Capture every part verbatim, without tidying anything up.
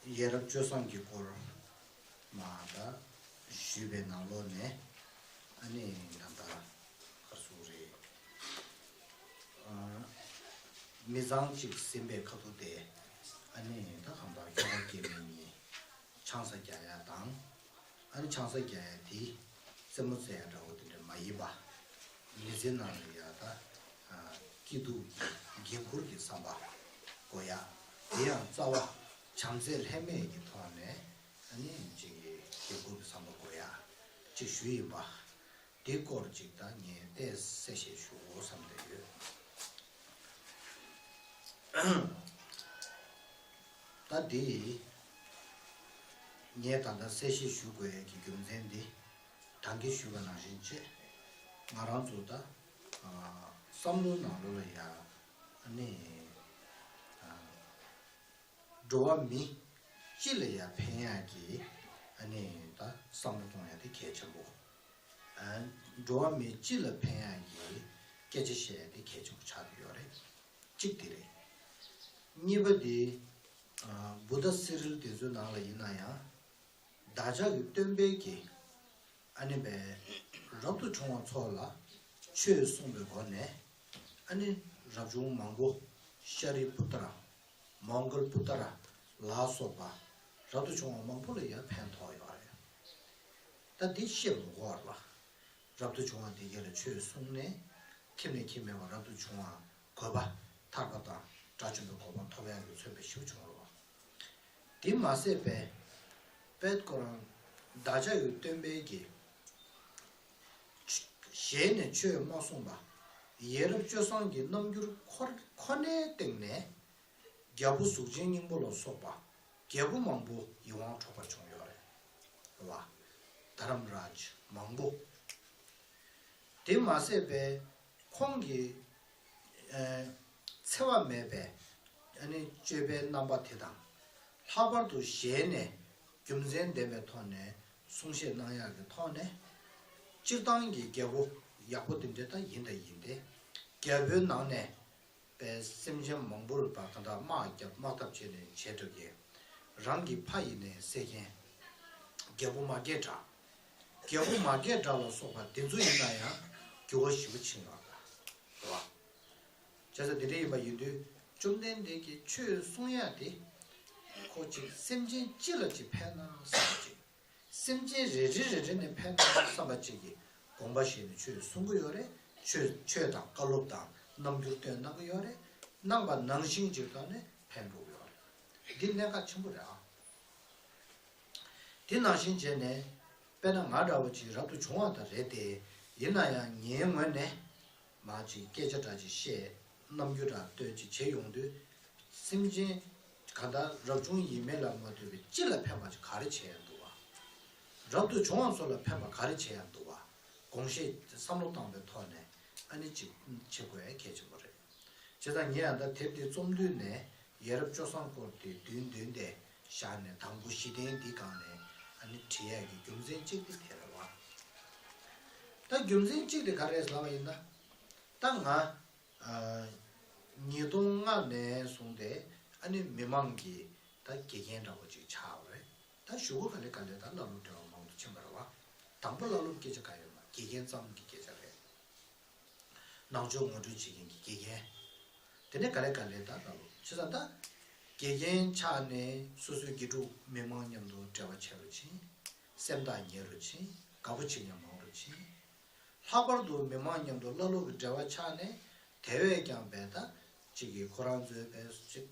ཡ་རབས་སྤྱོད་བཟང་གི་སྐོར་མ་ད་ཞུས་པའི་ནང་ལོགས་ནས། ཨ་ནི་ད་ལྟ་ག་སུ་རེད། ཨ། མི་ཚང་གཅིག་ཟིན་པའི་ཁ་ཐུག་དེ། ཨ་ནི་ད་གང་ལྟར་ཁྱོ་ག་སྐྱེ་དམན་གཉིས་ཆང་ས་རྒྱག་ཡ་དང་། ཨ་ནི་ཆང་ས་རྒྱག་ཡ་དེ་རྩེད་མོ་རྩེ་ཡ་འདྲ་བོ་དེ་འདྲ་མ་ཡིན་པ། མི་ཚེ་ནང་ལ་ཡ་ད་སྐྱིད་སྡུག་གི་འགན་འཁུར་གྱི་བསམ་པ་དགོས་ཡ། དེ་ཡང་རྩ་བ་བྱམས་བརྩེ་ལྷད་མེད་ཀྱི་ཐོག་ནས། ཨ་ནི་ཅིག་གི་འགན་འཁུར་གྱི་བསམ་པ་དགོས་ཡ་ཅིག་ཞུས་ཡིན་པ། དེ་སྐོར་ཅིག་ད་ངས་ཏོག་ཙམ་གསལ་བཤད་ཞུ་དགོས་བསམ་བསྡད་ཡོད། ད་དེ་ངས་ད་ལྟ་གསལ་བཤད་ཞུ་དགོས་ཡ་གི་རྒྱུ་མཚན་འདི། ད་གིན་ཞུས་པ་ནང་བཞིན་བྱས། ང་རང་ཚོ་ད་ཨ་བསམ་བློའི་ནང་ལོགས་ལ་ཡ། ཨ་ནི་ཨ་འགྲོ་བ་མི་སྤྱི་ལ་ཡ་ཕན་ཡག་གི། ཨ་ནི་ད་བསམ་བློ་གཏོང་ཡ་དེ་གལ་ཆེན་པོ། ཨ་འགྲོ་བ་མི་སྤྱི་ལ་ཕན་ཡག་གི་སྐད་ཆ་བཤད་ཡ་དེ་གལ་ཆེན་པོ་ཆགས་ཀྱི་ཡོད་རེད། གཅིག་དེ་རེད། གཉིས་པ་དེ། ཨ་བུདྡྷ་སི་རིལ་དེ་ཚོའི་ནང་ལ་ཡིན་ན་ཡང་། བདག་ཅག་གི་སྟོན་པའི་གི། ཨ་ནི་བས་རབ་ཏུ་བྱུང་བ་ཚོ་ལ་ཆོས་གསུངས་པའི་སྒོ་ནས། ཨ་ནི་རབ་བྱུང་མང་པོ། ཤཱ་རིའི་པུ་ཏ་ར། མོང་གལ་པུ་ཏ་ར་ལ་སོགས་པ་རབ་ཏུ་བྱུང་བ་མང་པོ་ལ་ཡང་ཕན་ཐོགས་ཡོད་རེད། ད་འདི་བཤད་མི་དགོས་རེད་པ། རབ་ཏུ་བྱུང་བ་འདི་ག་ལ་ཆོས་གསུངས་ནས། ཁྱིམ་ནས་ཁྱིམ་མེད་པར་རབ་ཏུ་བྱུང་བ་གོ་འཕང་ཐར་པ་དང་དགྲ་བཅོམ་པའི་གོ་འཕང་ཐོབ་ཡག་གི་མཚོན་དཔེ་ཞིག་བྱུང་རེད་པ། དེ་མ་ཟད་པའི་པད་ཁོ་རང་བདག་ཅག་གི་སྟོན་པའི་གི། ཞལ་ནས་ཆོས་མ་གསུངས་པ། ཡ་རབས་སྤྱོད་བཟང་གི་རྣམ་འགྱུར་ཁོ་ཁོ་ནའི་སྟེང་ནས། རྒྱལ་པོ་གཟུགས་ཅན་སྙིང་པོ་ལ་སོགས་པ་རྒྱལ་པོ་མང་པོ་ཡིད་དབང་འཕྲོག་པ་བྱུང་ཡོད་རེད་པ། དྷ་རམ་རཱཇ་མང་པོ། དེ་མ་ཟད་པའི་ཁོང་གི་ཨ་འཚེ་བ་མེད་པའི་ཨ་ནི་སྤྱོད་པའི་རྣམ་པ་དེ་དང་། ལྷག་པར་དུ་ཞལ་ནས་རྒྱུ་མཚན་ལྡན་པའི་ཐོག་ནས་གསུང་བཤད་གནང་ཡག་གི་ཐོག་ནས། སྤྱིར་བཏང་གི་རྒྱལ་པོ་ཡག་པོ་དེ་འདྲ་ད་ཡིན་ད་ཡིན་ཏེ། རྒྱལ་པོའི་ནང་ནས་པའི་སེམས་ཅན་མང་པོར་ད་གང་ལྟར་དམག་རྒྱབ་དམག་འཐབ་བྱས་ནས་བྱས་འགྲོ་གི། རང་གི་ཕ་ཡིན་ནའི་བསད་མཁན། རྒྱལ་པོ་མ་སྐྱེས་དགྲ། རྒྱལ་པོ་མ་སྐྱེས་དགྲ་ལ་སོགས་པ་དེ་ཚོ་ཡིན་ན་ཡང་འགྱུར་བ་ཞེ་པོ་ཕྱིན་ཡོད་རེད་པ། བྱས་ཙང་དེ་འདྲ་ཡིན་པ་ཡིན་དུས་བཅོམ་ལྡན་འདས་ཀྱིས་ཆོས་གསུང་ཡ་དེ། ཁོ་ཅིག་སེམས་ཅན་སྤྱི་ལ་ཅིག་ཕན་ན་བསམ་པ་ཅིག་སེམས་ཅན་རེ་རེ་རེ་རེ་ནས་ཕན་ཐོགས་བསམ་པ་ཅིག་གིས་དགོངས་པ་བཞེས་ནས་ཆོས་གསུང་གི་ཡོད་རེད། ཆོས་ཆོས་དང་བཀའ་སློབ་དང་རྣམ་འགྱུར་སྟོན་གནང་གི་ཡོད་རེད། གནང་པ་ནང་བཞིན་ཅིག་ཐོག་ནས་ཕན་འགྲོ་གི་ཡོད་རེད། འདི་གནད་འགག་ཆེན་པོ་རེད་ཨ། དེ་ནང་བཞིན་བྱས་ནས། དཔེར་ན་ང་འདྲ་བོ་ཅིག་རབ་ཏུ་བྱུང་བ་དང་རེད་དེ། ཡིན་ན་ཡང་ངའི་ངོས་ནས། མ་ཅིག་སྐད་ཆ་འདྲ་ཅིག་བཤད། རྣམ་འགྱུར་འདྲ་སྟོན་ཅིག་བྱེད་ཡོང་དུས། སེམས་ཅན་གང་ལྟར་རབ་བྱུང་ཡིན་མིན་ལ་མ་ལྟོས་པའི་སྤྱི་ལ་ཕན་པ་ཅིག་ག་རེ་བྱེད་ཡ་འདུག་བ། རབ་ཏུ་བྱུང་བ་ཚོ་ལ་ཕན་པ་ག་རེ་བྱེད་ཡ་འདུག་བ། དགོངས་བཞེས་བསམ་བློ་བཏང་པའི་ཐོག་ནས་ཨ་ནི་ཅིག་བྱེད་དགོས་ཡ་གལ་ཆེན་པོ་རེད། བྱས་ཙང་ངས་ཡང་ད་དེབ་འདི་རྩོམ་དུས་ནས་ཡ་རབས་སྤྱོད་བཟང་སྐོར་དེ་མདུན་མདུན་དེ་བཞག་ནས་དང་པོ་གཞི་རྟེན་འདི་སྒང་ནས་ཨ་ནི་བྲིས་ཡ་གི་རྒྱུ་མཚན་གཅིག་དེ་དེ་རེད་བ། ད་རྒྱུ་མཚན་གཅིག་དེ་ག་རེ་རེད་ལབ་པ་ཡིན་ན། ད་ང་ཉིས་སྟོང་ལྔ་ནས་བཟུང་སྟེ་ཨ་ནི་མི་མང་གི་ད་དགེ་རྒན་འདྲ་བོ་ཅིག་ཆགས་པ་རེད། ད་གཞུག་གུ་ག་ལེ་ག་ལེ་ད་བླ་སློབ་འབྲེལ་བ་མང་དུ་ཕྱིན་པ་རེད་བ། དང་པོ་བླ་སློབ་སྐད་ཆ་ག་ཡོད་ན་དགེ་རྒན་ཙམ་གྱི་སྐད་ཆ་རེད། ནང་ཆོས་ངོ་སྤྲོད་བྱེད་མཁན་གྱི་དགེ་རྒན། དེ་ནས་ག་ལེ་ག་ལེ་ད་བླ་སློབ་བྱས་ཙང་ད། དགེ་རྒན་ཆགས་ནས་སོ་སོའི་དགེ་ཕྲུག་མི་མང་མཉམ་དུ་འབྲེལ་བ་ཆེ་རུ་ཕྱིན། སེམས་ཐག་ཉེ་རུ་ཕྱིན། དགའ་པོ་བྱེད་མཁན་མང་རུ་ཕྱིན། ལྷག་པར་དུ་མི་མང་མཉམ་དུ་བླ་སློབ་ཀྱི་འབྲེལ་བ་ཆགས་ནས་དེ་བས་ཀྱང་བས་ད་ཅིག་གིས་ཁོ་རང་ཚོའི་བས་ཅིག་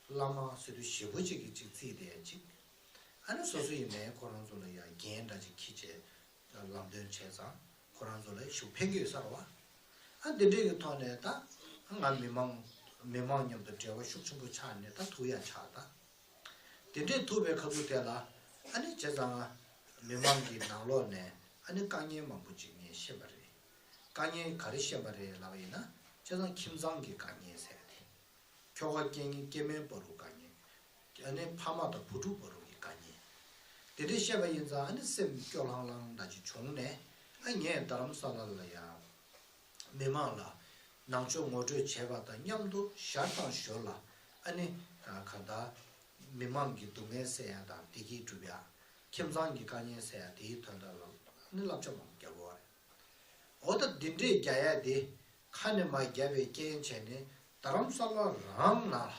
བླ་མ་ཟེར་དུས་ཞེ་པོ་ཅིག་གིས་ཅིག་བརྩིས་ཏེ་ཅིག་ཨ་ནི་སོ་སོ་ཡིན་ནའི་ཁོ་རང་ཚོ་ལ་ཡང་འགན་འདྲ་ཅིག་འཁྱེར་བྱས་ལམ་སྟོན་བྱས་ཙང་ཁོ་རང་ཚོ་ལ་ཤུགས་ཕན་གྱི་ཡོད་ས་རེད་བ། ཨ་འདི་འདྲའི་གི་ཐོག་ནས་ད་ང་མི་མང་མི་མང་མཉམ་དུ་འབྲེལ་བ་ཤུགས་ཆེན་པོ་ཆགས་ནས་ད་ཐུག་ཡ་ཆགས་ད། དེ་འདྲས་ཐུག་པའི་ཁ་ཐུག་དེ་ལ་ཨ་ནི་བྱས་ཙང་མི་མང་གི་ནང་ལོགས་ནས་ཨ་ནི་དཀའ་ངལ་མང་པོ་ཅིག་ངས་ཤེས་པ་རེད། དཀའ་ངལ་ག་རེ་ཤེས་པ་རེད་ལབ་པ་ཡིན་ན་བྱས་ཙང་ཁྱིམ་ཚང་གི་དཀའ་ངལ་ཟེར་ཏེ། ཁྱོ་ག་སྐྱེ་སྐྱེ་དམན་བར་དུ་དཀའ་ངལ། ཨ་ནི་ཕ་མ་དང་བུ་ཕྲུག་བར་དུ་གི་དཀའ་ངལ། དེ་འདྲས་བཤད་པ་ཡིན་ཙང་ཨ་ནི་སེམས་སྐྱོ་ལྷང་ལྷང་འདྲ་ཅིག་བྱུང་ནས་ཨ་ངས་རྡ་རམ་ས་ལ་ལ་ཡ། མི་མང་ལ་ནང་ཆོས་ངོ་སྤྲོད་བྱས་པ་དང་མཉམ་དུ་ཞར་དང་ཞོར་ལ་ཨ་ནི་གང་ལྟར་ མི་མང་གི་སྡུག་བསྔལ་སེལ་ཡ་དང་བདེ་སྐྱིད་སྒྲུབ་ཡ། ཁྱིམ་ཚང་གི་དཀའ་ངལ་སེལ་ཡ་དེའི་དོན་དག་ལ་ནི་བསླབ་བྱ་མང་པོ་རྒྱག་དགོས་པ་རེད། འོ་ད་འདི་འདྲས་རྒྱག་ཡ་དེ་ཁ་ནས་མ་བརྒྱབ་པའི་རྐྱེན་བྱས་ནས་རྡ་རམ་ས་ལ་རང་ནང་ལ་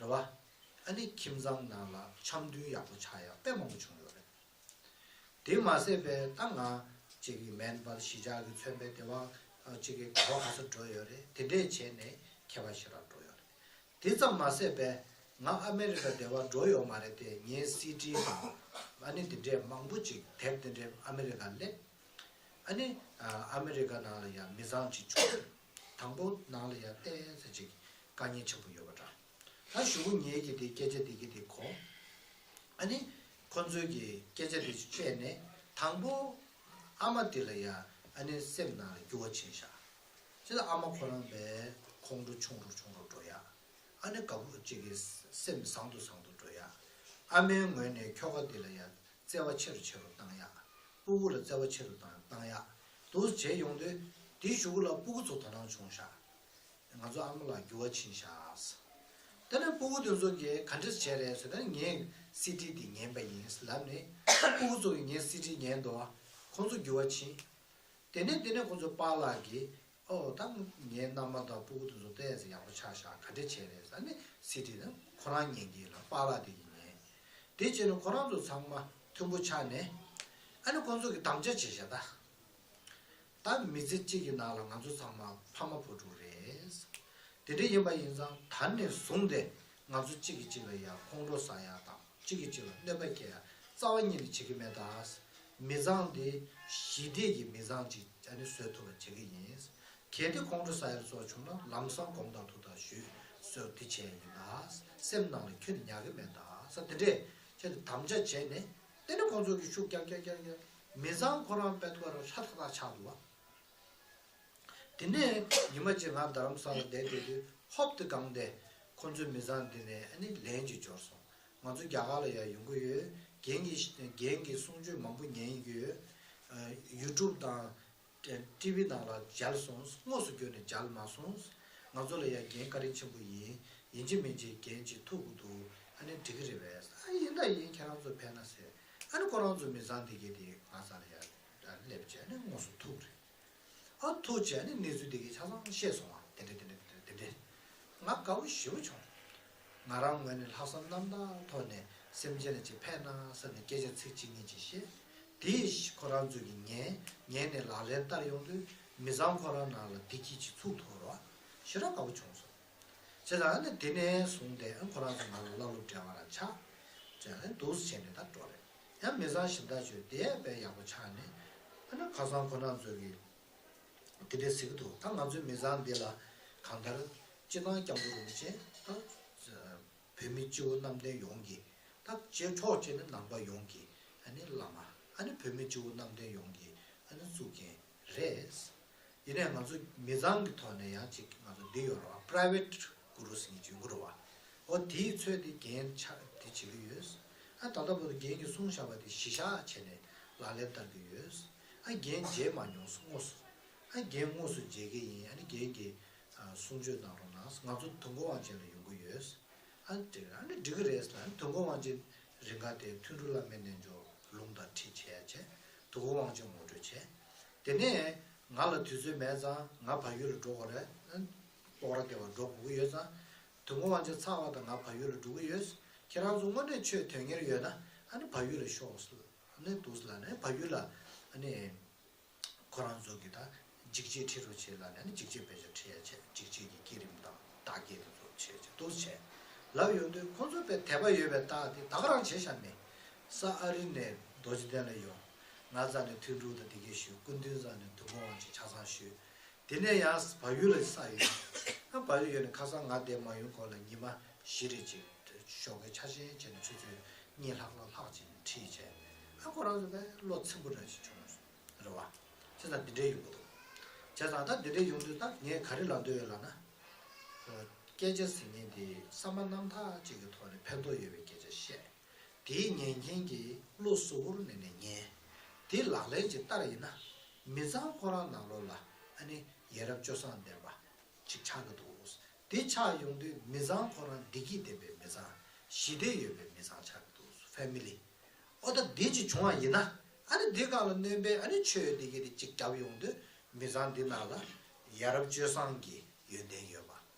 རེད་བ། ཨ་ནི་ཁྱིམ་ཚང་ནང་ལ་འཆམ་མཐུན་ཡག་པོ་ཆགས་ཡ་དཔེ་མང་པོ་བྱུང་ཡོད་རེད། དེ་མ་ཟད་པའི་ད་ང་གཅིག་གི་མེན་པར་གཞིས་ཆགས་ཀྱི་མཚོན་པའི་སྡེ་བ་གཅིག་གི་གོ་ག་ས་འགྲོ་ཡོད་རེད། དེ་འདྲས་བྱས་ནས་ཁྱད་པར་ཞེ་དྲག་འགྲོ་ཡོད་རེད། དེ་ཙམ་མ་ཟད་པའི་ང་ཨ་མེ་རི་ཀ་སྡེ་བ་འགྲོ་ཡོད་མ་རེད་དེ། ངའི་སི་ཌི་དང་ཨ་ནི་དེ་འདྲས་མང་པོ་ཅིག་དེབ་དེ་འདྲས་ཨ་མེ་རི་ཀ་སླེབས། ཨ་ནི་ཨ་མེ་རི་ཀ་ནང་ལ་ཡང་མི་ཚང་ཅིག་བྱུང་། དང་པོ་ནང་ལ་ཡང་ཏོག་ཙམ་ཅིག་དཀའ་ངལ་ཆེན་པོ་ཡོད་པ་འདྲ། ད་གཞུག་གུ་ངེད་ཀྱིས་དེ་སྐད་ཆ་དེ་གི་དེ་གོ། ཨ་ནི་ཁོ་ཚོའི་གི་སྐད་ཆ་དེ་ཚོ་བཤད་ནས་དང་པོ་ཨ་མ་དེ་ལ་ཡ་ཨ་ནི་སེམས་ནང་ལ་འགྱུར་བ་ཕྱིན་ཤག་ཅེས་ཨ་མ་ཁོ་རང་བས་ཁོང་ཁྲོ་ཆུང་རུ་ཆུང་རུ་འགྲོ་ཡ། ཨ་ནི་དགའ་པོ་གཅིག་གི་སེམས་བཟང་དུ་བཟང་དུ་འགྲོ་ཡ། ཨ་མའི་ངོས་ནས་ཁྱོ་ག་དེ་ལ་ཡ་བརྩེ་བ་ཆེ་རུ་ཆེ་རུ་བཏང་ཡ། སྤུ་གུ་ལ་བརྩེ་བ་ཆེ་རུ་བཏང་བཏང་ཡ། འདུག་བྱས་ཡོང་དུས་དེའི་གཞུག་གུ་ལ་སྤུ་གུ་ཚོ་དོ་སྣང་བྱུང་ཤག་ང་ཚོ་ཨ་མ་ལགས་འགྱུར་བ་ཕྱིན་ཤག་དེ་ནས་སྤུ་གུ་དེ་ཚོ་གིས་ག་འདྲས་བྱས་རེད་ཟེར་ན། ངས་སི་ཌི་འདི་ཉན་པ་ཡིན་ལབ་ནས། སྤུ་གུ་ཚོ་གིས་ངའི་སི་ཌི་ཉན་འདུག་ཁོང་ཚོ་འགྱུར་བ་ཕྱིན། དེ་ནས་དེ་ནས་ཁོང་ཚོ་པཱ་ལགས་ཀྱིས་ཨོ་ད་ངའི་མནའ་མ་དང་སྤུ་གུ་དེ་ཚོ་ཏོག་ཙམ་ཡག་པོ་ཆགས་ཤག་ག་འདྲས་བྱས་རེད་ཟེར་ནས། སི་ཌི་ནི་ཁོ་རང་ཉན་གྱི་ལ་པཱ་ལགས་དེ་གིས་ཉན། དེ་བྱས་ནས་ཁོ་རང་ཚོ་ཚང་མ་མཐུན་པོ་ཆགས་ནས། ཨ་ནི་ཁོང་ཚོ་གིས་དམ་བཅའ་བྱས་ཤག་ད། ད་མི་ཚེ་གཅིག་གི་ནང་ལ་ང་ཚོ་ཚང་མ་ཕ་མ་བུ་ཕྲུག་རེད། དེ་འདྲ་ཡིན་པ་ཡིན་ཙང་ད་ནས་བཟུང་སྟེ་ང་ཚོ་གཅིག་གིས་གཅིག་ལ་ཡ་ཁོང་ཁྲོ་ཟ་ཡ་དང་གཅིག་གིས་གཅིག་ལ་གནོད་པ་སྐྱེལ་ཡ་རྩ་བ་ཉིད་ནས་བྱེད་ཀྱི་མེད་ད། མི་ཚང་དེ་ཞི་བདེ་ཡི་མི་ཚང་ཅིག་ཨ་ནི་བཟོ་ཐུབ་པ་བྱེད་ཀྱི་ཡིན། གལ་ཏེ་ཁོང་ཁྲོ་ཟ་ཡ་སོགས་བྱུང་ན་ལམ་སང་དགོངས་དག་ཐུགས་དག་ཞུས་སོགས་དེ་བྱས་ཡིན་ད། སེམས་ནང་ལ་ཁྱོན་ནས་ཉར་གྱི་མེད་ད་ཟེར་དེ་འདྲས་བྱས་ཏེ་དམ་བཅའ་བྱས་ནས། དེ་ནས་ཁོང་ཚོ་གིས་ཤུགས་རྒྱག་རྒྱག་རྒྱག་རྒྱག་མི་ཚང་ཁོ་རང་དཔེ་ཐོག་ར་ཧྲ་ཐག་ཐག་ཆགས་འདུག་བ། དེ་ནས་ཉི་མ་གཅིག་ང་རྡ་རམ་ས་ལ་བསྡད་བསྡད་དུས་ཧོབ་ཏེ་སྒང་དེ་ཁོང་ཚོའི་མི་ཚང་འདི་ནས་ཨ་ནི་ལན་ཅིག་འབྱོར་སོང་། ང་ཚོ་རྒྱ་གར་ལ་ཡང་ཡོང་གི་ཡོད། རྒན་གྱི་རྒན་གྱི་གསུང་ཆོས་མང་པོ་ཉན་གྱི་ཡོད། ཡུ་ཊུབ་དང་ཊི་ཝི་ནང་ལ་མཇལ་སོང་། དངོས་སུ་བསྐྱོད་ནས་མཇལ་མ་སོང་། ང་ཚོ་ལ་ཡང་རྒན་བཀའ་དྲིན་ཆེན་པོ་ཡིན། ཡིན་གཅིག་མིན་གཅིག་རྒན་ཅིག་ཐུག་དགོས་འདུག་ཨ་ནི་འགྲིག་གི་རེད་པས། ཨ་ཡིན་ད་ཡིན། ཁྱེད་རང་ཚོ་ཕེབས་ན་ཟེར། ཨ་ནི་ཁོ་རང་ཚོ་མི་ཚང་འདི་གས་དེ་ང་ཚོ་ལ་ཡང་སླེབས་བྱས་ནས་དངོས་སུ་ཐུག་རེད། ཨ་ཐུག་བྱས་ནས་གནས་ཚུལ་འདི་གས་ཆ་ཚང་བཤད་སོང་བ། དེ་འདྲ་དེ་འདྲ་དེ་འདྲ་དེ་འདྲ། ང་དགའ་བོ་ཞེ་པོ་བྱུང་། ང་རང་ངོས་ནས་ལྷག་བསམ་རྣམ་དག་ཐོག་ནས་སེམས་ཅན་ལ་ཅིག་ཕན་ན་བསམ་ནས་སྐད་ཆ་ཚིག་གཅིག་གཉིས་ཅིག་བཤད། དེས་ཁོ་རང་ཚོས་ཀྱིས་ཉན། ཉན་ནས་ལག་ལེན་བསྟར་ཡོང་དུས་མི་ཚང་ཁོ་རང་ནང་ལ་བདེ་སྐྱིད་ཅིག་ཚུགས་ཐུབ་རོགས། ཞེ་དྲག་དགའ་བོ་བྱུང་སོང་། བྱས་ཙང་ཨ་ནི་དེ་ནས་བཟུང་སྟེ་ཨ་ཁོ་རང་ཚོ་ང་ལ་བླ་སློབ་འབྲེལ་བ་རང་ཆགས། བྱས་ནས་འདུག་སེ་བྱས་ནས་ད་འགྲོ་རེད། ཡང་མི་ཚང་གཞན་དག་ཚོས་དེ་དཔེ་ཡག་པོ་ཆགས་ནས། ཨ་ནི་ཁ་སང་ཁོ་རང་ཚོས་ཀྱིས་དེ་འདྲས་ཟེར་གྱི་འདུག་ད་ང་ཚོའི་མི་ཚང་འདི་ལ་གང་ལྟར་སྤྱི་བཏང་སྐྱབས་མགོན་རིན་པོ་ཆེ་ད་བོད་མི་སྤྱི་བོ་གནམ་བསྟན་ཡོངས་ཀྱི། ད་བྱེས་ཕྱོགས་གཅིག་ནས་ནང་པ་ཡོངས་ཀྱི་ཨ་ནི་བླ་མ། ཨ་ནི་བོད་མི་སྤྱི་བོ་གནམ་བསྟན་ཡོངས་ཀྱི་ཨ་ནི་གཙུག་རྒྱན་རེད། ཡིན་ནའི་ང་ཚོ་མི་ཚང་གི་ཐོག་ནས་ཡང་ཅིག་ང་ཚོ་འདི་ཡོད་རེད་བ། པ་རའི་ཝེ་ཊི་གུ་རུ་ཟེར་མཁན་ཅིག་ཡོང་གི་རེད་བ། འོ་དེའི་ཚོད་དེ་འགན་ཆ་དེ་བྱེད་ཀྱི་ཡོད། ཨ་ད་ལྟ་བར་དུ་རྒན་གྱིས་གསུངས་བཞག་པ་དེ་གཞི་བཞག་བྱས་ནས་ལག་ལེན་བསྟར་གྱི་ཡོད། ཨ་རྒན་མཇལ་མ་མྱོང་སོང་། དངོས་སུ། ཨ་རྒན་དངོས་སུ་མཇལ་གྱི་ཡིན། ཨ་ནི་རྒན་གྱིས་ཨ་གསུང་ཆོས་གནང་རོགས་གནང་། ང་ཚོ་དུས་འཁོར་དབང་ཆེན་ལ་ཡོང་གི་ཡོད། ཨ་ནི་དེ་ཨ་ནི་འགྲིག་གི་རེད་ཟེར། ཨ་ནི་དུས་འཁོར་དབང་ཆེན་རིང་ག་དེ་ཐུན་དྲུག་བླ་མའི་རྣལ་འབྱོར་ལུང་དང་ཁྲིད་བྱས་བྱས། དུས་འཁོར་དབང་ཆེན་ངོ་སྤྲོད་བྱས། དེ་ནས་ང་ལ་དུས་ཚོད་མེད་ཙང་ང་བལ་ཡུལ་ལ་འགྲོ་དགོས་རེད། ཨ་ནི་སྤོག་ར་སྡེ་བར་འགྲོ་དགོས་ཀྱི་ཡོད་ཙང་། དུས་འཁོར་དབང་ཆེན་ཚར་བ་དང་ང་བལ་ཡུལ་ལ་འགྲོ་གི་ཡོད། ཁྱེད་རང་ཚོ་དངོས་གནས་ཆོས་དོན་གཉེར་ཡོད་ན་ཨ་ནི་བལ་ཡུལ་ལ་ཤོག་ཟེར། ཨ་ནི་འདུག་ཟེར་ལབ་ནས་བལ་ཡུལ་ལ་ཨ་ནི། ཁོ་རང་ཚོ་གིས་ད་འཇིགས་བྱེད་ཁྲིད་རོགས་བྱེད་ལབ་ནས་ནི་འཇིགས་བྱེད་དཔེ་ཆ་ཁྲིད་ཡ་བྱས། འཇིགས་བྱེད་ཀྱི་བསྐྱེད་རིམ་དང་བདག་བསྐྱེད་དེ་ཚོ་བྱས་བྱས་འདུག་བྱས་ལབ་ཡོང་དུས། ཁོ་ཚོ་དཔེ་དད་པ་ཡོད་པའི་རྟགས་དེ་ད་ག་རང་བྱས་བཞག་མེད། ས་ཨ་རི་ནས་རྡོ་རྗེ་གདན་ལ་ཡོང་། ང་རྩ་ནས་ཐུན་དྲུག་དང་དེ་གས་ཞུས། སྐུ་མདུན་རྩ་ནས་དུས་འཁོར་དབང་ཆེན་ཆ་ཚང་ཞུས། དེ་ནས་ཡང་བལ་ཡུལ་ལ་ས་ཡོད། ཨ་བལ་ཡུལ་ཡོད་ནས་ཁ་སང་ང་འདིར་མ་ཡོང་གོང་ལ་ཉི་མ་བཞི་རེ་ཅིག་ཞོགས་ཀས་ཆ་ཆེན་བྱས་ནས་ཆུ་ཚོད་གཉིས་ལྷག་ལྷག་ལྷག་ཅིག་ཁྲིད་བྱས། ཨ་ཁོ་རང་ཚོ་དཔེ་བློ་ཚིམ་པོ་འདྲ་ཞིག་བྱུང་སོང་། རེད་བ། བྱས་ཙང་འདི་འདྲའི་ཡོང་གི་འདུག་བྱས་ཙང་ད་འདི་འདྲའི་ཡོང་དུས་ད་ངས་ག་རེ་ལབ་འདོད་ཡོད་ལབ་ན། སྐད་ཆ་ཟེར་མཁན་དེ་བསམ་པ་རྣམ་དག་ཅིག་གི་ཐོག་ནས་ཕན་ཐོགས་ཡོད་པའི་སྐད་ཆ་བཤད། དེའི་ཉན་མཁན་གྱིས་བློ་གཟུ་བོར་ནས་ནས་ཉན། དེ་ལག་ལེན་ཅིག་བསྟར་ཡིན་ན། མི་ཚང་ཁོ་རང་ནང་ལོགས་ལ་ཨ་ནི་ཡ་རབས་སྤྱོད་བཟང་ལྡན་པ་ཅིག་ཆགས་ཀྱི་འདུག་དེ་ཆགས་ཡོང་དུས་མི་ཚང་ཁོ་རང་བདེ་སྐྱིད་ལྡན་པའི་མི་ཚང་ ཞི་བདེ་ཡོད་པའི་མི་ཚང་ཆགས་ཀྱི་འདུག་ཕེ་མི་ལི། ཨོ་ད་འདི་ཅིག་བྱུང་བ་ཡིན་ན། ཨ་ནི་འདི་སྒང་ལ་སྣོན་པའི་ཨ་ནི་ཆོས་འདི་གི་དེ་ཅིག་རྒྱབ་ཡོང་དུས་མི་ཚང་འདི་ནང་ལ་ཡ་རབས་སྤྱོད་བཟང་གི་ཡོན་ཏན་ཡོད་པ།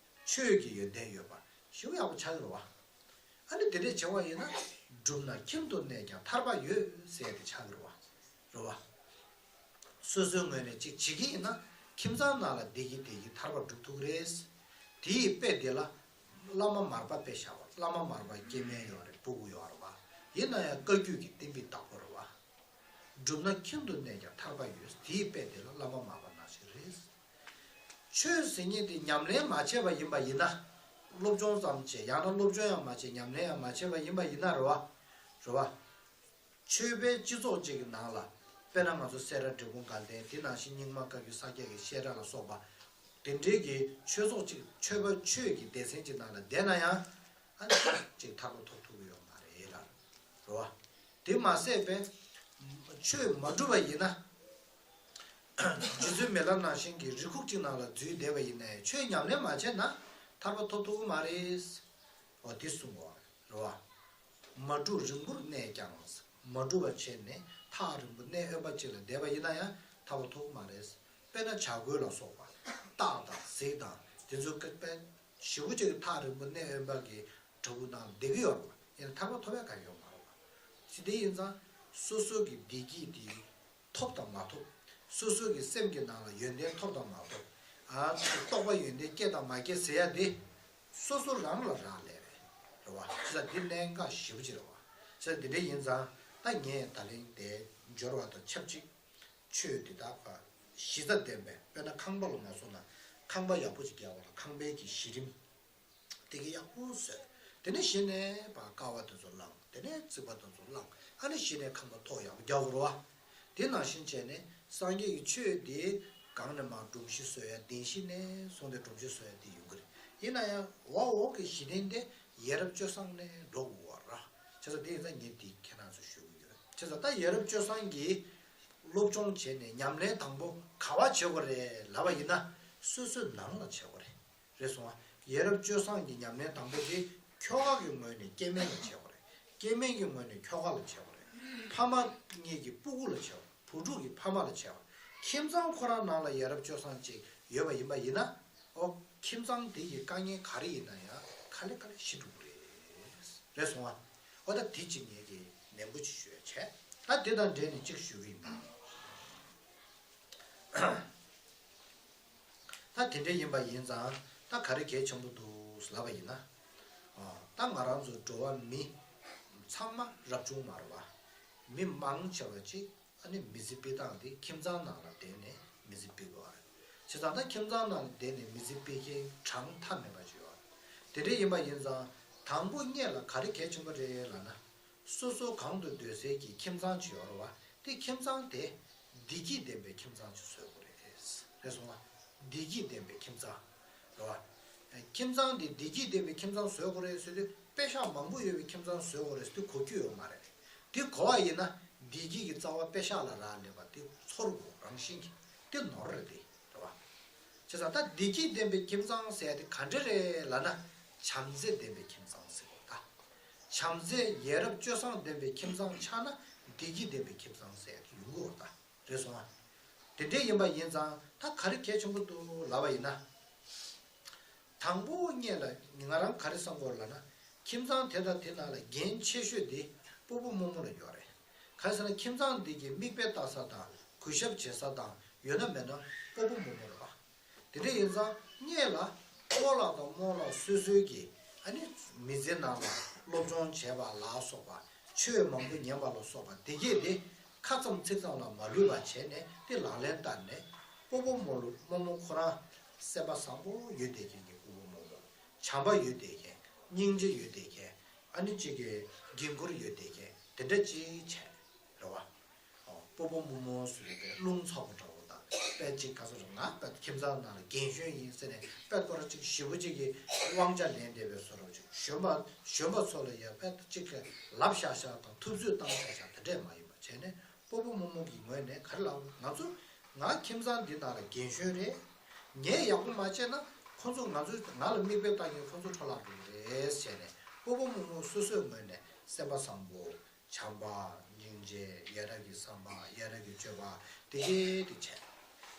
ཆོས་ཀྱི་ཡོན་ཏན་ཡོད་པ་ཞེ་པོ་ཡག་པོ་ཆགས་ཀྱི་རེད་བ། ཨ་ནི་དེ་འདྲས་བྱུང་བ་ཡིན་ན། བསྒྲུབས་ན་ཁྱིམ་དུ་གནས་ཀྱང་ཐར་པ་ཡོད་ཟེར་ཏེ་ཆགས་ཀྱི་རེད་བ། རེད་བ། སོ་སོའི་ངོས་ནས་ཅིག་བྱེད་ཀྱི་ཡིན་ན། ཁྱིམ་ཚང་ནང་ལ་བདེ་སྐྱིད་བདེ་སྐྱིད་ཐར་པ་སྒྲུབ་ཐུབ་ཀྱི་རེད། དེ་ཡི་དཔེ་དེ་ལ། བླ་མ་མར་པ་དཔེ་བཞག་པ། བླ་མ་མར་པ་སྐྱེ་དམན་ཡོད་རེད། སྤུ་གུ་ཡོད་རེད་བ། ཡིན་ན་ཡང་བཀའ་བརྒྱུད་ཀྱི་བསྟན་པའི་བདག་པོ་རེད་བ། བསྒྲུབས་ན་ཁྱིམ་དུ་གནས་ཀྱང་ཐར་པ་ཡོད། དེ་ཡི་དཔེ་དེ་ལ་བླ་མ་མར་པ་ནང་བཞིན་རེད། ཆོས་ཟེར་མཁན་དེ་ཉམས་ལེན་མ་བྱས་པ་ཡིན་པ་ཡིན་ན། སློབ་སྦྱོང་ཙམ་བྱས། ཡང་ན་སློབ་སྦྱོང་ཡང་མ་བྱས། ཉམས་ལེན་ཡང་མ་བྱས་པ་ཡིན་པ་ཡིན་ན་རེད་བ། རེད་བ། ཆོས་པའི་སྤྱི་ཚོགས་གཅིག་གི་ནང་ལ། དཔེར་ན་ང་ཚོ་སེ་ར་འབྲས་སྤུངས་དགའ་ལྡན། དེ་ནང་བཞིན་རྙིང་མ་བཀའ་བརྒྱུད་ས་སྐྱ་གི་བཤད་གྲྭ་ལ་སོགས་པ། དེ་འདྲའི་གི་ཆོས་ཚོགས་གཅིག་ཆོས་པ་ཆོས་ཀྱི་སྡེ་ཚན་གཅིག་ནང་ལ་བསྡད་ན་ཡང་། ཨ་ནི་གཅིག་ཐར་པ་ཐོབ་ཐུབ་ཀྱི་ཡོད་མ་རེད་ལ། རེད་བ། དེ་མ་ཟད་པའི་ཆོས་མ་སྒྲུབ་པ་ཡིན་ན། རྗེ་བཙུན་མི་ལ་ནང་བཞིན་གྱི་རི་ཁུག་ཅིག་ནང་ལ་འཛུལ་བསྡད་པ་ཡིན་ནའི་ཆོས་ཉམས་ལེན་མ་བྱས་ན་ཐར་པ་ཐོབ་ཐུབ་ཀྱི་མ་རེད། འོ་དེ་གསུངས་པ་རེད་བ། མ་སྒྲུབ་རིང་པོར་གནས་ཀྱང་། མ་སྒྲུབ་པ་བྱས་ནས་ཐག་རིང་པོ་གནས་དབེན་པ་ཅིག་ལ་བསྡད་པ་ཡིན་ན་ཡང་ཐར་པ་ཐོབ་ཀྱི་མ་རེད། དཔེར་ན་བྱ་རྒོད་ལ་སོགས་པ། སྟག་དང་གཟིག་དང་དེ་ཚོ་དཔེ་ཞེ་པོ་ཅིག་ཐག་རིང་པོ་གནས་དབེན་པ་གི་བྲག་ཕུག་ནང་ལ་བསྡད་ཀྱི་ཡོད་རེད་བ། ཡིན་ན་ཐར་པ་ཐོབ་ཡ་གང་ཡོད་མ་རེད་བ། ཅི་སྟེ་ཡིན་ཙང་སོ་སོ་གི་བདེ་སྐྱིད་དེ་ཐོབ་དང་མ་ཐོབ། སོ་སོ་གི་སེམས་ཀྱི་ནང་ལ་ཡོན་ཏན་ཐོབ་དང་མ་ཐོབ། ཨ་རྟོགས་པ་ཡོན་ཏན་སྐྱེ་དང་མ་སྐྱེ་ཟེར་ཡ་དེ། སོ་སོ་རང་ལ་རག་ལས་རེད། རེད་བ། བྱས་ཙང་འདི་གནད་འགག་ཞེ་པོ་ཅིག་རེད་བ། བྱས་ཙང་འདི་འདྲ་ཡིན་ཙང་ད་ངས་ད་ལན་དེ་འབྱོར་བ་དང་ཆབས་ཅིག་ཆོས་འདི་དག་གཞི་རྩ་ལྡན་པའི། དཔེར་ན་ཁང་པ་ལ་མ་སོང་ན་ཁང་པ་ཡག་པོ་ཅིག་རྒྱག་པ་ལ་ཁང་པའི་གི་གཞི་རིམ་དེ་གི་ཡག་པོ་བཟོས། དེ་ནས་གཞི་ནས་ཕར་ཀ་བ་དེ་ཚོ་བླངས། དེ་ནས་རྩིག་པ་དེ་ཚོ་བླངས། ཨ་ནི་གཞི་ནས་ཁང་པ་ཐོག་ཡག་པོ་རྒྱག་དགོས་རེད་བ། དེ་ནང་བཞིན་བྱས་ནས་སངས་རྒྱས་ཀྱི་ཆོས་དེ་གང་ནས་མར་སྒྲོམ་གཞི་བཟོ་ཡ། གདན་གཞི་ནས་བཟུང་སྟེ་སྒྲོམ་གཞི་བཟོ་ཡ་དེ་ཡོང་གི་རེད། ཡིན་ན་ཡང་འོག་འོག་གི་གཞི་རྟེན་དེ་ཡ་རབས་སྤྱོད་བཟང་ནས་འགྲོ་དགོས་པ་རེད། བྱས་ཙང་དེ་ཡིན་ཙང་ངས་འདི་ཁྱེད་རང་ཚོ་ཞུ་གི་ཡོད། བྱས་ཙང་ད་ཡ་རབས་སྤྱོད་བཟང་གི་སློབ་སྦྱོང་བྱས་ནས་ཉམས་ལེན་དང་པོ་ག་པར་བྱེད་དགོས་རེད་ལབ་པ་ཡིན་ན། སོ་སོའི་ནང་ལ་བྱེད་དགོས་རེད། རེད་སོང་ང་། ཡ་རབས་སྤྱོད་བཟང་གི་ཉམས་ལེན་དང་པོ་དེ་ཁྱོ་ག་གི་ངོས་ནས་སྐྱེ་དམན་ལ་བྱེད་དགོས་རེད། སྐྱེ་དམན་གྱི་ངོས་ནས་ཁྱོ་ག་ལ་བྱེད་དགོས་རེད། ཕ་མ་གཉིས་ཀྱི་སྤུ་གུ་ལ་བྱེད་དགོས། བུ་ཕྲུག་གི་ཕ་མ་ལ་བྱེད་དགོས། ཁྱིམ་ཚང་ཁོ་རང་ནང་ལ་ཡ་རབས་སྤྱོད་བཟང་ཅིག་ཡོད་པ་ཡིན་པ་ཡིན་ན། ཨོ། ཁྱིམ་ཚང་དེ་ཡི་དཀའ་ངལ་ག་རེ་ཡིན་ན་ཡང་ག་ལེ་ག་ལེ་ཞི་འགྲོ་གི་རེད། རེད་སོང་ང་། ཨོ་ད་དེ་ཅིག་ངས་ཀྱི་ནན་པོ་ཅིག་ཞུ་ཡ་བྱས། ད་དེ་དང་འབྲེལ་ནས་ཅིག་ཞུ་གི་ཡིན་པ། ད་དེ་འདྲ་ཡིན་པ་ཡིན་ཙང་ད་ག་རེ་གལ་ཆེན་པོ་འདུག་ལབ་པ་ཡིན་ན། ཨ། ད་ང་རང་ཚོ་འགྲོ་བ་མི་ཚང་མ་རབ་བྱུང་མ་རེད་བ། མི་མང་ཆེ་བ་ཅིག་ཨ་ནི་མི་ཚེ་སྤེལ་སྟངས་དེ་ཁྱིམ་ཚང་ནང་ལ་བསྡད་ནས་མི་ཚེ་སྤེལ་དགོས་པ་རེད། བྱས་ཙང་ད་ཁྱིམ་ཚང་ནང་ལ་བསྡད་ནས་མི་ཚེ་སྤེལ་མཁན་གྲངས་མཐའ་མེད་པ་ཅིག་ཡོད་རེད། དེ་འདྲ་ཡིན་པ་ཡིན་ཙང་དང་པོ་སྔོན་ལ་ག་རེ་གལ་ཆེན་པོ་རེད་ལབ་ན། སོ་སོ་གང་དུ་སྡོད་སའི་གི་ཁྱིམ་ཚང་ཅིག་ཡོད་རེད་བ། དེ་ཁྱིམ་ཚང་དེ་བདེ་སྐྱིད་ལྡན་པའི་ཁྱིམ་ཚང་ཅིག་བཟོ་དགོས་རེད། རེད་སོང་ང་། བདེ་སྐྱིད་ལྡན་པའི་ཁྱིམ་ཚང་། རེད་བ། ཁྱིམ་ཚང་དེ་བདེ་སྐྱིད་ལྡན་པའི་ཁྱིམ་ཚང་བཟོ་དགོས་རེད་ཟེར་དུས་པེ་ཤག་མང་པོ་ཡོད་པའི་ཁྱིམ་ཚང་བཟོ་དགོས་རེད་ཟེར་དུས་གོ་རྒྱུ་ཡོད་མ་རེད། དེ་གོ་བ་ཡིན་ན་བདེ་སྐྱིད་ཀྱི་རྩ་བ་པེ་ཤག་ལ་རག་ལས་པ་དེ་ཚོར་དགོས། རང་བཞིན་གྱིས་དེ་ནོར་རེད་དེ། རེད་བ། བྱས་ཙང་ད་བདེ་སྐྱིད་ལྡན་པའི་ཁྱིམ་ཚང་ཟེར་ཡ་དེ་ག་འདྲ་རེད་ལབ་ན། བྱམས་བརྩེ་ལྡན་པའི་ཁྱིམ་ཚང་ཟེར་དགོས་ད། བྱམས་བརྩེ་ཡ་རབས་སྤྱོད་བཟང་ལྡན་པའི་ཁྱིམ་ཚང་ཆགས་ན་བདེ་སྐྱིད་ལྡན་པའི་ཁྱིམ་ཚང་ཟེར་ཡ་དེ་ཡོང་གི་ཡོད་ད། རེད་སོང་ང་། དེ་འདྲ་ཡིན་པ་ཡིན་ཙང་ད་ག་རེ་གལ་ཆེན་པོ་འདུག་ལབ་པ་ཡིན་ན། དང་པོ་སྔོན་ལ་ང་རང་ག་རེ་བསམ་གྱི་ཡོད་ལབ་ན། ཁྱིམ་ཚང་དེ་དང་དེ་ནང་ལ་འགན་ཆེ་ཤོས་དེ་སྤོ་བོ་རྨོ་མོ་ལ་ཡོད་རེད། ག་རེ་ཟེར་ན་ཁྱིམ་ཚང་འདི་གི་མིག་དཔེ་ལྟ་ས་དང་གུས་ཞབས་བྱེད་ས་དང་ཡོད་ན་མེད་ན་སྤོ་བོ་རྨོ་མོ་རེད་བ། དེ་འདྲ་ཡིན་ཙང་སྔོན་ལ་སྤོ་ལགས་དང་རྨོ་ལགས་སོ་སོའི་གི་ཨ་ནི་མི་ཚེ་ནང་ལ་སློབ་སྦྱོང་བྱས་པ་ལ་སོགས་པ། ཆོས་མང་པོ་ཉན་པ་ལ་སོགས་པ་དེ་གས་དེ་ཁ་ཙམ་ཚིག་ཙམ་ལ་མ་ལུས་པ་བྱས་ནས་དེ་ལག་ལེན་བསྟར་ནས་སྤོ་བོ་རྨོ་ལོ་རྨོ་མོ་ཁོ་རང་སེམས་པ་བཟང་པོ་ཡོད་བསྡད་མཁན་གྱི་སྤོ་བོ་རྨོ་མོ། བྱམས་པ་ཡོད་བསྡད་མཁན། སྙིང་རྗེ་ཡོད་བསྡད་མཁན། ཨ་ནི་གཅིག་གི་འགན་ཁུར་ཡོད་བསྡད་མཁན་དེ་འདྲ་ཅིག་བྱས། རེད་བ། སྤོ་བོ་རྨོ་མོ་ཟེར་བའི་རླུང་ཚ་པོ་འདྲ་བོ་དང་དཔེ་གཅིག་ག་ཚོད་རེད། ང་དཔེ་ཁྱིམ་ཚང་ནང་ལ་རྒན་གཞོན་ཡིན་ཟེར་ནས་དཔེ་ཁོ་རང་གཅིག་ཞེ་པོ་གཅིག་གི་དབང་ཆ་ལེན་བསྡད་པའི་བཟོ་འདྲ་བོ་གཅིག་གཞོན་པ་གཞོན་པ་ཚོ་ལ་ཡ་དཔེ་གཅིག་ལབ་བཞག་བཞག་དང་ཐུབ་ཚོད་བཏང་བཞག་བཞག་དེ་འདྲས་མ་ཡིན་པ་བྱས་ནས་སྤོ་བོ་རྨོ་མོ་གི་ངོས་ནས་ག་རེ་ལབ། ང་ཚོ་ང་ཁྱིམ་ཚང་འདི་ནང་ལ་རྒན་གཞོན་རེད། ངས་ཡག་པོ་མ་བྱས་ན་ཁོ་ཚོ་ང་ཚོ་ང་ལ་མིག་དཔེ་བལྟ་མཁན་ཁོ་ཚོ་འཕྲོ་བརླག་འགྲོ་གི་རེད་བྱས་ནས་ སྤོ་བོ་རྨོ་མོ་སོ་སོའི་ངོས་ནས་སེམས་པ་བཟང་པོ། བྱམས་པ། སྙིང་རྗེ། ཡ་རབས་ཀྱི་བསམ་པ། ཡ་རབས་ཀྱི་སྤྱོད་པ་དེ་གས་དེ་བྱས།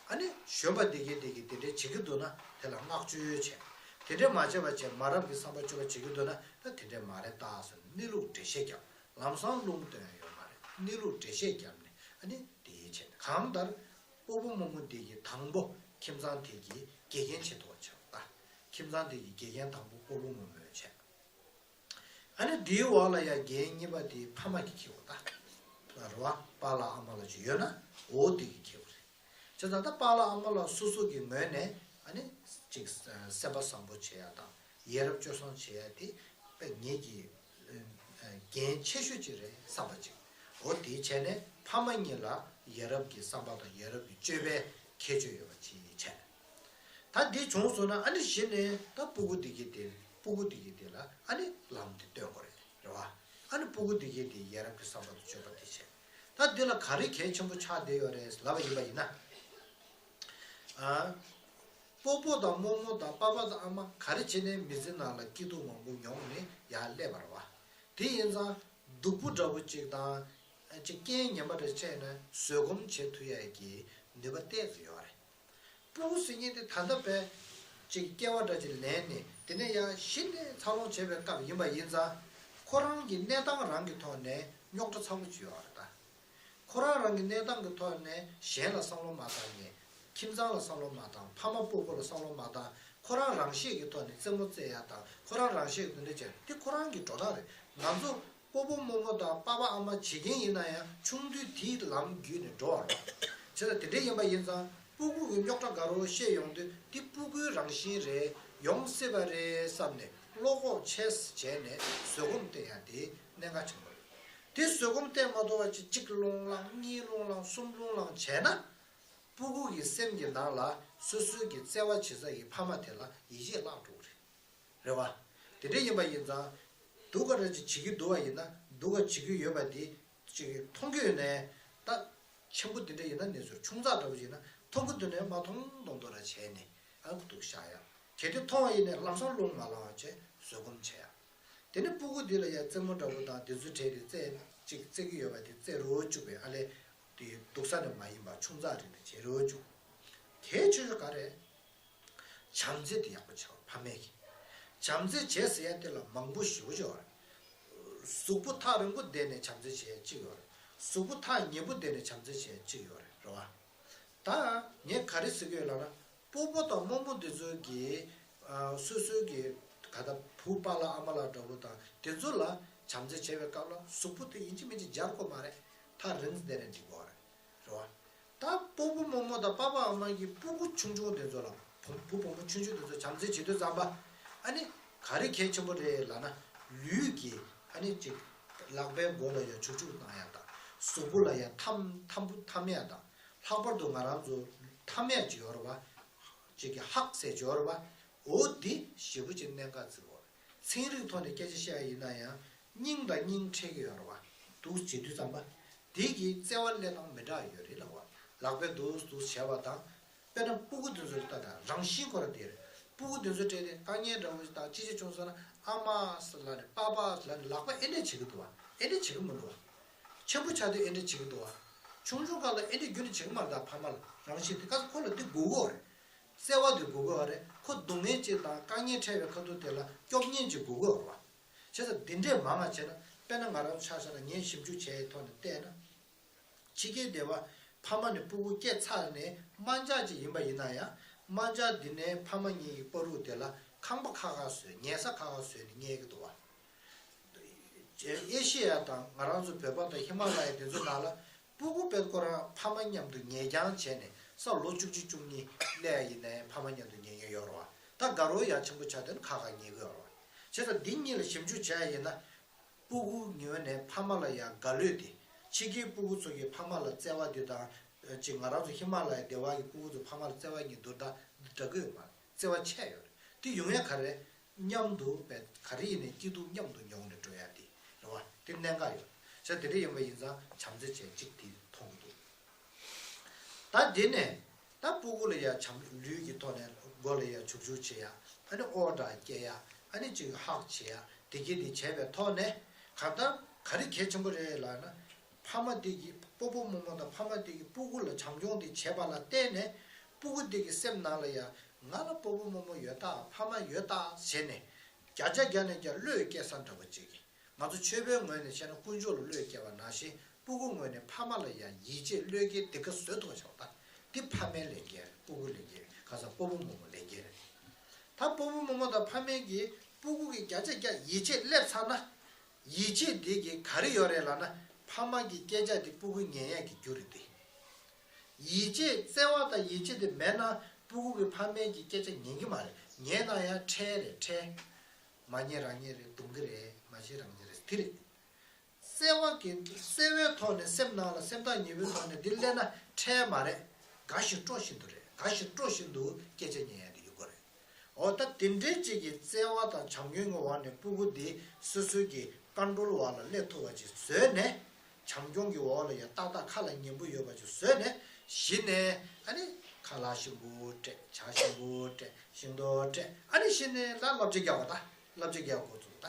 ཨ་ནི་གཞོན་པ་དེ་གས་དེ་གས་དེ་འདྲས་བྱེད་ཀྱི་འདུག་ན་དེ་ལ་བསྔགས་བརྗོད་བྱས། དེ་འདྲས་མ་བྱས་པ་བྱས་མ་རབས་ཀྱི་བསམ་པ་སྤྱོད་པ་བྱེད་ཀྱི་འདུག་ན་ད་དེ་འདྲས་མ་རེད་ད་ཟེར་གནས་ལུགས་འགྲེལ་བཤད་རྒྱབ། ལམ་སང་རླུང་བཏོན་ཡ་ཡོད་མ་རེད། གནས་ལུགས་འགྲེལ་བཤད་རྒྱབ་ནས་ཨ་ནི་དེ་བྱས་ནས་གང་ལྟར་སྤོ་བོ་རྨོ་མོ་དེ་གས་དང་པོ་ཁྱིམ་ཚང་དེ་གས་དགེ་རྒན་བྱེད་ཐུབ་པ་བྱས་པ་ད། ཁྱིམ་ཚང་དེ་གས་དགེ་རྒན་དང་པོ་སྤོ་བོ་རྨོ་མོས་བྱས། ཨ་ནི་དེའི་འོག་ལ་ཡང་འགན་གཉིས་པ་དེ་ཕ་མ་གིས་འཁྱེར་བ་ད། རེད་བ། པཱ་ལགས་ཨ་མ་ལགས་ཅིག་ཡོད་ན་འོ་དེ་གིས་འཁྱེར་བ་རེད། བྱས་ཙང་ད་པཱ་ལགས་ཨ་མ་ལགས་སོ་སོ་གི་ངོས་ནས་ཨ་ནི་ཅིག་སེམས་པ་བཟང་པོ་བྱེད་ཡ་དང་ཡ་རབས་སྤྱོད་བཟང་བྱེད་ཡ་དེ་དཔེ་ངེད་ཀྱི་འགན་ཆེ་ཤོས་ཅིག་རེད་བསམ་པ་ཅིག་འོ་དེ་བྱས་ནས་ཕ་མ་གཉིས་ལ་ཡ་རབས་ཀྱི་བསམ་པ་དང་ཡ་རབས་ཀྱི་སྤྱོད་པའི་ཁྱད་ཆོས་ཡོད་པ་ཅིག་བྱས། ད་འདི་བྱུང་སོང་ན་ཨ་ནི་གཞི་ནས་ད་སྤུ་གུ་འདི་གི་དེ་སྤུ་གུ་འདི་གི་དེ་ལ་ཨ་ནི་ལམ་དེ་སྟོན་དགོས་རེད། རེད་བ། ཨ་ནི་སྤུ་གུ་འདི་གི་དེ་ཡ་རབས་ཀྱི་བསམ་པ་དང་སྤྱོད་པ་དེ་བྱས། ད་འདི་ལ་ག་རེ་གལ་ཆེན་པོ་ཆགས་བསྡད་ཡོད་རེད་ལབ་པ་ཡིན་པ་ཡིན་ན། ཨ། སྤོ་བོ་དང་རྨོ་མོ་དང་པ་ཕ་དང་ཨ་མ་ག་རེ་བྱས་ནས་མི་ཚེ་ནང་ལ་སྐྱིད་སྡུག་མང་པོ་མྱོང་ནས་ཡར་སླེབས་པ་རེད་བ། དེ་ཡིན་ཙང་སྡུག་པོ་འདྲ་པོ་ཅིག་དང་། ཅིག་རྐྱེན་ངན་པ་འདྲ་བྱས་ན་བཟོད་སྒོམ་བྱེད་ཐུབ་ཡ་གི་ནུས་པ་ཏོག་ཙམ་ཡོད་རེད། སྤུ་གུ་ཟེར་མཁན་དེ་ད་ལྟ་བས་ཅིག་སྐྱེ་བ་འདྲ་ཅིག་ལེན་ནས་དེ་ནས་ཡང་གཞི་ནས་འཚར་ལོངས་བྱེད་པའི་སྐབས་ཡིན་པ་ཡིན་ཙང་། ཁོ་རང་གི་གནས་སྟངས་རང་གི་ཐོག་ནས་རྙོག་དྲ་ཚ་པོ་ཅིག་ཡོད་རེད་ད། ཁོ་རང་རང་གི་གནས་སྟངས་ཀྱི་ཐོག་ནས་གཞན་ལ་བསམ་བློ་མ་བཏང་མཁན། ཁྱིམ་ཚང་ལ་བསམ་བློ་མ་བཏང་། ཕ་མ་སྤོ་བོ་ལ་བསམ་བློ་མ་བཏང་། ཁོ་རང་རང་ཤེད་ཀྱི་ཐོག་ནས་རྩེད་མོ་རྩེ་ཡ་དང་ཁོ་རང་རང་ཤེད་ཀྱི་དོན་འདྲ་བྱས་དེ་ཁོ་རང་གི་འགྲོ་སྟངས་རེད། ང་ཚོ་སྤོ་བོ་རྨོ་མོ་དང་པ་ཕ་ཨ་མ་བྱེད་མཁན་ཡིན་ན་ཡང་ཆུང་དུས་དེའི་ལམ་བརྒྱུད་ནས་འགྲོ་བ་རེད། བྱས་ཙང་དེ་འདྲ་ཡིན་པ་ཡིན་ཙང་སྤུ་གུ་གི་རྙོག་དྲ་དགའ་རོགས་བཤད་ཡོང་དུས་འདི་སྤུ་གུའི་རང་བཞིན་རེད། ཡོང་སྲིད་པ་རེད་བསམ་ནས་བློ་ཁོག་ཆེ་བྱས་ནས་བཟོད་སྒོམ་བསྟེན་ཡ་དེ་གནད་འགག་ཆེན་པོ་རེད། དེ་བཟོད་སྒོམ་བསྟེན་མ་ཐུབ་པ་ཅིག་གཅིག་སློང་ལངས་གཉིས་སློང་ལངས་གསུམ་སློང་ལངས་བྱས་ན། སྤུ་གུ་གི་སེམས་ཀྱི་ནང་ལ་སོ་སོའི་གི་བརྩེ་བ་བྱེད་ས་ཀྱི་ཕ་མ་དེ་ལ་ཡིད་ཆེས་བརླག་འགྲོ་གི་རེད། རེད་བ། དེ་འདྲ་ཡིན་པ་ཡིན་ཙང་། སྡུག་ག་འདྲ་ཅིག་བྱེད་ཀྱི་འདུག་བ་ཡིན་ན་སྡུག་ག་བྱེད་ཀྱི་ཡོད་པ་དེ་ཅིག་མཐོང་གི་ཡོད་ནའི་ད། ཆེན་པོ་དེ་འདྲ་ཡིན་ན་གནས་ཚུལ་ཆུང་ཙག་འདྲ་པོ་ཡིན་ན་མཐོང་གི་འདུག་ནའི་མ་མཐོང་མཐོང་མདོག་འདྲ་བྱས་ནས་ཨ་སྡུག་བཤགས་ཡ། གལ་ཏེ་མཐོང་བ་ཡིན་ནའི་ལམ་སང་རླུང་མ་ལངས་པ་བྱས་བཟོད་སྒོམ་བྱས་ཡ། དེ་ནས་སྤུ་གུ་འདི་ལ་ཡང་རྩེད་མོ་འདྲ་པོ་དང་དེ་ཚོའི་གྲས་དེ་རྩེ་གཅིག་རྩེ་གི་ཡོད་པ་དེ་རྩེ་རོགས་བཅུག་པའི་ཨ་ལས། དེ་སྡུག་ས་ནས་མ་ཡིན་པ་ཆུང་ཙག་རེད་དེ་བྱེད་རོགས་བཅུག་གལ་ཆེ་ཤོས་ག་རེ། བྱམས་བརྩེ་དེ་ཡག་པོ་བྱ་བ་ཕ་མས་ཀྱི། བྱམས་བརྩེ་བྱེད་ཟེར་ཡ་དེ་ལ་མང་པོ་ཞེ་པོ་ཅིག་ཡོད་རེད། གཟུགས་པོ་ཐག་རིང་པོ་བསྡད་ནས་བྱམས་བརྩེ་བྱེད་ཡ་གཅིག་ཡོད་རེད། གཟུགས་པོ་ཐག་ཉེ་པོ་བསྡད་ནས་བྱམས་བརྩེ་བྱེད་ཡ་གཅིག་ཡོད་རེད། རེད་བ། ད་ངས་ག་རེ་ཟེར་གི་ཡོད་ལབ་ན། སྤོ་བོ་དང་རྨོ་མོ་འདི་ཚོ་གིས་ཨ། སོ་སོའི་གི་ག་ད་བུ་པཱ་ལགས་ཨ་མ་ལགས་འདྲ་བོ་དང་དེ་ཚོ་ལ་བྱམས་བརྩེ་བྱེད་པའི་སྐབས་ལ་གཟུགས་པོ་དེ་ཡིན་གཅིག་མིན་གཅིག་སྦྱར་དགོས་མ་རེད། ཐག་རིང་བསྡད་ནས་འགྲིག་གི་རེད། རེད་བ། ད་སྤོ་བོ་རྨོ་མོ་དང་པཱ་ཕ་ཨ་མ་གིས་སྤུ་གུ་ཆུང་ཆུང་དེ་ཚོ་ལ་བུ་བུ་བུ་མོ་ཆུང་ཆུང་དེ་ཚོ་བྱམས་བརྩེ་བྱེད་དུས་ཙམ་པ། ཨ་ནི་ག་རེ་གལ་ཆེན་པོ་རེད་ལབ་ན། ལུས་ཀྱི་ཨ་ནི་ཅིག་ལག་པའི་མགོ་ལ་ཡང་བྱུག་བྱུག་བཏང་ཡ་དང་གཟུགས་པོ་ལ་ཡང་འཐམ་འཐམ་བུ་འཐམ་ཡ་དང་། ལྷག་པར་དུ་ང་རང་ཚོ་འཐམ་ཡ་ཅིག་ཡོད་རེད་བ། ཅིག་གི་ཧག་ཟེར་ཅིག་ཡོད་རེད་བ། འོ་འདི་ཞེ་པོ་ཅིག་གནད་འགག་བརྩི་དགོས་རེད། ཚན་རིག་ཐོག་ནས་སྐད་ཆ་བཤད་ཡ་ཡིན་ན་ཡང་། སྙིང་དང་སྙིང་འཕྲད་ཀྱི་ཡོད་རེད་བ། འདུག་བྱེད་དུས་ཙམ་པ། དེ་གི་བརྩེ་བ་སླེབས་སྟངས་མི་འདྲ་ཡོད་རེད་ལབ་བ། ལག་པས་འདུག་འདུག་བྱས་པ་དང་། དཔེར་ན་སྤུ་གུ་དེ་ཚོར་ལྟ་དང་རང་བཞིན་ཁོ་རང་དེ་རེད། སྤུ་གུ་དེ་ཚོ་སྤྲད་དེ་དཀའ་ངལ་འདྲ་བོ་ཞིག་དང་ཅི་ཞིག་བྱུང་སོང་ན་ཨ་མ་ཟེར་ལབ་ནས་པཱ་པཱ་ཟེར་ལབ་ནས་ལག་པ་ཨེ་འདྲས་བྱེད་ཀྱི་འདུག་བ། ཨེ་འདྲས་བྱེད་ཀྱི་མི་འདུག་བ། ཆེན་པོ་ཆགས་དུས་ཨེ་འདྲས་བྱེད་ཀྱི་འདུག་བ། ཆུང་ཆུང་སྐབས་ལ་ཨེ་འདྲས་རྒྱུན་ནས་བྱེད་ཀྱི་མ་རེད་ད་ཕ་མ་ལ་རང་བཞིན་དེ་ག་ཚོད་ཁོ་ལ་དེ་དགོས་ཀྱི་ཡོད་རེད། བརྩེ་བ་དེ་དགོས་ཀྱི་ཡོད་རེད། ཁོ་སྡུག་བསྔལ་ཅིག་དང་དཀའ་ངལ་འཕྲད་པའི་ཁ་ཐུག་དེ་ལ་སྐྱོབ་མཁན་ཅིག་དགོས་ཀྱི་ཡོད་རེད་བ། བྱས་ཙང་འདི་འདྲས་མང་བ་བྱས་ན་དཔེར་ན་ང་རང་ཆ་བཞག་ན་ངས་ཞིབ་འཇུག་བྱས་ཡའི་ཐོག་ནས་བལྟས་ན། ཕྱི་རྒྱལ་སྡེ་བ་ཕ་མ་ནས་སྤུ་གུ་སྐྱེས་ཚར་ནས་དམར་འབྱར་ཅིག་ཡིན་པ་ཡིན་ན་ཡང་དམར་འབྱར་འདི་ནས་ཕ་མ་གཉིས་ཀྱི་བར་དུ་དེ་ལ་ཁང་པ་ཁག་ཁག་བཟོས་ཉལ་ས་ཁག་ཁག་བཟོས་ནས་ཉལ་གི་འདུག་བ། ཨེ་ཤེ་ཡ་དང་ང་རང་ཚོ་བོད་པ་དང་ཧི་མ་ལ་ཡ་དེ་ཚོ་ནང་ལ་སྤུ་གུ་དཔེ་ཁོ་རང་ཕ་མ་མཉམ་དུ་ཉལ་རྐྱང་བྱས་ནས་ས་ལོ་བཅུ་གཅིག་བཅུ་གཉིས་སླེབས་ཡ་ཡིན་ནའི་ཕ་མ་མཉམ་དུ་ཉལ་མཁན་ཡོད་རེད་བ། ད་དགའ་རོགས་ཡ་ཆེན་པོ་ཆགས་དོན་ཁག་ཁག་ཉལ་གི་ཡོད་རེད་བ། བྱས་ཙང་འདི་གཉིས་ལ་ཞིབ་འཇུག་བྱས་ཡ་ཡིན་ན། སྤུ་གུ་ངོས་ནས་ཕ་མ་ལ་ཡང་དགའ་ལོས་དེ། ཕྱི་རྒྱལ་སྤུ་གུ་ཚོ་གིས་ཕ་མ་ལ་བརྩེ་བ་དེ་དང་། ཅིག་ང་རང་ཚོ་ཧི་མ་ལ་ཡའི་སྡེ་བ་གི་སྤུ་གུ་ཚོ་ཕ་མ་ལ་བརྩེ་བ་གཉིས་བསྡུར་ད་འདྲ་གི་ཡོད་མ་རེད། བརྩེ་བ་ཆེ་ཡོད་རེད། དེ་ཡོང་ཡ་ག་རེ། མཉམ་དུ་བས་ག་རེ་ཡིན་ནའི་སྐྱིད་སྡུག་མཉམ་དུ་མྱོང་ནས་འགྲོ་ཡ་དེ་རེད་བ། དེ་གནད་འགག་ཡོད། བྱས་དེ་འདྲ་ཡིན་པ་ཡིན་ཙང་བྱམས་བརྩེ་བྱས་ཅིག་དེ་མཐོང་གི་འདུག་ད་དེ་ནས་ད་སྤུ་གུ་ལ་ཡ་བྱམས་ལུས་ཀྱི་ཐོག་ནས་མགོ་ལ་ཡ་བྱུག་བྱུག་བྱེད་ཡ། ཨ་ནི་ཨོ་འདྲ་སྐྱེ་ཡ། ཨ་ནི་ཅིག་ཧག་བྱེད་ཡ། བདེ་སྐྱིད་དེ་བྱས་པའི་ཐོག་ནས་གང་ལྟར་ག་རེ་གལ་ཆེན་པོ་རེད་ལབ་ན། ཕ་མ་དེ་གིས་སྤོ་བོ་རྨོ་མོ་དང་ཕ་མ་དེ་གིས་སྤུ་གུ་ལ་བྱམས་སྐྱོང་དེ་བྱས་པ་ལ་བརྟེན་ནས་སྤུ་གུ་དེ་གི་སེམས་ནང་ལ་ཡང་ང་ལ་སྤོ་བོ་རྨོ་མོ་ཡོད་ད་ཕ་མ་ཡོད་ད་ཟེར་ནས་བརྒྱ་ཆ་བརྒྱ་ནས་བརྒྱ་བློས་སྐྱེ་ས་འདྲ་པོ་ཅིག་གིས། ང་ཚོ་ཆོས་པའི་ངོས་ནས་བཤད་ན་དཀོན་མཆོག་ལ་བློས་བཀལ་བ་ནང་བཞིན་སྤུ་གུ་ངོས་ནས་ཕ་མ་ལ་ཡང་ཡིད་ཆེས་བློས་འགེལ་དེ་ག་བཟོས་ཐུབ་པ་བྱུང་ད། འདི་ཕ་མའི་ལས་འགན་རེད། སྤུ་གུ་ལས་འགན་རེད། ཁ་སང་སྤོ་བོ་རྨོ་མོ་ལས་འགན་རེད། ད་སྤོ་བོ་རྨོ་མོ་དང་ཕ་མའི་གིས་སྤུ་གུ་གི་བརྒྱ་ཆ་བརྒྱ་ཡིད་ཆེས་སླེབས་ཚར་ན། ཡིད་ཆེས་དེ་གི་ག་རེ་ཡོད་རེད་ལབ་ན་ཕ་མ་གི་སྐད་ཆ་དེ་སྤུ་གུ་ཉན་ཡས་ཀྱི་རྒྱུ་རེད་དེ། ཡིད་ཆེས་བརྩེ་བ་དང་ཡིད་ཆེས་དེ་མེད་ན་སྤུ་གུ་གི་ཕ་མའི་གི་སྐད་ཆ་ཉན་གི་མ་རེད། ཉན་ན་ཡང་ཁྲེལ་རེད་ཁྲེལ། མ་ཉན་རང་ཉན་རེད་རྡུང་གི་རེད་མ་བྱེད་རང་ཉན་རེད་དེ་རེད། བརྩེ་བ་གི་བརྩེ་བའི་ཐོག་ནས་སེམས་ནང་ལ་སེམས་ཐག་ཉེ་པོའི་ཐོག་ནས་འདི་སླེབས་ན་ཁྲེལ་མ་རེད། དགའ་ཞིང་སྤྲོ་བཞིན་དུ་རེད་དགའ་ཞིང་སྤྲོ་བཞིན་དུ་སྐད་ཆ་ཉན་ཡ་དེ་ཡོད་དགོས་རེད། འོ་ད་དེ་འདྲའི་ཅིག་གི་བརྩེ་བ་དང་བྱམས་སྐྱོང་གི་འོག་ནས་སྤུ་གུ་འདི་སོ་སོའི་གི་ཀོན་ཊོལ་འོག་ལ་སླེབས་ཐུབ་པ་ཅིག་བཟོས་ནས། བྱམས་སྐྱོང་གི་འོག་ལ་ཡང་ཏག་ཏག་ཁ་ལ་ཉན་པོ་ཡོད་པ་ཅིག་བཟོས་ནས་གཞི་ནས་ཨ་ནི་ཁ་ལག་ཞིམ་པོ་སྤྲད་ཇ་ཞིམ་པོ་སྤྲད་ཤིང་ཏོག་སྤྲད་ཨ་ནི་གཞི་ནས་ལ་བསླབ་བྱ་རྒྱག་པ་ད་བསླབ་བྱ་རྒྱག་དགོས་ཚུལ་ད།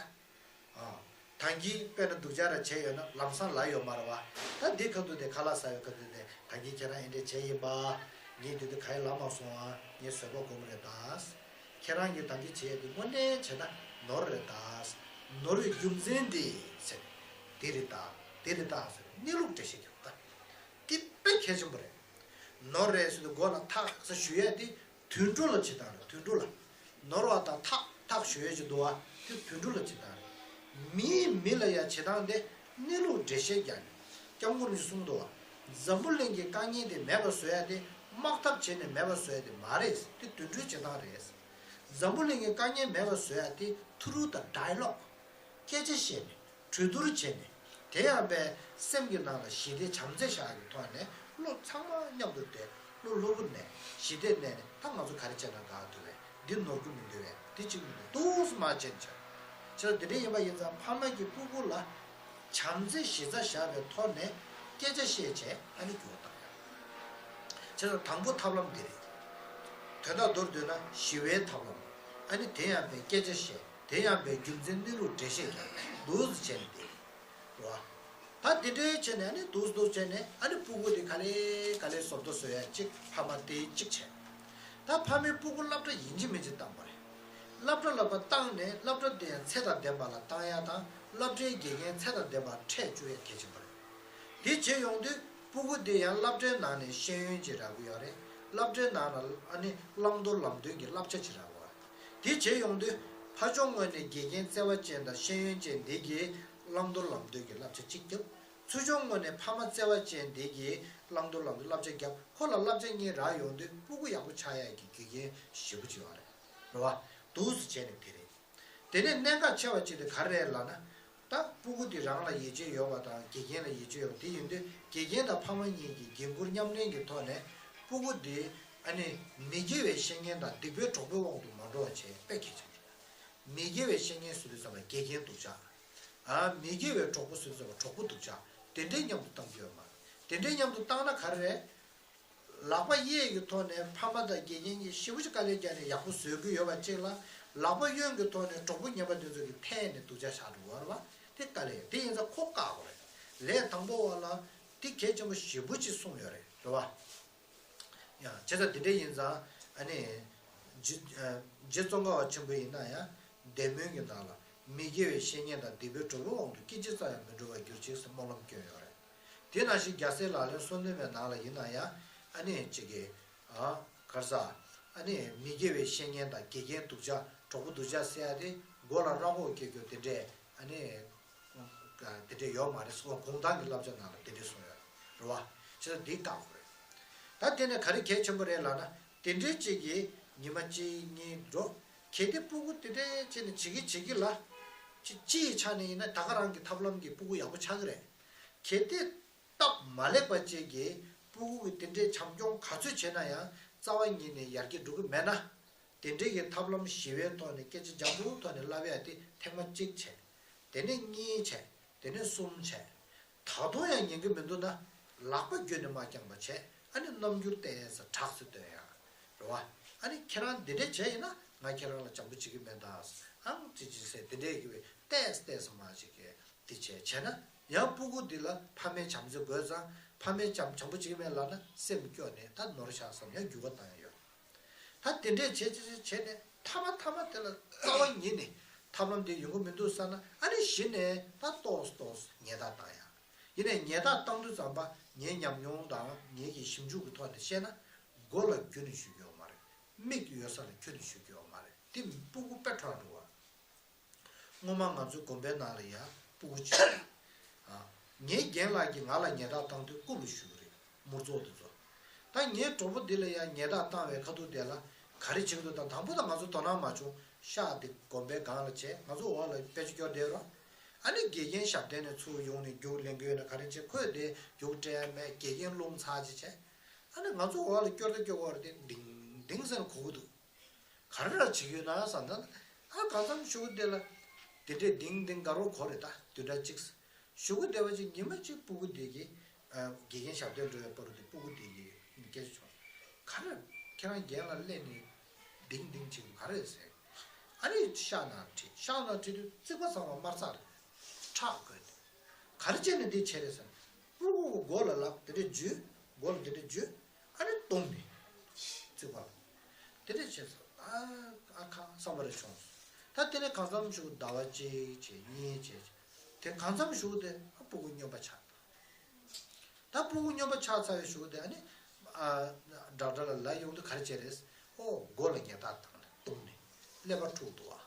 ཨ། ད་གིན་དཔེར་ན་སྡུག་ཅག་ར་བྱས་ཡོད་ན་ལམ་སང་ལ་ཡོད་མ་རེད་བ། ད་འདི་ཁ་ཐུག་དེ་ཁ་ལག་ཟ་ཡོད་ཁ་ཐུག་དེ་ད་གིན་ཁྱེད་རང་ཨེ་འདྲས་བྱས་ཡིན་པ། ངས་འདི་དུས་ག་ཡེ་ལ་མ་སོང་ཨ་ངས་བཟོད་པ་སྒོམ་རེད་ད། ཁྱེད་རང་གིས་ད་གིན་བྱས་ཡོད་དེ་དངོས་གནས་བྱས་ན་ནོར་རེད་ད། ནོར་བའི་རྒྱུ་མཚན་དེ་ཟེར། འདི་རེད་ད། འདི་རེད་ད་ཟེར་གནས་ལུགས་འགྲེལ་བཤད་རྒྱག་ད། འདི་དཔེ་གལ་ཆེན་པོ་རེད། ནོར་རེད་ཟེར་དུས་མགོ་ལ་ཐག་ས་ཞུ་ཡས་དེ་དུད་འགྲོ་ལ་བྱེད་སྟངས་རེད་དུད་འགྲོ་ལ། ནོར་བ་དང་ཐག་ཐག་ཞུ་ཡས་ཅིག་འདུག་བ་དེ་དུད་འགྲོ་ལ་བྱེད་སྟངས་རེད། མིའི་མི་ལ་ཡང་བྱེད་སྟངས་དེ་གནས་ལུགས་འགྲེལ་བཤད་རྒྱག་ནས་སྐྱབས་མགོན་རིན་པོ་ཆེས་གསུངས་འདུག་བ། འཛམ་བུ་གླིང་གི་དཀའ་ངལ་དེ་མེད་པ་བཟོ་ཡ་དེ་དམག་འཐབ་བྱས་ནས་མེད་པ་བཟོ་ཡ་དེ་མ་རེད་དེ་དུད་འགྲོའི་བྱེད་སྟངས་རེད། འཛམ་བུ་གླིང་གི་དཀའ་ངལ་མེད་པ་བཟོ་ཡ་དེ་ཐུ་རུ་དང་ཌའི་ལོག་སྐད་ཆ་བཤད་ནས། གྲོས་བསྡུར་བྱས་ནས། དེ་ཡང་པའི་སེམས་ཀྱི་ནང་ལ་ཞི་བདེ་བྱམས་བརྩེ་བཞག་གི་ཐོག་ནས་བློ་ཚང་མ་མཉམ་དུ་བསྡད་བློ་སློབ་བུ་ནས་ཞི་བདེ་གནས་ནས་ད་ང་ཚོ་ག་རེ་བྱས་ན་དགའ་ཐུབ་པས་འདི་ནོར་གྱི་མི་འདུག་པས་འདི་གཅིག་མི་འདུག་འདུག་སེ་མ་བྱས་ནས་བྱས། བྱས་ཙང་འདི་འདྲ་ཡིན་པ་ཡིན་ཙང་ཕ་མ་གིས་སྤུ་གུ་ལ་བྱམས་བརྩེ་གཞི་རྩ་བཞག་པའི་ཐོག་ནས་སྐད་ཆ་བཤད་བྱས་ཨ་ནི་འགྱུར་བ་བཏང་ཡག་བྱས་ཙང་དང་པོ་ཐབས་ལམ་འདི་རེད། དོན་དག་མདོར་བསྡུས་ན་ཞི་བའི་ཐབས་ལམ། ཨ་ནི་དེ་ཡང་པའི་སྐད་ཆ་བཤད། དེ་ཡང་པའི་རྒྱུ་མཚན་གནས་ལུགས་འགྲེལ་བཤད་ཀྱང་འདུག་སེ་བྱས་ནས་བསྡད། རེད་བ། ད་དེ་འདྲའི་བྱས་ནས་ཨ་ནི་འདུག་སེ་འདུག་སེ་བྱས་ནས་ཨ་ནི་སྤུ་གུ་དེ་ག་ལེ་ག་ལེ་བཟོ་ལྟ་བཟོ་ཡ་གཅིག་ཕ་མ་དེ་གཅིག་བྱས། ད་ཕ་མས་སྤུ་གུ་སློབ་གྲྭ་ཡིན་གཅིག་མིན་གཅིག་བཏང་པ་རེད། སློབ་གྲྭ་ལ་ཕར་བཏང་ནས་སློབ་གྲྭ་དེ་ཡང་ཚད་དང་ལྡན་པ་ལ་བཏང་ཡ་དང་སློབ་གྲྭའི་དགེ་རྒན་ཚད་དང་ལྡན་པར་འཕྲད་བཅུག་ཡ་གལ་ཆེན་པོ་རེད། དེ་བྱེད་ཡོང་དུས་སྤུ་གུ་དེ་ཡང་སློབ་གྲྭའི་ནང་ནས་ཤེས་ཡོན་ཅིག་རག་གི་ཡོད་རེད། སློབ་གྲྭའི་ནང་ལ་ཨ་ནི་བླང་དོར་ལམ་སྟོན་གྱི་བསླབ་བྱ་ཅིག་རག་གི་ཡོད་རེད། དེ་བྱེད་ཡོང་དུས་ཕ་ཕྱོགས་ངོས་ནས་དགེ་རྒན་བརྩེ་བ་ཅན་དང་ཤེས་ཡོན་ཅན་འདི་གིས་བླང་དོར་ལམ་སྟོན་གྱི་བསླབ་བྱ་གཅིག་བརྒྱབ། ཚུར་ཕྱོགས་ངོས་ནས་ཕ་མ་བརྩེ་བ་ཅན་འདི་གིས་བླང་དོར་ལམ་སྟོན་བསླབ་བྱ་བརྒྱབ་ཁོ་ལ་བསླབ་བྱ་གཉིས་རག་ཡོང་དུས་སྤུ་གུ་ཡག་པོ་ཆགས་ཡག་གི་རྒྱུ་རྐྱེན་ཞེ་པོ་ཅིག་ཡོད་རེད། རེད་བ། འདུག་སེ་བྱས་ནས་དེ་རེད། དེ་ནས་གནད་འགག་ཆེ་བ་གཅིག་དེ་ག་རེ་རེད་ལབ་ན། ད་སྤུ་གུ་དེ་རང་ལ་ཡིད་ཆེས་ཡོད་པ་དང་དགེ་རྒན་ལ་ཡིད་ཆེས་ཡོད་པ་དེ་ཡིན་དུས་དགེ་རྒན་དང་ཕ་མ་གཉིས་ཀྱིས་འགན་འཁུར་མཉམ་ལེན་གྱི་ཐོག་ནས་སྤུ་གུ་དེ་ཨ་ནི་མི་དགེ་བའི་བཤེས་གཉེན་དང་སྡིག་པའི་གྲོགས་པོའི་དབང་དུ་མ་འགྲོ་བ་བྱེད་དཔེ་གལ་ཆེན་པོ་རེད། མི་དགེ་བའི་བཤེས་གཉེན་ཟེར་དུས་ཙམ་ལ་དགེ་རྒན་སྡུག་ཅག་ཨ་མི་དགེ་བའི་གྲོགས་པོ་ཟེར་དུས་ཙམ་ལ་གྲོགས་པོ་སྡུག་ཅག་དེ་འདྲའི་མཉམ་དུ་བཏང་རྒྱུ་ཡོད་མ་རེད། དེ་འདྲའི་མཉམ་དུ་བཏང་ན་ག་རེ་རེད། ལག་པ་གཡས་ཀྱི་ཐོག་ནས་ཕ་མ་དང་དགེ་རྒན་གྱིས་ཞེ་པོ་ཅིག་དཀའ་ལས་བརྒྱབ་ནས་ཡག་པོ་བཟོ་གི་ཡོད་པ་གཅིག་ལ། ལག་པ་གཡོན་གྱི་ཐོག་ནས་གྲོགས་པོ་ངན་པ་དེ་ཚོ་གིས་འཐེན་ནས་སྡུག་ཅག་བཞག་འགྲོ་གི་ཡོད་རེད་བ། དེ་དཀའ་ལས་ཡོད་དེ་ཡིན་ཙང་ཁོ་བཀག་དགོས་རེད། ལས་དང་པོ་བ་ལ་དེ་གལ་ཆེན་པོ་ཞེ་པོ་ཅིག་གསུངས་ཡོད་རེད་རེད་བ། ཡང་བྱས་ཙང་དེ་འདྲ་ཡིན་ཙང་ཨ་ནི། རྗེ་རྗེ་ཙོང་ཁ་པ་ཆེན་པོ་ཡིན་ན་ཡང་བདེ་སྨོན་གྱི་ནང་ལ་མི་དགེ་བའི་བཤེས་གཉེན་དང་སྡིག་པའི་གྲོགས་པོའི་དབང་དུ་སྐད་ཅིག་ཙམ་ཡང་མི་འགྲོ་བར་གྱུར་ཅིག་ཟེར་སྨོན་ལམ་བསྐྱོན་ཡོད་རེད། དེ་ནང་བཞིན་རྒྱལ་སྲས་ལག་ལེན་སོ་བདུན་པའི་ནང་ལ་ཡིན་ན་ཡང་ཨ་ནི་གཅིག་གིས་ཨ་གར་ས་ཨ་ནི་མི་དགེ་བའི་བཤེས་གཉེན་དང་དགེ་རྒན་སྡུག་ཅག་གྲོགས་པོ་སྡུག་ཅག་ཟེར་ཡ་དེ་མགོ་ལ་རང་ངོ་སྐྱེ་རྒྱུ་དེ་འདྲས་ཨ་ནི་དེ་འདྲས་ཡོད་མ་རེད་གསུངས་པ་གུང་ཐང་གི་བསླབ་བྱ་ནང་ལ་དེ་འདྲས་གསུངས་ཡོད་རེད་བ། བྱས་ཙང་འདི་བཀག་དགོས་རེད། ད་དེ་ནས་ག་རེ་གལ་ཆེན་པོ་རེད་ལབ་ན་དེ་འདྲས་གཅིག་གིས་ཉི་མ་གཅིག་གཉིས་འགྲོ། གལ་ཏེ་སྤུ་གུ་དེ་འདྲས་བྱས་ནས་བྱེད་ཀྱི་བྱེད་ཀྱི་ལ། ཅི་ཅིའི་ཆ་ནས་ཡིན་ན་ད་ག་རང་གི་ཐབས་ལམ་གྱིས་སྤུ་གུ་ཡག་པོ་ཆགས་ཀྱི་རེད། གལ་ཏེ་སྟབས་མ་ལེགས་པ་ཅིག་གིས་སྤུ་གུ་གི་དེ་འདྲའི་བྱམས་སྐྱོང་ག་ཚོད་བྱས་ན་ཡང་རྩ་བ་ཉིད་ནས་ཡར་རྒྱས་འགྲོ་གི་མེད་ན། དེ་འདྲའི་གི་ཐབས་ལམ་ཞི་བའི་ཐོག་ནས་སྐད་ཆ་འཇམ་པོའི་ཐོག་ནས་ལབ་ཡ་དེ་ཐེངས་མ་གཅིག་བྱས། དེ་ནས་གཉིས་བྱས། དེ་ནས་གསུམ་བྱས། ད་དུང་ཡང་ཉན་གི་མི་འདུག་ན་ལག་པ་བརྒྱུད་ནས་མ་བསྐྱངས་པ་བྱས་ཨ་ནི་རྣམ་འགྱུར་བསྟན་ས་དྲག་ས་སྟོན་ཡ། རེད་བ། ཨ་ནི་ཁྱེད་རང་འདི་འདྲས་བྱས་ཡིན་ན་ང་ཁྱེད་རང་ལ་བྱམས་པོ་བྱེད་གི་མེད་ད། ཨང་ཅི་ཅི་ཟེར་དེ་འདྲས་ཀྱི་ ཏོག་ཙམ་ཏོག་ཙམ་མ་ཅིག་གི་དེ་བྱས་བྱས་ན་ཡང་སྤུ་གུ་འདི་ལ་ཕ་མའི་བྱམས་བརྩེ་དགོས་ཙང་ཕ་མའི་བྱམས་བྱམས་པོ་བྱེད་ཀྱི་མེད་ལབ་ན་སེམས་སྐྱོ་ནས་ད་ནོར་ཆགས་བསམ་ཡང་འགྱུར་བ་བཏང་ཡ་ཡོད། ད་དེ་འདྲས་བྱས་བྱས་བྱས་བྱས་ནས་མཐའ་མ་མཐའ་མ་དེ་ལ་རྩ་བ་ཉིད་ནས་ཐབས་ལམ་དེ་ཡོང་གི་མི་འདུག་བསམ་ན་ཨ་ནི་གཞི་ནས་ད་ཏོག་ཙམ་ཏོག་ཙམ་ཉེས་རྡུང་བཏང་ཡ། ཡིན་ནའི་ཉེས་རྡུང་བཏང་དུས་ཙམ་པ་ངའི་ཉམས་མྱོང་དང་ངེད་ཀྱི་ཞིབ་འཇུག་གི་ཐོག་ནས་བཤད་ན་མགོ་ལ་ཁྱོན་ནས་གཞུ་གི་ཡོད་མ་རེད། མིག་ཡོད་ས་ལ་ཁྱོན་ནས་གཞུ་གི་ཡོད་མ་རེད། དེ་སྤུ་གུ་དཔེ་ཁྲག་འགྲོ་བ། སྔོན་མ་ང་ཚོའི་དགོན་པའི་ནང་ལ་ཡ་སྤུ་གུ་གཅིག་ཨ། ངའི་རྒན་ལགས་ཀྱིས་ང་ལ་ཉེས་རྡུང་བཏང་དུས་རྐུབ་ལ་གཞུས་རེད། དམུ་རྫོགས་དེ་ཚོ། ད་ངའི་གྲོགས་པོ་འདི་ལ་ཡ་ཉེས་རྡུང་བཏང་བའི་ཁ་ཐུག་དེ་ལ་ག་རེ་བྱེད་ཀྱི་འདུག་ད་དང་པོ་ད་ང་ཚོ་དོ་སྣང་མ་བྱུང་། ཤག་དེ་དགོན་པའི་སྒང་ལ་བྱས་ང་ཚོ་འོག་ལ་དཔེ་ཆ་སྐྱོར་བསྡད་རོགས། ཨ་ནི་དགེ་རྒན་ཞབས་བརྟན་ནས་ཚུར་ཡོང་ནས་རྒྱུགས་ལེན་གྱི་ཡོད་ན་ག་རེ་བྱེད། ཁོས་དེ་རྒྱུགས་སྤྲད་མེད། དགེ་རྒན་རླུང་ཚ་ཅིག་བྱས། ཨ་ནི་ང་ཚོ་འོག་ལ་སྐྱོར་ད་སྐྱོར་བར་དེ་ལྡིང་ལྡིང་ཟེར་ནས་གོ་གི་འདུག་ག་རེ་ར་བྱེད་ཀྱི་ཡོད་ན་བསམ་ད། ཨ་གང་འཚམ་ཞུ་གི་དེ་ལ་དེ་འདྲས་ལྡིང་ལྡིང་དགའ་རོགས་གོ་རེད། ད་བདུན་ཕྲག་གཅིག་ཞུ་གི་བསྡད་པ་ཅིག་ཉི་མ་གཅིག་སྤུ་གུ་དེ་གིས་ཨ་དགེ་རྒན་ཞབས་བརྟན་འགྲོ་བའི་བར་དུ་དེ་སྤུ་གུ་དེ་གིས་སྐད་ཆ་བྱུང་། ག་རེ་ཁྱེད་རང་རྒན་ལ་སླེབས་ནས་ལྡིང་ལྡིང་བྱེད་ཀྱི་ག་རེ་ཟེར། ཨ་ནི་ཤག་ནང་ཁྲིད། ཤག་ནང་ཁྲིད་དུས་རྩིག་པ་ཚང་མ་དམར་ཚག་རེད། ཁྲག་བཀོད་དེ། ག་རེ་བྱས་ནས་འདི་བྱས་རེད་ཟེར། སྤུ་གུ་གི་མགོ་ལ་ལག་དེ་འདྲས་འཇུས། མགོ་ལ་དེ་འདྲས་འཇུས། ཨ་ནི་བརྡུངས་ནས་རྩིག་པ་ལ། དེ་འདྲས་བྱས་ཙང་ཨ་ཨ་ཁ་བསམ་པ་རེ་བྱུང་། ད་དེ་ནས་གང་འཚམ་ཞིག་ཟླ་བ་གཅིག་བྱས་གཉིས་བྱས། དེ་གང་འཚམ་ཞིག་དེ་ཨ་སྤུ་གུ་སྨྱོན་པ་ཆགས། ད་སྤུ་གུ་སྨྱོན་པ་ཆགས་ཚར་བའི་གཞུག་དེ་ཨ་ནི་ཨ་ཌོག་ཊར་ལ་ལབ་ཡོང་དུས་ག་རེ་བྱས་རེད། ཨོ་མགོ་ལ་ཉེས་རྡུང་བཏང་ནས་བརྡུངས་ནས་ཀླད་པ་འཁྲུགས་འདུག་ཨ།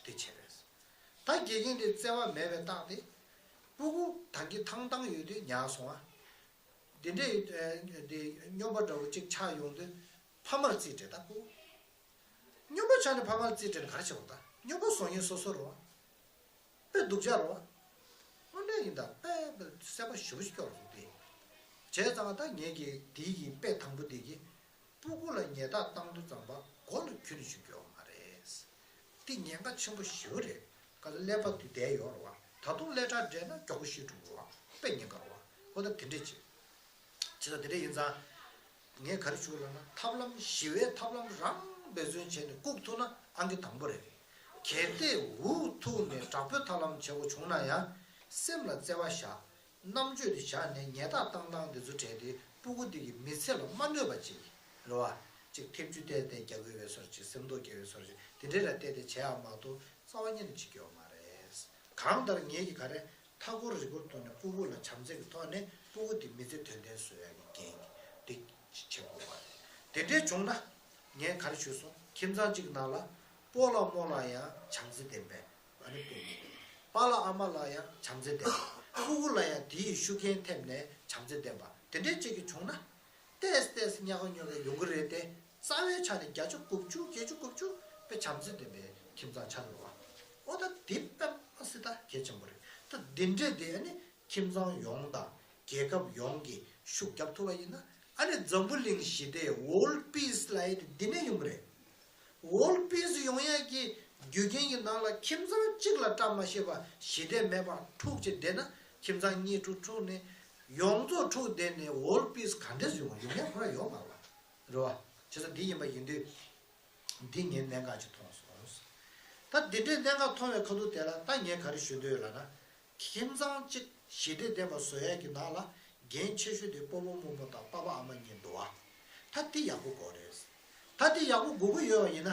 དེ་བྱས་རེད། ད་དགེ་རྒན་དེ་བརྩེ་བ་མེད་པའི་རྟགས་དེ། སྤུ་གུ་ད་གིན་ཐང་ཐང་ཡོད་དུས་ཉར་སོང་ཨ། དེ་འདྲའི་ཨ་དེ་སྨྱོན་པ་འདྲ་བོ་གཅིག་ཆགས་ཡོང་དུས་ཕ་མར་རྩིས་སྤྲད། ད་སྤུ་གུ་སྨྱོན་པ་ཆགས་ནས་ཕ་མར་རྩིས་སྤྲད་ནས་ག་རེ་བྱེད་དགོས། ད་སྨྱོན་པ་བཟོ་མཁན་སོ་སོ་རེད་བ། དཔེ་སྡུག་ཅག་རེད་བ། དངོས་གནས་ཡིན་ད་དཔེ་སེམས་པ་ཞེ་པོ་ཅིག་སྐྱོ་རུ་འདུག་སྟེ། བྱས་ཙང་ད་ངེད་ཀྱི་དེའི་གི་དཔེ་དང་པོ་དེ་གི་སྤུ་གུ་ལ་ཉེས་རྡུང་བཏང་དུས་ཙམ་པ་མགོ་ལ་ཁྱོན་ནས་ཞུ་རྒྱུ་ཡོད་མ་རེད། དེ་ཉེན་ཁ་ཆེན་པོ་ཞེ་པོ་རེད། ག་ཚོད་ཀླད་པ་དེ་བསྡད་ཡོད་རེད་བ། ད་དུང་ཀླད་ཁྲག་འདྲེས་ན་མགྱོགས་པོ་ཤི་འགྲོ་གི་རེད་བ། དཔེ་ཉེན་ཁ་རེད་བ། ཨོ་ད་དེ་འདྲས་བྱེད། བྱས་ཙང་དེ་འདྲ་ཡིན་ཙང་། ངས་ག་རེ་ཞུ་ལབ་ན་ཐབས་ལམ་ཞི་བའི་ཐབས་ལམ་རང་འབད་བརྩོན་བྱས་ནས་བཀུག་ཐུབ་ན་ཨང་ཀི་དང་པོ་རེད། གལ་ཏེ་འུ་ཐུག་ནས་དྲག་པོའི་ཐབས་ལམ་བྱེད་དགོས་བྱུང་ན་ཡང་སེམས་ལ་བརྩེ་བ་བཞག་རྣམ་དཔྱོད་དེ་བཞག་ནས་ཉེས་རྡུང་བཏང་སྟངས་དེ་ཚོ་བྲལ་ཏེ་སྤུ་གུ་དེ་གི་མི་ཚེ་ལ་མ་གནོད་པ་ཅིག་རེད་བ། ཅིག་ཐེབས་ཆུ་བལྟས་ཏེ་རྒྱག་གི་ཡོད་པའི་བཟོ་འདྲ་ཅིག་སེམས་རྟོགས་རྒྱག་པའི་བཟོ་འདྲ་ཅིག་དེ་འདྲས་ལ་བལྟས་ཏེ་བྱེད་ཡག་མ་གཏོགས་རྩ་བ་ཉིད་ནས་བྱེད་ཀྱི་ཡོད་མ་རེད། གང་ལྟར་ངེད་ཀྱིས་ག་རེ་མཐའ་འཁོར་རིག་པ་ཐོག་ནས་སྤུ་གུ་ལ་བྱམས་བརྩེ་གི་ཐོག་ནས་སྤུ་གུ་དེ་མི་ཚེ་དོན་ལྡན་བཟོ་ཡག་གི་འགན་འདི་བྱེད་དགོས་པ་རེད། དེ་འདྲས་བྱུང་ན་ངས་ག་རེ་ཞུས་སོང་། ཁྱིམ་ཚང་གཅིག་ནང་ལ་སྤོ་ལགས་རྨོ་ལགས་ཡང་བྱམས་བརྩེ་ལྡན་པའི་ཨ་ནི་སྤུ་གུ། པཱ་ལགས་ཨ་མ་ལགས་ཡང་བྱམས་བརྩེ་ལྡན་པ། སྤུ་གུ་ལ་ཡང་དེའི་ཤུགས་རྐྱེན་ཐེབས་ནས་བྱམས་བརྩེ་ལྡན་པ་དེ་འདྲས་གཅིག་གིས་བྱུང་ན། ཏོག་ཙམ་ཏོག་ཙམ་ཉག་ག་ཉོག་ག་ཡོང་གི་རེད་དེ། རྩ་བའི་ཆ་ནས་བརྒྱ་ཆ་དགུ་བཅུ་བརྒྱད་ཅུ་དགུ་བཅུ་དཔེ་བྱམས་བརྩེ་ལྡན་པའི་ཁྱིམ་ཚང་ཆགས་ཡོད་པ། ཨོ་ད་འདི་དཔེ་མ་སྲིད་ད་གལ་ཆེན་པོ་རེད། ད་འདི་འདྲས་དེ་ཨ་ནི་ཁྱིམ་ཚང་ཡོངས་དང་རྒྱལ་ཁབ་ཡོངས་ཀྱིས་ཤུགས་རྒྱབ་ཐུབ་པ་ཡིན་ན་ཨ་ནི་འཛམ་བུ་གླིང་ཞི་བདེ་World Peace་ལབ་ཡས་དེ་འདི་ནས་ཡོང་གི་རེད། World Peace་ཡོང་ཡས་ཀྱི་རྒྱུ་རྐྱེན་གྱི་ནང་ལ་ཁྱིམ་ཚང་གཅིག་ལ་བཀྲ་མ་ཤིས་པ་ཞི་བདེ་མེད་པ་འཁྲུག་ཅིག་བསྡད་ན་ཁྱིམ་ཚང་གཉིས་དྲུག་འཁྲུག་ནས་ཡོངས་རྫོགས་འཁྲུག་བསྡད་ནས་World Peace་ག་འདྲས་ཡོང་ཡོང་ཡས་ཁོ་རང་ཡོད་མ་རེད་བ། རེད་བ། བྱས་ཙང་འདི་ཡིན་པ་ཡིན་དུས། འདི་ངས་གནད་འགག་ཅིག་མཐོང་སོང་། ད་འདི་འདྲའི་གནད་འགག་མཐོང་བའི་ཁ་ཐུག་དེ་ལ་ད་ངས་ག་རེ་ཞུ་འདོད་ཡོད་ལབ་ན། ཁྱིམ་ཚང་གཅིག་ཞི་བདེ་ལྡན་པ་བཟོ་ཡས་ཀྱི་ནང་ལ་འགན་ཆེ་ཤོས་དེ་སྤོ་བོ་རྨོ་མོ་དང་པ་ཕ་ཨ་མ་གཉིས་འདུག་བ། ད་འདི་ཡག་པོ་དགོས་རེད། ད་འདི་ཡག་པོ་དགོས་ཀྱི་ཡོད་པ་ཡིན་ན་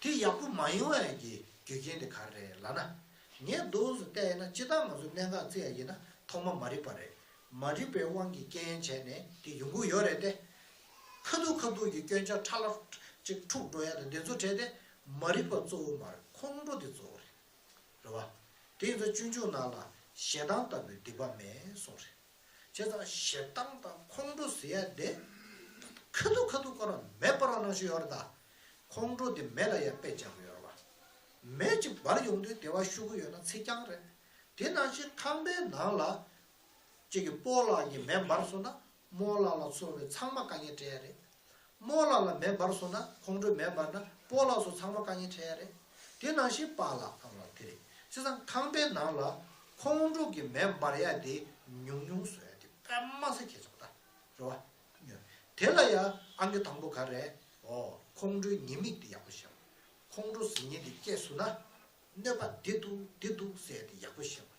འདི་ཡག་པོ་མ་ཡོང་ཡས་ཀྱི་རྒྱུ་རྐྱེན་དེ་ག་རེ་རེད་ལབ་ན། ངས་འདུག་སེ་བལྟས་ཡིན་ན་སྤྱིར་བཏང་ང་ཚོ་གནད་འགག་བརྩི་ཡས་ཡིན་ན་ཐོག་མ་མ་རིག་པ་རེད། མ་རིག་པའི་དབང་གིས་རྐྱེན་བྱས་ནས་དེ་ཡོང་གི་ཡོད་རེད་དེ། ཁ་ཐུག་ཁ་ཐུག་གི་སྐྱོན་ཆ་ཕྲ་ལ་ཅིག་འཁྲུག་འགྲོ་ཡ་དང་དེ་ཚོ་བྲལ་ཏེ་མ་རིག་པ་གཙོ་བོ་མ་རེད། ཁོང་ཁྲོ་དེ་གཙོ་བོ་རེད། རེད་བ། དེ་ཡིན་ཙང་སྤྱོད་འཇུག་ནང་ལ་ཞེ་སྡང་ལྟ་བུའི་སྡིག་པ་མེད་གསུངས་རེད། བྱས་ཙང་ཞེ་སྡང་དང་ཁོང་ཁྲོ་ཟེར་ཡ་དེ་ཁ་ཐུག་ཁ་ཐུག་ཁོ་རང་མེ་འབར་བ་ནང་བཞིན་ཡོད་རེད་ད། ཁོང་ཁྲོ་དེ་མེ་ལ་ཡ་དཔེ་བྱ་དགོས་ཡོད་རེད་བ། མེ་ཅིག་འབར་ཡོང་དུས་བདེ་བ་ཤུགས་ཀྱིས་ཡོད་ན་ཚིག་རྐྱང་རེད། དེ་ནང་བཞིན་ཁང་པའི་ནང་ལ། གཅིག་གིས་སྤོ་ལགས་ཀྱི་མེ་འབར་སོང་ན་རྨོ་ལགས་ལ་ཚོར་བའི་ཚང་མ་དཀའ་ངལ་འཕྲད་ཡ་རེད། རྨོ་ལགས་ལ་མེ་འབར་སོང་ན་ཁོང་ཁྲོའི་མེ་འབར་ན་སྤོ་ལགས་ཚོ་ཚང་མ་དཀའ་ངལ་འཕྲད་ཡ་རེད། དེ་ནང་བཞིན་པཱ་ལགས་ཨ་མ་ལགས་དེ་རེད། བྱས་ཙང་ཁང་པའི་ནང་ལ་ཁོང་ཁྲོ་གི་མེ་འབར་ཡ་དེ་ཉུང་ཉུང་བཟོ་ཡ་དེ་དཔེ་མ་སེ་གལ་ཆེན་པོ་ད་རེད་བ། དེ་ལ་ཡ་ཨང་ཀི་དང་པོ་ག་རེ། ཨོ་ཁོང་ཁྲོའི་ཉེས་དམིགས་དེ་ཡག་པོ་ཤེས། ཁོང་ཁྲོ་ཟེར་མཁན་དེ་སྐྱེས་སོང་ན། གནོད་པ་འདི་འདུག་འདི་འདུག་ཟེར་ཏེ་ཡག་པོ་ཤེས་པ།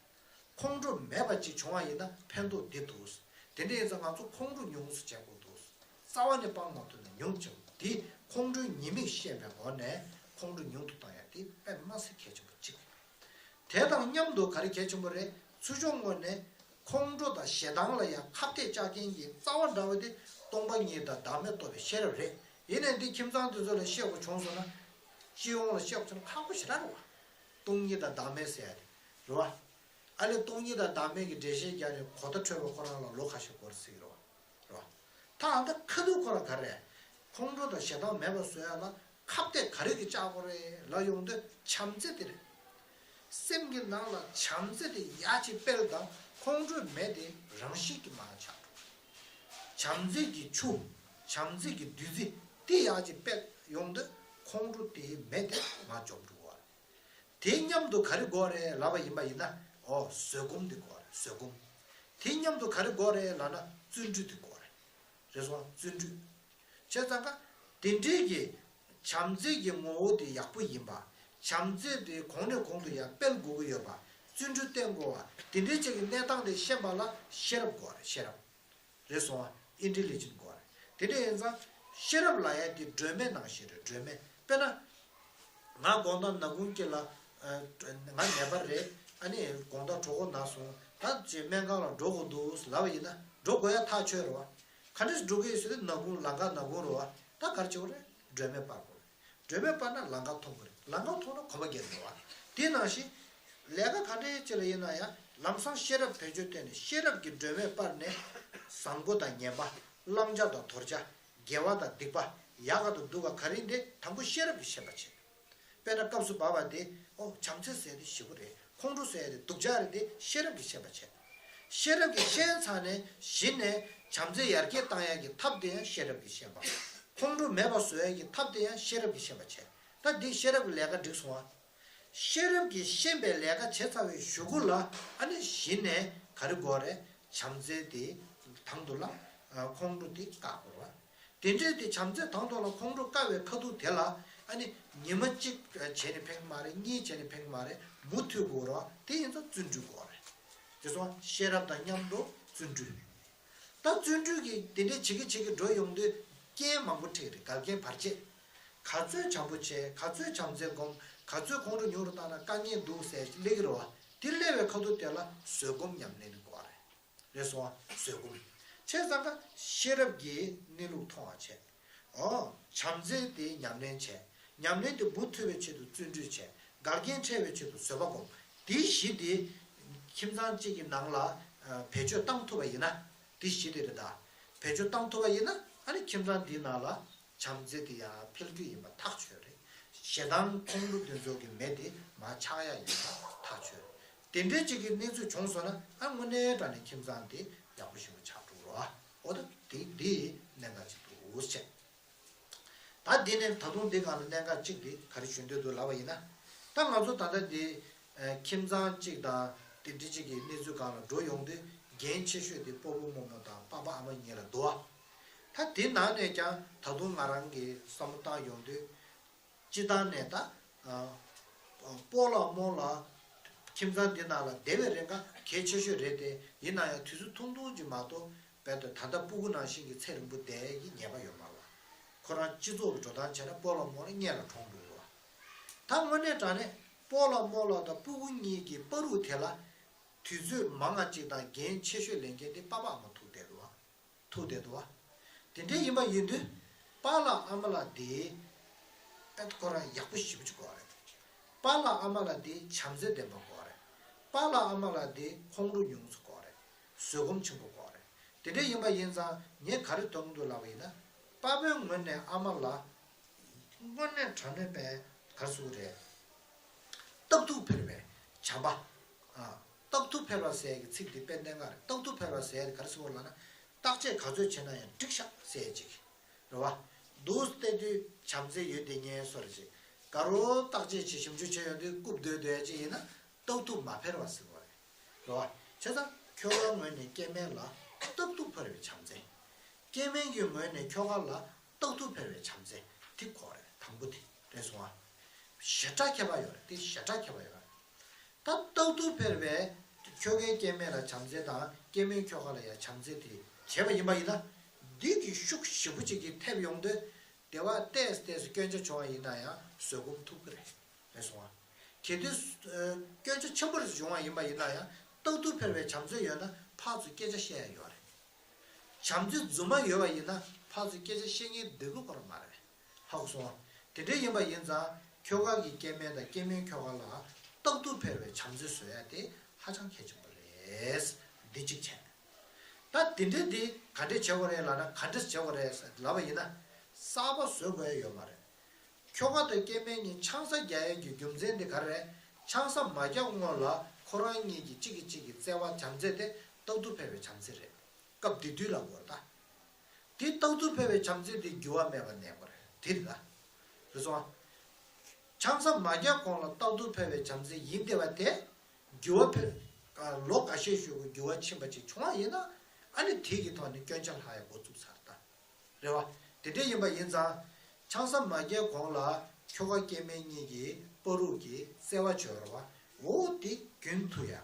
ཁོང་ཁྲོ་མེད་པ་ཅིག་བྱུང་བ་ཡིན་ན་ཕན་ཐོགས་འདི་འདུག་དེ་འདྲ་ཡིན་ཙང་ང་ཚོ་ཁོང་ཁྲོ་ཉུང་སུ་བྱེད་དགོས་འདུག་རྩ་བ་ནས་སྤང་མ་ཐུབ་ན་ཉུང་ཆེ་བ་དེ་ཁོང་ཁྲོའི་ཉེས་དམིགས་ཤེས་པའི་སྒོ་ནས་ཁོང་ཁྲོ་ཉུང་དུ་བཏང་ཡ་དེ་དཔེ་མ་སྲིད་གལ་ཆེན་པོ་གཅིག་དེ་དང་མཉམ་དུ་ག་རེ་གལ་ཆེན་པོ་རེད། ཚུར་ཕྱོགས་ངོས་ནས་ཁོང་ཁྲོ་དང་ཞེ་སྡང་ལ་ཡང་ཁ་གཏད་བཅག་མཁན་གྱི་རྩ་བ་འདྲ་བ་དེ་སྟོང་པ་ཉིད་དང་བདག་མེད་རྟོགས་པའི་ཤེས་རབ་རེད། ཡིན་ནའི་འདི་ཁྱིམ་ཚང་དེ་ཚོ་ལ་བཤད་དགོས་བྱུང་སོང་ན། སྤྱི་ཡོངས་ལ་བཤད་དགོས་བྱུང་ན་ཁག་པོ་ཞེ་དྲག་རེད་བ། སྟོང་ཉིད་དང་བདག་མེད་ཟེར་ཡ་དེ་རེད་བ། ཨ་ལས་སྟོང་ཉིད་དང་བདག་མེད་ཀྱི་འགྲེལ་བཤད་རྒྱག་ནས་གོ་བརྡ་འཕྲོད་པ་ཁོ་རང་ལ་ལོ་ཁ་ཤས་འགོར་སྲིད་ཀྱི་རེད་བ། རེད་བ། ད་ཨ་ད་ཁ་ཐུག་ཁོ་རང་ག་རེ། ཁོང་ཁྲོ་དང་ཞེ་སྡང་མེད་པ་བཟོ་ཡ་ལ་ཁ་གཏད་ག་རེ་གི་བཅག་དགོས་རེད་ལབ་ཡོང་དུས་བྱམས་བརྩེ་དེ་རེད། སེམས་ཀྱི་ནང་ལ་བྱམས་བརྩེ་དེ་ཡར་ཅིག་སྤེལ་དང་ཁོང་ཁྲོ་མེད་དེ་རང་བཞིན་གྱིས་མར་ཆགས་འགྲོ། བྱམས་བརྩེ་གི་ཆུ། བྱམས་བརྩེ་གི་བདུད་རྩི་དེ་ཡར་ཅིག་སྤེལ་ཡོང་དུས་ཁོང་ཁྲོ་དེ་མེད་དེ་མར་འཇོམས་འགྲོ་བ། དེ་མཉམ་དུ་ག་རེ་དགོས་རེད་ལབ་པ་ཡིན་པ་ཡིན་ན། ཨོ་བཟོད་སྒོམ་དེ་དགོས་རེད། བཟོད་སྒོམ། དེ་མཉམ་དུ་ག་རེ་དགོས་རེད་ལབ་ན་བརྩོན་འགྲུས་དེ་དགོས་རེད། རེད་སོང་བ། བརྩོན་འགྲུས། བྱས་ཙང་ཀ་དེ་འདྲའི་གི་བྱམས་བརྩེ་གི་ངོ་བོ་དེ་ཡག་པོ་ཡིན་པ། བྱམས་བརྩེ་དེ་གོང་ནས་གོང་དུ་ཡར་སྤེལ་དགོས་ཀྱི་ཡོད་པ། བརྩོན་འགྲུས་བསྟེན་དགོས་པ་དེ་འདྲའི་ཅིག་གི་གནས་སྟངས་དེ་ཤེས་པ་ལ་ཤེས་རབ་དགོས་རེད། ཤེས་རབ། རེད་སོང་བ། ཨིན་ཊེ་ལི་ཇེན་ཊི་དགོས་རེད། དེ་འདྲ་ཡིན་ཙང་ཤེས་རབ་ལབ་ཡ་དེ་སྒྲོན་མེ་ནང་བཞིན་རེད། སྒྲོན་མེ། དཔེར་ན། ང་དགོང་དག་ནག་ཁུང་དཀྱིལ་ལ། ཨ། ང་ནད་པ་རེད། ཨ་ནི་དགོང་དག་གྲོད་ཁོག་ན་སོང་། ད་ཅིག་སྨན་ཁང་ལ་འགྲོ་དགོས་འདུག་ལབ་པ་ཡིན་ན་འགྲོ་དགོས་ཡ་ཐག་ཆོད་རེད་བ། ག་འདྲས་འགྲོ་གི་ཡོད་ཟེར་དུས་ནག་ཁུང་ལམ་ཁ་ནག་ཁུང་རེད་བ། ད་ག་རེ་བྱེད་དགོས་རེད། སྒྲོན་མེ་སྤར་དགོས་རེད། སྒྲོན་མེ་སྤར་ན་ལམ་ཁ་མཐོང་གི་རེད། ལམ་ཁ་མཐོང་ན་གོམ་པ་རྒྱག་དགོས་བ། དེ་ནང་བཞིན། ལས་ཀ་ག་འདྲའི་ཅིག་ལ་ཡིན་ན་ཡང་ལམ་སང་ཤེས་རབ་བེད་སྤྱོད་བཏོན་ནས་ཤེས་རབ་ཀྱི་སྒྲོན་མེ་སྤར་ནས་བཟང་པོ་དང་ངན་པ། བླང་བྱ་དང་དོར་བྱ། དགེ་བ་དང་སྡིག་པ། ཡག་ག་དང་སྡུག་ག་ག་རེ་འདི་དང་པོ་ཤེས་རབ་ཀྱིས་ཤེས་པ་བྱེད། དཔེར་ན་སྐབས་སུ་བབས་པ་དེ། ཨོ་བྱམས་བརྩེ་ཟེར་དེ་ཞེ་པོ་རེད། ཁོང་ཁྲོ་ཟེར་དེ་སྡུག་ཅག་རེད། དེ་ཤེས་རབ་ཀྱིས་ཤེས་པ་བྱེད། ཤེས་རབ་ཀྱིས་ཤེས་ཚར་ནས་གཞི་ནས་བྱམས་བརྩེ་ཡར་རྒྱས་བཏང་ཡག་གི་ཐབས་དེ་ཡང་ཤེས་རབ་ཀྱིས་ཤེས་པ། ཁོང་ཁྲོ་མེད་པ་བཟོ་ཡག་གི་ཐབས་དེ་ཡང་ཤེས་རབ་ཀྱིས་ཤེས་པ་བྱེད། ད་འདི་ཤེས་རབ་ཀྱི་ལས་ཀ་འགྲིག་སོང་ཨ། ཤེས་རབ་ཀྱིས་ཤེས་པའི་ལས་ཀ་བྱེད་ཚར་བའི་གཞུག་གུ་ལ་ཨ་ནི་གཞི་ནས་ག་རེ་དགོས་རེད། བྱམས་བརྩེ་དེ་དང་དུ་ལ་ཁོང་ཁྲོ་དེ་བཀག་དགོས་རེད་བ། དེ་འདྲའི་དེ་བྱམས་བརྩེ་དང་དུ་ལ་ཁོང་ཁྲོ་བཀག་པའི་ཁ་ཐུག་དེ་ལ་ཨ་ནི་ཉི་མ་གཅིག་བྱས་ནས་ཕན་གི་མ་རེད། གཉིས་བྱས་ནས་ཕན་གི་མ་རེད། མུ་མཐུད་དགོས་རེད་བ། དེ་ཡིན་ཙང་བརྩོན་འགྲུས་དགོས་རེད། དེ་སོང་ཤེས་རབ་དང་མཉམ་དུ་བརྩོན་འགྲུས། ད་བརྩོན་འགྲུས་ཀྱིས་དེ་འདྲའི་བྱེད་ཀྱི་བྱེད་ཀྱི་འགྲོ་ཡོང་དུས་རྐྱེན་མང་པོ་འཕྲད་ཀྱི་རེད། འགལ་རྐྱེན་བར་ཆད། ག་ཚོད་བྱམས་པོ་བྱས། ག་ཚོད་བྱམས་བརྩེ་སྒོམ། ག་ཚོད་ཁོང་ཁྲོ་ཉུང་རུ་བཏང་ན་དཀའ་ངལ་འདུག་ཟེར་སླེབས་ཀྱི་རེད་བ། དེ་སླེབས་པའི་ཁ་ཐུག་དེ་ལ་བཟོད་སྒོམ་ཉམས་ལེན་དགོས་རེད། རེད་སོང་བ། བཟོད་སྒོམ། བྱས་ཙང་ཀ་ཤེས་རབ་ཀྱིས་གནས་ལུགས་མཐོང་བ་བྱས། ཨོ། བྱམས་བརྩེ་དེ་ཉམས་ལེན་བྱས། ཉམས་ལེན་དེ་མུ་མཐུད་པའི་ཆེད་དུ་བརྩོན་འགྲུས་བྱས། འགལ་རྐྱེན་འཕྲད་པའི་ཆེད་དུ་བཟོད་པ་སྒོམ། དེ་བཞི་དེ་ཁྱིམ་ཚང་གཅིག་གི་ནང་ལ་ཨ་བེད་སྤྱོད་བཏང་ཐུབ་པ་ཡིན་ན། དེ་བཞི་དེ་རེད་ད། བེད་སྤྱོད་བཏང་ཐུབ་པ་ཡིན་ན་ཨ་ནི་ཁྱིམ་ཚང་འདིའི་ནང་ལ་བྱམས་བརྩེ་དེ་ཡང་འཕེལ་རྒྱུ་ཡིན་པ་ཐག་ཆོད་རེད། ཞེ་སྡང་ཁོང་ཁྲོ་འདི་ཚོ་གི་མེ་དེ་མར་ཆག་ཡ་ཡིན་པ་ཐག་ཆོད་རེད། དེ་འདྲའི་གཅིག་གི་གནས་ཚུལ་བྱུང་སོང་ན་ཨ་དངོས་གནས་དྲང་གནས་ཁྱིམ་ཚང་དེ་ཡག་པོ་ཞིག་ཆགས་འགྲོ་རོགས། འོ་ད་དེ་འདི་གནད་འགག་ཅིག་འདུག་ཟེར། ད་འདི་ནས་ད་དུང་འདི་སྒང་ལ་གནད་འགག་གཅིག་འདི་ག་རེ་ཞུ་འདོད་འདུག་ལབ་པ་ཡིན་ན། ད་ང་ཚོ་ད་ལྟ་འདི་ཨ་ཁྱིམ་ཚང་གཅིག་དང་དེ་འདྲ་གཅིག་གི་གནས་ཚུལ་སྒང་ལ་འགྲོ་ཡོང་དུས་འགན་ཆེ་ཤོས་དེ་སྤོ་བོ་རྨོ་མོ་དང་པ་ཕ་ཨ་མ་གཉིས་ལ་འདུག་བ། ད་དེ་ནང་ནས་ཀྱང་ད་དུང་ང་རང་གི་བསམ་བློ་བཏང་ཡོང་དུས། སྤྱིར་བཏང་ནས་ད་ཨ་སྤོ་ལགས་རྨོ་ལགས་ཁྱིམ་ཚང་འདི་ནང་ལ་བསྡད་པའི་རིང་ག་གལ་ཆེ་ཤོས་རེད་དེ། ཡིན་ན་ཡང་དུས་ཚོད་ཐུང་ཐུང་ཅིག་མ་གཏོགས། རྦད་དེ་ད་ལྟ་སྤུ་གུ་ནང་བཞིན་གྱི་ཚེ་རིང་པོ་བསྡད་ཀྱི་ཉེས་པ་ཡོད་མ་རེད་བ། ཁོ་རང་སྤྱི་ཚོགས་ཀྱི་འགྲོ་སྟངས་བྱས་ན་སྤོ་ལགས་རྨོ་ལགས་སྔོན་ལ་གྲོངས་འགྲོ་གི་རེད་བ། ད་དངོས་གནས་དྲང་གནས་སྤོ་ལགས་རྨོ་ལགས་དང་སྤུ་གུ་གཉིས་ཀྱི་བར་དུ་དེ་ལ་དུས་ཚོད་མང་བ་ཅིག་དང་འགན་ཆེ་ཤོས་ལེན་མཁན་དེ་པ་ཕ་ཨ་མ་ཐུག་བསྡད་འདུག་བ། ཐུག་བསྡད་འདུག་བ། དེ་འདྲ་ཡིན་པ་ཡིན་དུས་པ་ལགས་ཨ་མ་ལགས་དེ་ཨེ་ཁོ་རང་ཡག་པོ་ཞེ་པོ་ཅིག་དགོས་རེད། པ་ལགས་ཨ་མ་ལགས་དེ་བྱམས་བརྩེ་ལྡན་པ་དགོས་རེད། པ་ལགས་ཨ་མ་ལགས་དེ་ཁོང་ཁྲོ་ཉུང་ཙམ་དགོས་རེད། བཟོད་སྒོམ་ཆེན་པོ་དགོས་རེད། དེ་འདྲ་ཡིན་པ་ཡིན་ཙང་ངས་ག་རེ་མཐོང་གི་འདུག་ལབ་པ་ཡིན་ན། པ་ཕའི་ངོས་ནས་ཨ་མ་ལགས་དངོས་གནས་དྲང་གནས་པའི་ག་རེ་ཟེར་དགོས་རེད། རྟག་ཏུ་འཕེལ་བའི་བྱམས་པ། ཨ། རྟག་ཏུ་འཕེལ་བ་ཟེར་གྱི་ཚིག་འདི་དཔེ་གནད་འགག་རེད། རྟག་ཏུ་འཕེལ་བ་ཟེར་གྱི་ག་རེ་ཟེར་བ་ལབ་ན། བརྟག་དཔྱད་ག་ཚོད་བྱས་ན་ཡང་འགྲིག་ཤག་ཟེར་ཅིག་རེད་བ། འདུག་བལྟས་དུས་བྱམས་བརྩེ་ཡོད་བསྡད་མཁན་བཟོ་འདྲ་ཅིག་དགའ་རབ་བརྟག་དཔྱད་བྱེད་ཞིབ་འཇུག་བྱས་ཡོང་དུས་རྐུབ་རྡོལ་རྡོལ་ཅིག་ཡིན་ན་རྟག་ཏུ་མ་འཕེལ་བ་ཟེར་བ་རེད། རེད་བ། བྱས་ཙང་ཁྱོ་ག་ངོས་ནས་སྐྱེ་དམན་ལ་རྟག་ཏུ་འཕེལ་བའི་བྱམས་བརྩེ། སྐྱེ་དམན་གྱི་ངོས་ནས་ཁྱོ་ག་ལ་རྟག་ཏུ་འཕེལ་བའི་བྱམས་བརྩེ་དེ་དགོས་རེད། དང་པོ་དེ་རེད་སོང་ཨ། ཞེ་དྲག་ཁྱད་པར་ཡོད་རེད། དེ་ཞེ་དྲག་ཁྱད་པར་ཡོད་རེད། ད་རྟག་ཏུ་འཕེལ་བའི་ཁྱོ་གའི་སྐྱེ་དམན་ལ་བྱམས་བརྩེ་དང་སྐྱེ་དམན་ཁྱོ་ག་ལ་ཡང་བྱམས་བརྩེ་དེ་བྱས་པ་ཡིན་པ་ཡིན་ན། འདི་གི་ཤུགས་ཞེ་པོ་ཅིག་གིས་ཐེབས་ཡོང་དུས། དེ་བ་ཏོག་ཙམ་ཏོག་ཙམ་སྐྱོན་ཆ་བྱུང་བ་ཡིན་ན་ཡང་བཟོད་སྒོམ་ཐུབ་ཀྱི་རེད། རེད་སོང་བ། གལ་ཏེ་སྐྱོན་ཆ་ཆེན་པོ་རེ་བྱུང་བ་ཡིན་པ་ཡིན་ན་ཡང་རྟག་ཏུ་འཕེལ་བའི་བྱམས་བརྩེ་ཡོད་ན་ཕར་ཚུར་སྐད་ཆ་བཤད་ཡ་ཡོད་རེད། བྱམས་བརྩེ་རྫུན་མ་ཡོད་པ་ཡིན་ན་ཕར་ཚུར་སྐད་ཆ་བཤད་མཁན་སྡུག་གི་སྐོར་མ་རེད། ཧ་གོ་སོང་། དེ་འདྲ་ཡིན་པ་ཡིན་ཙང་ཁྱོ་ག་གི་སྐྱེ་དམན་དང་སྐྱེ་དམན་ཁྱོ་ག་ལ་རྟག་ཏུ་འཕེལ་བའི་བྱམས་བརྩེ་བཟོ་ཡ་དེ་ཧ་ཅང་གལ་ཆེན་པོ་རེད། འདི་གཅིག་བྱས། ད་དེ་འདྲ་དེ་ག་འདྲས་བྱེད་དགོས་རེད་ལབ་ན། ག་འདྲས་བྱེད་དགོས་རེད་ལབ་པ་ཡིན་ན། གསར་པ་བཟོ་དགོས་ཡ་ཡོད་མ་རེད། ཁྱོ་ག་དང་སྐྱེ་དམན་གཉིས་ཆང་ས་རྒྱག་ཡས་ཀྱི་རྒྱུ་མཚན་དེ་ག་རེ་རེད། ཆང་ས་མ་རྒྱག་སྔོན་ལ་ཁོ་རང་གཉིས་ཀྱིས་གཅིག་གིས་གཅིག་གི་བརྩེ་བ་བྱམས་བརྩེ་དེ་རྟག་ཏུ་འཕེལ་བའི་བྱམས་བརྩེ་རེད། སྐབས་དེ་དུས་ལ་གོ་ད། དེ་རྟག་ཏུ་འཕེལ་བའི་བྱམས་བརྩེ་དེ་འགྱུར་བ་མེད་པར་གནས་དགོས་རེད། དེ་རེད་ད། རེད་སོང་ཨ། ཆང་ས་མ་རྒྱག་གོང་ལ་རྟག་ཏུ་འཕེལ་བའི་བྱམས་བརྩེ་ཡིན་བསྡད་པ་དེ། འགྱུར་བ་འཕེལ། ལོ་འགའ་ཤས་ཤིག་གི་འགྱུར་བ་ཕྱིན་པ་ཅིག་བྱུང་བ་ཡིན་ན། ཨ་ནི་དེ་གི་ཐོག་ནས་སྐྱོན་ཆ་ལྷག་ཡ་འགོ་བཙུགས་ཚར་ད། རེད་བ། དེ་འདྲ་ཡིན་པ་ཡིན་ཙང་། ཆང་ས་མ་རྒྱག་གོང་ལ་ཁྱོ་ག་སྐྱེ་དམན་གཉིས་ཀྱིས་བར་དུ་གི་བརྩེ་བ་བྱོས་ར་བ། འོ་དེ་རྒྱུན་མཐུད་ཡ།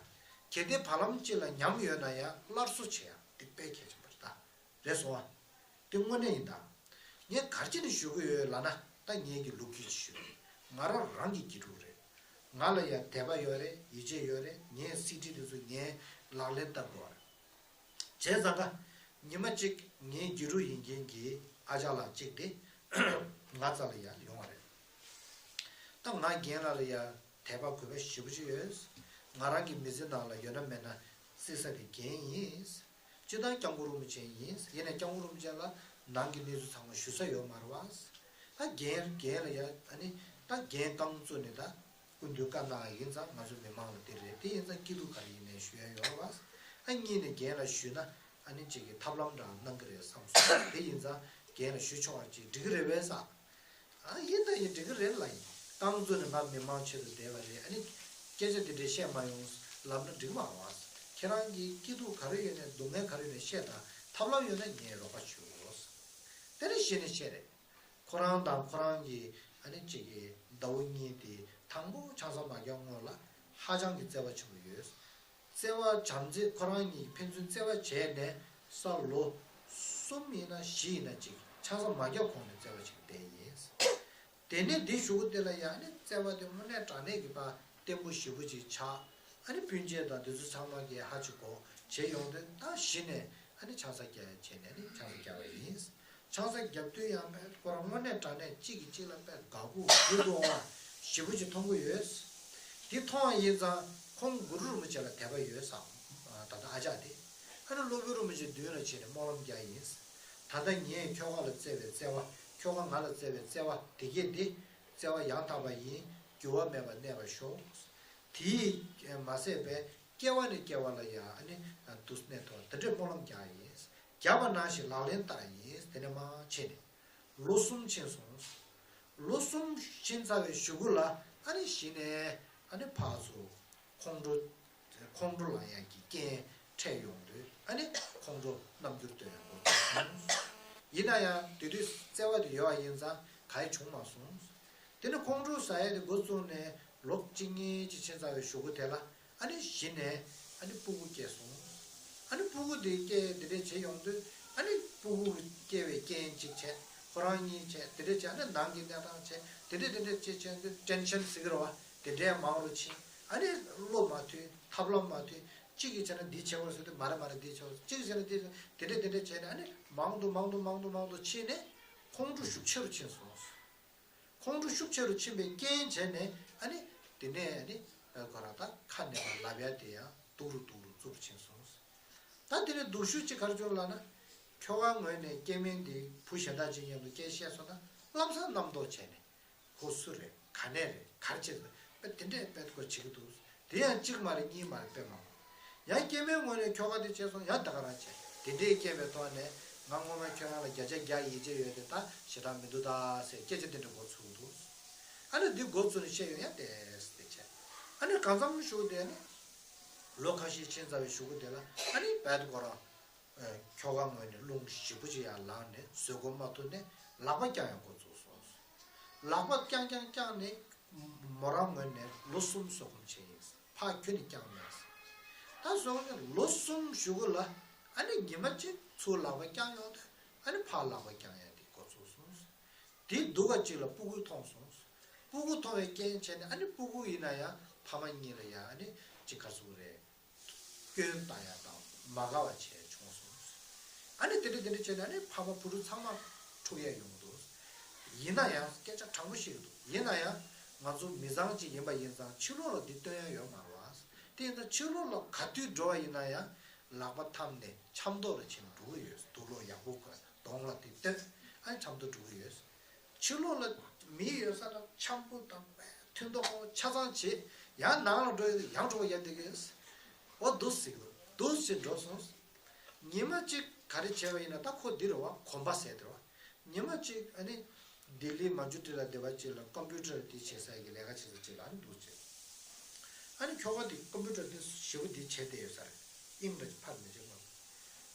གལ་ཏེ་བར་ལམ་གཅིག་ལ་ཉམས་ཡོད་ན་ཡང་སླར་གསོ་བྱེད་ཡ་དེ་དཔེ་གལ་ཆེན་པོ་རེད་ད། རེད་སོང་ཨ། དེ་དངོས་གནས་ཡིན་ད། ངས་ག་རེ་བྱས་ནས་ཞུ་གི་ཡོད་ལབ་ན། ད་ངེད་ཀྱི་ལོ་རྒྱུས་ཅིག་ཞུ་གི་ཡོད། ང་རང་རང་གི་དགེ་ཕྲུག་རེད། ང་ལ་ཡང་དད་པ་ཡོད་རེད། ཡིད་ཆེས་ཡོད་རེད། ངས་སི་ཌི་དེ་ཚོ་ངས་ལག་ལེན་བསྟར་དགོས་རེད། བྱས་ཙང་ཀ། ཉི་མ་གཅིག་ངའི་དགེ་ཕྲུག་ཡིན་མཁན་གྱི་ཨ་ཅག་ལགས་གཅིག་དེ་ང་རྩ་ལ་ཡར་ཡོང་བ་རེད། ད་ང་རྒན་ལགས་ལ་ཡ་དད་པ་གུས་པ་ཞེ་པོ་ཅིག་ཡོད། ང་རང་གི་མི་ཚེ་ནང་ལ་ཡོད་ན་མེད་ན་བརྩི་ས་དེ་རྒན་ཡིན། སྤྱིར་བཏང་སྐྱབས་མགོན་རིན་པོ་ཆེ་ཡིན། ཡིན་ནའི་སྐྱབས་མགོན་རིན་པོ་ཆེ་ལ་ནང་གི་གནས་ཚུལ་ཚང་མ་ཞུ་ས་ཡོད་མ་རེད་བ། ད་རྒན་རྒན་ལ་ཡ་ཨ་ནི་ད་རྒན་རྐང་བཙུགས་ནས་ད་སྐུ་མདུན་བཀའ་གནང་ཡ་ཡིན་ཙང་ང་ཚོ་མི་མང་ལ་དེ་རེད། དེ་ཡིན་ཙང་སྐྱིད་སྡུག་ག་རེ་ཡིན་ནའི་ཞུ་ཡ་ཡོད་རེད་བ། ཨ་གཉིས་ནས་རྒན་ལ་ཞུས་ན་ཨ་ནི་གཅིག་གི་ཐབས་ལམ་འདྲ་གནང་གི་རེད་བསམ་སོང་། དེ་ཡིན་ཙང་རྒན་ལ་ཞུ་ཆོག་པ་ཅིག་འགྲིག་གི་རེད་པས་ཟེར། ཨ་ཡིན་ད་ཡིན། འགྲིག་གི་རེད་ལ་ཡིན། རྐང་བཙུགས་ནས་ང་མི་མང་ཆེད་དུ་བསྡད་པ་རེད། ཨ་ནི་སྐད་ཆ་དེ་འདྲས་བཤད་མ་ཡོང་ལབ་ན་འགྲིག་མ་རེད་བ། ཁྱེད་རང་གིས་སྐྱིད་སྡུག་ག་རེ་ཡོད་ནའི་སྡུག་བསྔལ་ག་རེ་ཡོད་ནའི་བཤད་དང་། ཐབས་ལམ་ཡོད་ན་ངས་རོགས་པ་ཞུ་དགོས། དེ་ནས་གཞི་ནས་བཤད་རེད། ཁོ་རང་དང་ཁོ་རང་གི་ཨ་ནི་གཅིག་གི་ཟླ་བོ་གཉིས་དེ་དང་པོ་ཆང་ས་མ་རྒྱག་སྔོན་ལ་ཧ་ཅང་གི་བརྩེ་བ་ཆེན་པོ་ཡོད། བརྩེ་བ་བྱམས་བརྩེ་ཁོ་རང་གཉིས་ཕན་ཚུན་བརྩེ་བ་བྱས་ནས་ས་ལོ་གསུམ་ཡིན་ན་བཞི་ཡིན་ན་གཅིག་ཆང་ས་མ་རྒྱག་གོང་ནས་བརྩེ་བ་ཅིག་བསྡད་ཡིན། དེ་ནས་འདི་གཞུག་གུ་དེ་ལ་ཡང་ནི་བརྩེ་བ་དེ་དངོས་གནས་དྲང་གནས་ཀྱི་ཕར་བརྟན་པོ་ཞེ་པོ་ཅིག་ཆགས། ཨ་ནི་སྤུན་མཆེད་དང་དེ་ཚོ་ཚང་མ་གིས་ཧ་ཅིག་གོ་བྱས་ཡོང་དུས། ད་གཞི་ནས་ཨ་ནི་ཆང་ས་རྒྱག་ཡ་བྱས་ནས་ནི་ཆང་ས་རྒྱག་པ་ཡིན། ཆང་ས་རྒྱབ་དུས་ཡང་དཔེ་ཁོ་རང་དངོས་གནས་དྲང་གནས་གཅིག་གིས་གཅིག་ལ་དཔེ་དགའ་པོ་འགྱུར་འགྲོ་བ་ཞེ་པོ་ཅིག་མཐོང་གི་ཡོད། དེ་མཐོང་བ་ཡིན་ཙང་ཁོང་གུ་རུ་རིན་པོ་ཆེ་ལ་དད་པ་ཡོད་བསམ། ད་ལྟ་ཨ་ཅག་དེ་ཨ་ནི་སློབ་དཔོན་རིན་པོ་ཆེ་མདུན་ལ་ཕྱིན་ནས་སྨོན་ལམ་རྒྱག་ཡིན། ད་ལྟ་ངས་ཁྱོ་ག་ལ་བརྩེ་བའི་བརྩེ་བ། ཁྱོ་ག་ང་ལ་བརྩེ་བའི་བརྩེ་བ་དེ་གས་དེ་བརྩེ་བ་ཡང་དག་པ་ཡིན། འགྱུར་བ་མེད་པར་གནས་པར་ཤོག། དེས་མ་ཟད་པའི་སྐྱེ་བ་ནས་སྐྱེ་བ་ལ་ཡང་ཨ་ནི་དུས་གནས་ཐོག་དེ་འདྲའི་སྨོན་ལམ་རྒྱག་ཡིན། རྒྱག་པ་ནང་བཞིན་ལག་ལེན་བསྟར་ཡིན། དེ་ནས་མར་ཕྱིན་ནས་ལོ་གསུམ་ཕྱིན་སོང་། ལོ་གསུམ་ཕྱིན་ཚར་བའི་གཞུག་གུ་ལ་ཨ་ནི་གཞི་ནས་ཨ་ནི་ཕར་ཚུར་ཁོང་ཁྲོ། ཁོང་ཁྲོ་ལངས་ཡག་གི་རྐྱེན་འཕྲད་ཡོང་དུས་ཨ་ནི་ཁོང་ཁྲོ་རྣམ་འགྱུར་སྟོན་ཡག་འགོ་བཙུགས་སོང་། ཡིན་ན་ཡང་དེ་དུས་བརྩེ་བ་དེ་ཡོད་པ་ཡིན་ཙང་ག་ཡེ་བྱུང་མ་སོང་། དེ་ནས་ཁོང་ཁྲོ་ཟ་ཡག་དེ་འགོ་བཙུགས་ནས་ལོ་གཅིག་གཉིས་ཅིག་ཕྱིན་ཚར་བའི་གཞུག་གུ་དེ་ལ་ཨ་ནི་གཞི་ནས་ཨ་ནི་སྤུ་གུ་སྐྱེས་སོང་། ཨ་ནི་སྤུ་གུ་དེ་སྐྱེ་དེ་འདྲས་བྱས་ཡོང་དུས་ཨ་ནི་སྤུ་གུ་སྐྱེ་བའི་རྐྱེན་གཅིག་བྱས། ཁོ་རང་གཉིས་བྱས། དེ་འདྲས་བྱས། ཨ་ནི་ནང་གི་གནས་སྟངས་བྱས། དེ་འདྲས་དེ་འདྲས་བྱས་བྱས་དུས་ཊེན་ཤན་ཟེར་གི་རེད་བ། དེ་འདྲས་མང་རུ་ཕྱིན། ཨ་ནི་བློ་མ་མཐུན། ཐབས་ལམ་མ་མཐུན། གཅིག་གིས་བྱས་ན་འདི་བྱེད་དགོས་ཟེར་དུས་མ་རེད་མ་རེད་འདི་བྱེད་དགོས། གཅིག་གིས་བྱས་ན་འདི་བྱེད། དེ་འདྲས་དེ་འདྲས་བྱས་ནས་ཨ་ནི་མང་དུ་མང་དུ་མང་དུ་མང་དུ་ཕྱིན་ནས་ཁོང་ཁྲོ་ཤུགས་ཆེ་རུ་ཕྱིན་སོང་། ཁོང་ཁྲོ་ཤུགས་ཆེ་རུ་ཕྱིན་པའི་རྐྱེན་བྱས་ནས་ཨ་ནི་དེ་ནས་ཨ་ནི་ཁོ་རང་ད་ཁ་ནས་མར་ལབ་ཡ་དེ་ཡང་སྡུག་རུ་སྡུག་རུ་སྡུག་རུ་ཕྱིན་སོང་། ད་དེ་ནས་སྡུག་ཤོས་གཅིག་ག་རེ་བྱུང་ལབ་ན། ཁྱོ་ག་ངོས་ནས་སྐྱེ་དམན་དེ་བུ་གཞན་དག་ཅིག་མཉམ་དུ་སྐད་བཤད་སོང་ན་ལམ་སང་རྣམ་རྟོག་བྱས་ནས། ཁོ་སུ་རེད། ག་ནས་རེད། ག་རེ་བྱས་སོང་། དཔེ་དེ་འདྲས་དཔེ་ཁོ་བྱེད་ཀྱི་འདུག། དེ་ཡང་གཅིག་མ་རེད། གཉིས་མ་རེད། དཔེ་མང་པོ། ཡང་སྐྱེ་དམན་ངོས་ནས་ཁྱོ་ག་དེ་བྱས་སོང་། ཡང་ད་ག་རང་བྱས། དེ་འདྲས་སྐྱེས་པའི་ཐོག་ནས་ང་སྔོན་མ་ཁྱོད་རང་ལ་བརྒྱ་ཆ་བརྒྱ་ཡིད་ཆེས་ཡོད་དེ་ད་ཞེ་དྲག་མི་འདུག་ད་ཟེར་སྐད་ཆ་དེ་འདྲ་འགོ་ཚུགས་འདུག། ཨ་ནི་འདི་འགོ་བཙུགས་ནས་བཤད་ཡོང་ཡ་དེ་དེ་བྱས། ཨ་ནི་གང་འཚམ་ཞུགས་དེ་ནི་ལོ་ཁ་ཤས་ཕྱིན་ཚར་བའི་གཞུག་གུ་དེ་ལ་ཨ་ནི་རྦད་དེ་ཁོ་རང་ཁྱོ་ག་ངོས་ནས་རླུང་ཞེ་པོ་ཅིག་ཡར་ལངས་ནས་བཟོད་སྒོམ་མ་ཐུབ་ནས་ལག་པ་བརྐྱང་ཡང་འགོ་བཙུགས་སོང་། ལག་པ་བརྐྱང་བརྐྱང་བརྐྱངས་ནས་ མོ་རང་ངོས་ནས་ལོ་གསུམ་བཟོད་སྒོམ་བྱས་ཡིན། ཕར་ཁྱོན་ནས་བསྐྱངས་མེད། ད་བཟོད་སྒོམ་ལོ་གསུམ་གཞུག་གུ་ལ་ཨ་ནི་ཉི་མ་གཅིག་ཚུར་ལག་པ་བརྐྱངས་ཡོང་དུས་ཨ་ནི་ཕར་ལག་པ་བརྐྱངས་ཡ་དེ་འགོ་ཚུགས་སོང་། དེ་སྡུག་ག་ཅིག་ལ་སྤུ་གུ་མཐོང་སོང་། སྤུ་གུ་མཐོང་བའི་རྐྱེན་བྱས་ནས་ཨ་ནི་སྤུ་གུ་ཡིན་ན་ཡང་ཕ་མ་གཉིས་ལ་ཡང་ཨ་ནི་གཅིག་ག་ཟུག་རེད། སྐྱོན་བཏང་ཡ་དང་མ་དགའ་བ་བྱས་བྱུང་སོང་། ཨ་ནི་དེ་འདྲ་དེ་འདྲ་བྱས་ནས་ཨ་ནི་ཕ་མ་བུ་ཕྲུག་ཚང་མ་འཁྲུག་ཡ་ཡོང་གི་འདུག་ཡིན་ན་ཡང་སྐད་ཆ་དྲང་པོ་བཤད་ཀྱི་འདུག་ཡིན་ན་ཡང་ང་ཚོ་མི་ཚང་གཅིག་ཡིན་པ་ཡིན་ཙང་ཕྱི་ལོགས་ལ་འདི་སྟོན་ཡ་ཡོད་མ་རེད་བ། དེ་ཡིན་ཙང་ཕྱི་ལོགས་ལ་ག་དུས་འགྲོ་བ་ཡིན་ན་ཡང་ལག་པ་འཐམས་ནས་འཆམ་ཐོག་ལ་ཕྱིན་འགྲོ་གི་ཡོད། དུག་ལོག་ཡག་པོ་གོན། གདོང་ལ་དེ་སྟོན། ཨ་ནི་འཆམ་ཐོག་འགྲོ་གི་ཡོད། ཕྱི་ལོགས་ལ་མི་ཡོད་ས་ལ་འཆམ་པོ་དང་མཐུན་ཐོག་ཆ་ཚང་བྱེད། ཡང་ནང་ལ་འགྲོ་ཡོད་ཡང་འགྲོ་ཡ་དེ་གིས་འོ་འདུག་ཟེར་གི་འདུག་ཟེར་འགྲོ་སོང་། ཉི་མ་གཅིག་ག་རེ་བྱས་པ་ཡིན་ན་ད་ཁོ་འདི་རེད་བ། གོམ་པ་ཟེར་དེ་རེད་བ། ཉི་མ་གཅིག་ཨ་ནི་ལྡི་ལི་མན་ཇུ་ཊི་ལ་སྡེ་བ་གཅིག་ལ་ཀམ་པུ་ཊར་དེ་བྱེད་ས་ཡི་ལས་ཀ་བྱེད་ས་གཅིག་ལ་ཨ་ནི་འདུག་ཟེར། ཨ་ནི་ཁྱོ་ག་དེ་ཀམ་པུ་ཊར་དེ་ཞེ་པོ་དེ་བྱས་བསྡད་ཡོད་ས་རེད། ཨིང་ར་ཕར་མི་བྱེད་མ།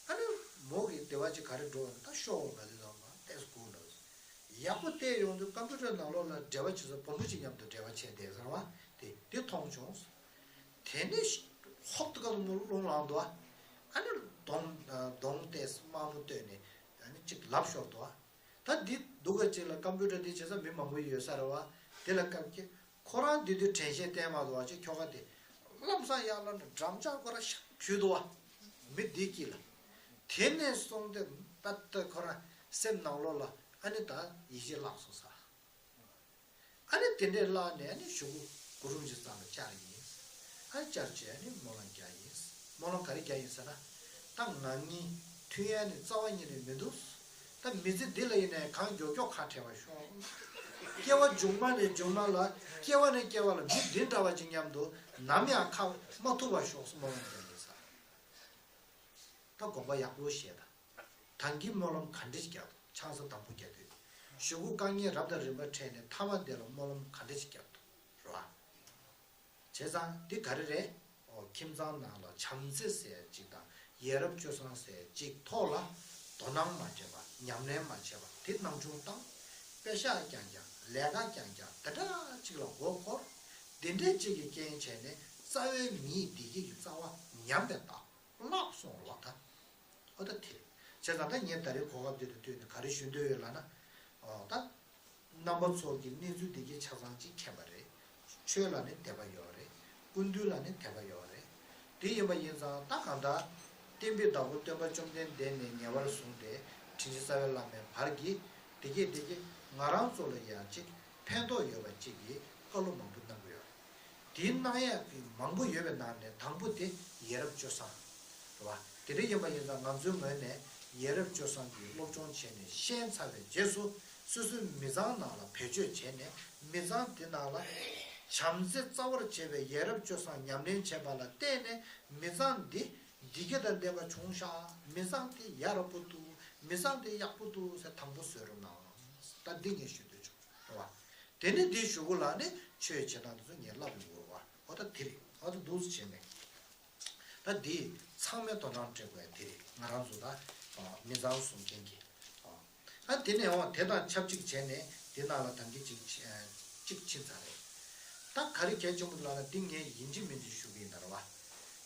ཨ་ནི་མོ་གི་སྡེ་བ་གཅིག་ག་རེ་འགྲོ་བ་ན་ད་ཤོག་འོང་ག་ཚོད་ཙམ་མ་བལྟས་སོ་དགོངས་འདྲ། ཡག་པོ་བལྟས་ཡོང་དུས་ཀམ་པུ་ཊར་ནང་ལོགས་ལ་འབྲེལ་བ་བྱེད་ས་བུ་མོ་གཅིག་མཉམ་དུ་འབྲེལ་བ་བྱས་བསྡད་ས་རེད་བ། དེ་དེ་མཐོང་བྱུང་། དེ་ནས་ཧོབ་ཏེ་ཀ་མོ་རླུང་ལངས་འདུག་ཨ་ནི་གདོང་གདོང་བལྟས་དམར་མོ་བསྟོད་ནས་ཨ་ནི་གཅིག་ལབ་ཤོར་འདུག་ད་འདི་སྡུག་ག་ཅིག་ལ་ཀམ་པུ་ཊར་འདི་བྱེད་ས་མི་མང་པོ་ཡོད་ས་རེད་བ། དེ་ལ་སྐབས་ཀྱི་ཁོ་རང་འདི་དུས་དྲན་ཤེས་བསྟན་མ་འདུག་བ་ཅེས་ཁྱོ་ག་དེ་ལམ་སང་ཡར་ལ་ནས་འགྲམ་ལྕག་ཁོ་རང་ཤག་བྱུས་འདུག་བ། མི་འདི་སྐྱིད་ལ། དེ་ནས་སོང་སྟེ་ད་ལྟ་ཁོ་རང་སེམས་ནང་ལོགས་ལ་ཨ་ནི་ད་ཡིད་ཆེས་བརླག་སོང་ས། ཨ་ནི་དེ་འདྲས་བརླག་ནས་ཨ་ནི་གཞུག་གུ་གུ་རུ་རིན་པོ་ཆེ་རྩ་ལ་བཅར་ཡིན། ཨ་ནི་བཅར་བྱས་ཨ་ནི་སྨོན་ལམ་རྒྱག་ཡིན། སྨོན་ལམ་ག་རེ་རྒྱག་ཡིན་ཟེར་ན། ད་ང་གཉིས་མཐུན་ཡ་ནི་རྩ་བ་ཉིད་ནས་མི་འདུག་ད་མི་ཚེ་འདི་ལ་ཡིན་ནའི་གང་མགྱོགས་མགྱོགས་ཁ་བྲལ་བར་ཤོག་སྐྱེ་བ་མཇུག་མ་ནས་མཇུག་མ་ལ་སྐྱེ་བ་ནས་སྐྱེ་བ་ལ་མི་འདི་འདྲ་བ་ཅིག་མཉམ་དུ་ནམ་ཡང་ཁ་མ་ཐུག་པར་ཤོག་སྨོན་ལམ་རྒྱག་ཡིན་ཟེར། ད་དགོངས་པ་ཡག་པོ་བཞེས་དང་། ད་གིན་སྨོན་ལམ་ག་འདྲ་ཞིག་རྒྱག་འདུག་ཆང་ས་དང་པོ་རྒྱག་དུས། གཞུག་གུ་དཀའ་ངལ་རབ་དང་རིམ་པ་འཕྲད་ནས་མཐའ་མ་དེ་ལ་སྨོན་ལམ་ག་འདྲ་ཞིག་རྒྱག་འདུག་རེད་བ། བྱས་ཙང་འདི་ག་རེ་རེད། ཨོ་ཁྱིམ་ཚང་ནང་ལ་བྱམས་བརྩེ་ཟེར་ཅིག་དང་ཡ་རབས་སྤྱོད་བཟང་ཟེར་ཅིག་ཐོག་ལ་དོ་སྣང་མ་བྱས་པ་ཉམས་ལེན་མ་བྱས་པ་དེ་སྣང་ཆུང་བཏང་། པེ་ཤག་རྐྱང་རྐྱང་ལས་ཀ་རྐྱང་རྐྱང་དེ་འདྲ་ཅིག་ལ་མགོ་འཁོར། འདི་འདྲའི་ཅིག་གི་རྐྱེན་བྱས་ནས་རྩ་བའི་མིའི་བདེ་སྐྱིད་ཀྱི་རྩ་བ་ཉམས་པའི་རྟགས། བརླག་སོང་ལགས་ད། ཨོ་ད་དེ་རེད། བྱས་ཙང་ད་ངས་ད་རེས་གོ་སྐབས་འདི་ལ་བསྟུན་ནས་ག་རེ་ཞུ་འདོད་ཡོད་ལབ་ན། ཨོ་ད། རྣམ་པ་ཚོ་གི་གནས་ཚུལ་འདི་གའི་ཆ་ཚང་གཅིག་མཁྱེན་པ་རེད། ཆོས་ལ་ནི་དད་པ་ཡོད་རེད། སྐུ་མདུན་ལ་ནི་དད་པ་ཡོད་རེད། དེ་ཡིན་པ་ཡིན་ཙང་ད་གང་ལྟར། བསྟན་པའི་བདག་པོ་སྟོན་པ་བཅོམ་ལྡན་འདས་ནས་ཉེ་བར་བཟུང་སྟེ་དྲིན་ཅན་རྩ་བའི་བླ་མའི་བར་གྱི་འདི་གའི་འདི་གའི་ང་རང་ཚོ་ལ་ཡང་གཅིག་ཕན་ཐོགས་ཡོད་པ་གཅིག་གི་བཀའ་སློབ་མང་པོ་གནང་གི་ཡོད་རེད། དེའི་གནང་ཡག་གི་མང་པོ་ཡོད་པའི་ནང་ནས་དང་པོ་དེ་ཡ་རབས་སྤྱོད་བཟང་རེད་བ། དེ་འདྲ་ཡིན་པ་ཡིན་ཙང་ང་ཚོའི་ངོས་ནས་ཡ་རབས་སྤྱོད་བཟང་གི་སློབ་སྦྱོང་བྱས་ནས་ཤེས་ཚར་བའི་རྗེས་སུ་སོ་སོའི་མི་ཚང་ནང་ལ་བེད་སྤྱོད་བྱས་ནས་མི་ཚང་དེ་ནང་ལ་བྱམས་བརྩེ་རྩ་བར་བྱས་པའི་ཡ་རབས་སྤྱོད་བཟང་ཉམས་ལེན་བྱས་པ་ལ་བརྟེན་ནས་མི་ཚང་འདི་བདེ་སྐྱིད་དང་ལྡན་པ་བྱུང་ཤག་མི་ཚང་དེ་ཡ་རབས་པོ་འདུག་མི་ཚང་དེ་ཡག་པོ་འདུག་ཟེར་དང་པོ་བཟོས་རོགས་གནང་། ད་འདི་ངས་ཞུ་འདོད་བྱུང་རེད་བ། དེ་ནས་འདི་གཞུག་གུ་ལ་ནི་ཆོས་བྱེད་སྟངས་དེ་ཚོ་ངས་བསླབ་ཡོང་གི་རེད་བ། འོ་ད་དེ་རེད། འོ་ད་འདུག་སེ་བྱས་ནས། ད་འདི་ཚང་མས་དོ་སྣང་སྤྲད་དགོས་ཡ་དེ་རེད། ང་རང་ཚོ་ད་མི་ཚང་བཟུང་མཁན་གྱི། ཨ་དེ་ནས་འོ་དེ་དང་ཆབས་ཅིག་བྱས་ནས་དེ་ནང་ལ་ད་གིན་ཅིག་ཅིག་ཕྱིན་ཚར་རེད། ད་ག་རེ་གལ་ཆེན་པོ་འདུག་ལབ་ན་འདི་ངས་ཡིན་གཅིག་མིན་གཅིག་ཞུ་གི་ཡིན་ད་རེད་བ།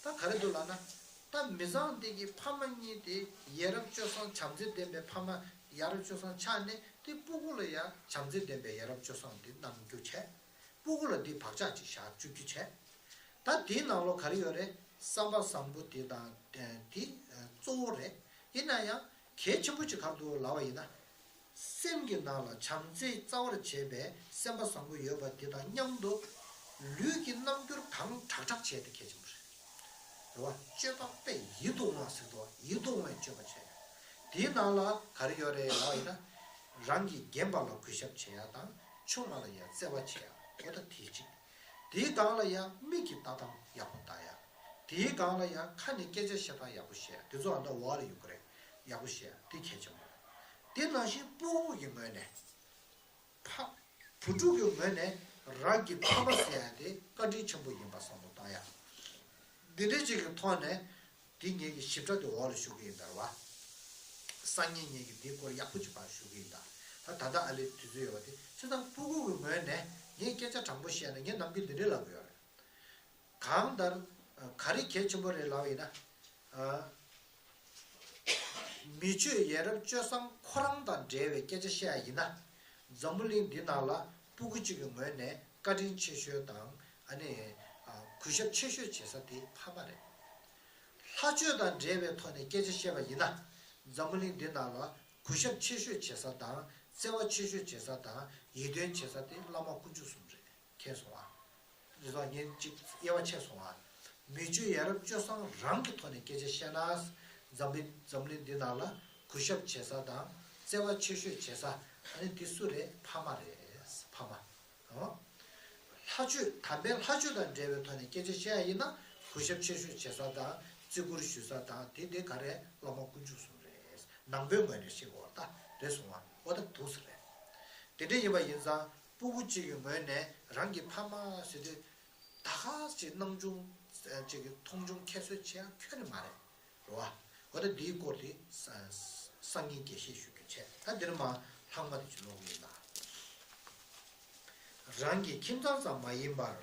ད་ག་རེ་འདུག་ལབ་ན། ད་མི་ཚང་འདི་གི་ཕ་མ་གཉིས་དེ་ཡ་རབས་སྤྱོད་བཟང་བྱམས་བརྩེ་ལྡན་པའི་ཕ་མ་ཡ་རབས་སྤྱོད་བཟང་ཆགས་ནས་དེ་སྤུ་གུ་ལ་ཡང་བྱམས་བརྩེ་ལྡན་པའི་ཡ་རབས་སྤྱོད་བཟང་དེ་གནང་རྒྱུ་བྱས། སྤུ་གུ་ལ་འདི་བག་ཆགས་ཅིག་བཞག་བཅུག་རྒྱུ་བྱས། ད་དེའི་ནང་ལོགས་ག་རེ་ཡོད་རེད། བསམ་པ་བཟང་པོ་དེ་དང་དེ་གཙོ་བོ་རེད། ཡིན་ན་ཡང་གལ་ཆེན་པོ་ཅིག་ག་རེ་འདུག་ལབ་པ་ཡིན་ན། སེམས་ཀྱི་ནང་ལ་བྱམས་བརྩེ་རྩ་བར་བྱས་པའི་སེམས་པ་བཟང་པོ་ཡོད་པ་དེ་དང་མཉམ་དུ་ལུས་ཀྱི་རྣམ་འགྱུར་གང་དྲག་དྲག་བྱས་ཏེ་གལ་ཆེན་པོ་རེད། རེད་བ། སྤྱོད་པ་དཔེ་ཡིད་དུ་འོང་བ་ཟེར་དུས་ཡིད་དུ་འོང་བའི་སྤྱོད་པ་བྱས། དེའི་ནང་ལ་ག་རེ་ཡོད་རེད་ལབ་ཡིན་ན། རང་གིས་རྒན་པ་ལ་གུས་ཞབས་བྱེད་ཡ་དང་ཆུང་བ་ལ་ཡ་བརྩེ་བ་བྱེད་ཡ་འོ་ད་དེ་གཅིག་དེའི་སྒང་ལ་ཡ་མིག་གིས་ལྟ་སྟངས་ཡག་པོ་ལྟ་ཡ། དེའི་སྒང་ལ་ཡ་ཁ་ནས་སྐད་ཆ་བཤད་སྟངས་ཡག་པོ་བཤད་ཡ་དེ་ཚོ་ཨ་ད་འོག་ལ་ཡོད་ཀྱི་རེད། ཡག་པོ་བཤད་ཡ་དེ་གལ་ཆེན་པོ་རེད། དེ་ནང་བཞིན་སྤུ་གུ་གི་ངོས་ནས། ཕ། བུ་ཕྲུག་གི་ངོས་ནས་རང་གི་ཕ་མ་ཟེར་ཡ་དེ་བཀའ་དྲིན་ཆེན་པོ་ཡིན་པ་བསམ་བློ་བཏང་ཡ། འདི་འདྲའི་ཅིག་གི་ཐོག་ནས་འདི་ངེད་ཀྱི་ཞིབ་ཕྲ་དེ་འོག་ལ་ཞུ་གི་ཡིན་ད་རེད་བ། སང་ཉིན་ངེད་ཀྱི་འདིའི་སྐོར་ཡག་པོ་ཅིག་ཕར་ཞུ་གི་ཡིན་ད། ད་ད་ལྟ་ཨ་ལེ་དུས་ཚོད་ཡོད་པ་དེ་བྱས་ཙང་སྤུ་གུ་གི་ངོས་ནས་ ངས་སྐད་ཆ་དྲང་པོ་བཤད་ན་ངས་ནམ་རྒྱུན་འདི་འདྲས་ལབ་ཡོད་རེད། གང་ལྟར་ག་རེ་གལ་ཆེན་པོ་རེད་ལབ་ཡིན་ན། མི་ཆོས་ཡ་རབས་སྤྱོད་བཟང་ཁོ་རང་དང་འབྲེལ་བའི་སྐད་ཆ་བཤད་ཡ་ཡིན་ན། འཛམ་བུ་གླིང་འདི་ནང་ལ་སྤུ་གུ་གཅིག་གི་ངོས་ནས་བཀའ་དྲིན་ཆེ་ཤོས་དང་ཨ་ནི་གུས་ཞབས་ཆེ་ཤོས་བྱེད་ས་དེ་ཕ་མ་རེད། ལྷ་ཆོས་དང་འབྲེལ་བའི་ཐོག་ནས་སྐད་ཆ་བཤད་པ་ཡིན་ན། འཛམ་བུ་གླིང་འདི་ནང་ལ་གུས་ཞབས་ཆེ་ཤོས་བྱེད་ས་དང་བརྩེ་བ་ཆེ་ཤོས་བྱེད་ས་དང་ཡིད་རྟོན་བྱེད་ས་དེ་བླ་མ་དཀོན་མཆོག་གསུམ་རེད། མཁྱེན་སོང་ཨ། རེད་སོང་། ངས་གཅིག་དབྱེ་བ་ཕྱེ་སོང་ཨ། མི་ཆོས་ཡ་རབས་སྤྱོད་བཟང་རང་གི་ཐོག་ནས་སྐད་ཆ་བཤད་ན། འཛམ་བུ་འཛམ་གླིང་འདི་ནང་ལ་གུས་ཞབས་བྱེད་ས་དང་བརྩེ་བ་ཆེ་ཤོས་བྱེད་ས་ཨ་ནི་འདི་སུ་རེད། ཕ་མ་རེད། ཕ་མ། ལྷ་ཆོས་དམ་པའི་ལྷ་ཆོས་དང་འབྲེལ་བའི་ཐོག་ནས་སྐད་ཆ་བཤད་ཡ་ཡིན་ན་གུས་ཞབས་ཆེ་ཤོས་བྱེད་ས་དང་བརྩི་བཀུར་ཞུ་ས་དང་དེ་དེ་ག་རེ་བླ་མ་དཀོན་མཆོག་གསུམ་རེད། ནང་པའི་ངོས་ནས་བཤད་དགོས་པ་ད་རེད་སོང་བ་འོ་ད་འདུག་ས་རེད། དེ་འདྲ་ཡིན་པ་ཡིན་ཙང་སྤུ་གུ་གཅིག་གི་ངོས་ནས་རང་གི་ཕ་མ་ཟེར་དུས་ད་ག་ཅིག་སྣང་ཆུང་ཅིག་གི་མཐོང་ཆུང་ཁྱད་གསོད་བྱེད་ཡ་ཁྱོན་ནས་མ་རེད། རེད་བ། འོ་ད་འདིའི་སྐོར་དེ་ས་སང་ཉིན་རྒྱས་བཤད་ཞུ་རྒྱུ་བྱས། ད་འདིར་མ་ལྷག་མ་དེ་ཅིག་ཀློག་གི་ཡིན་ད། རང་གི་ཁྱིམ་ཚང་ཙམ་མ་ཡིན་པར།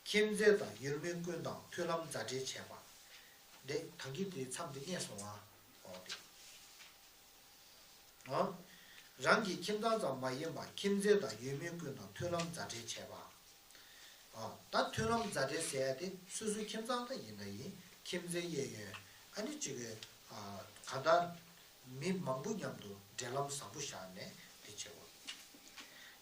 ཁྱིམ་མཚེས་དང་ཡུལ་མི་ཀུན་དང་མཐུན་ལམ་མཛའ་འབྲེལ་བྱས་པ། འདི་ད་གིན་དེའི་མཚམས་དེ་རྙེད་སོང་ང་། འོ་དེ། ཨ། རང་གི་ཁྱིམ་ཚང་ཙམ་མ་ཡིན་པར་ཁྱིམ་མཚེས་དང་ཡུལ་མི་ཀུན་དང་མཐུན་ལམ་མཛའ་འབྲེལ་བྱས་པ། ཨ། ད་མཐུན་ལམ་མཛའ་འབྲེལ་ཟེར་ཡ་དེ་སོ་སོའི་ཁྱིམ་ཚང་ད་ཡིན་ན་ཡིན། ཁྱིམ་མཚེས་གཡས་གཡོན་ཨ་ནི་གཅིག་གི་ཨ། གང་ལྟར་མི་མང་པོ་མཉམ་དུ་འབྲེལ་ལམ་བཟང་པོ་བཞག་ནས་དེ་བྱེད་དགོས།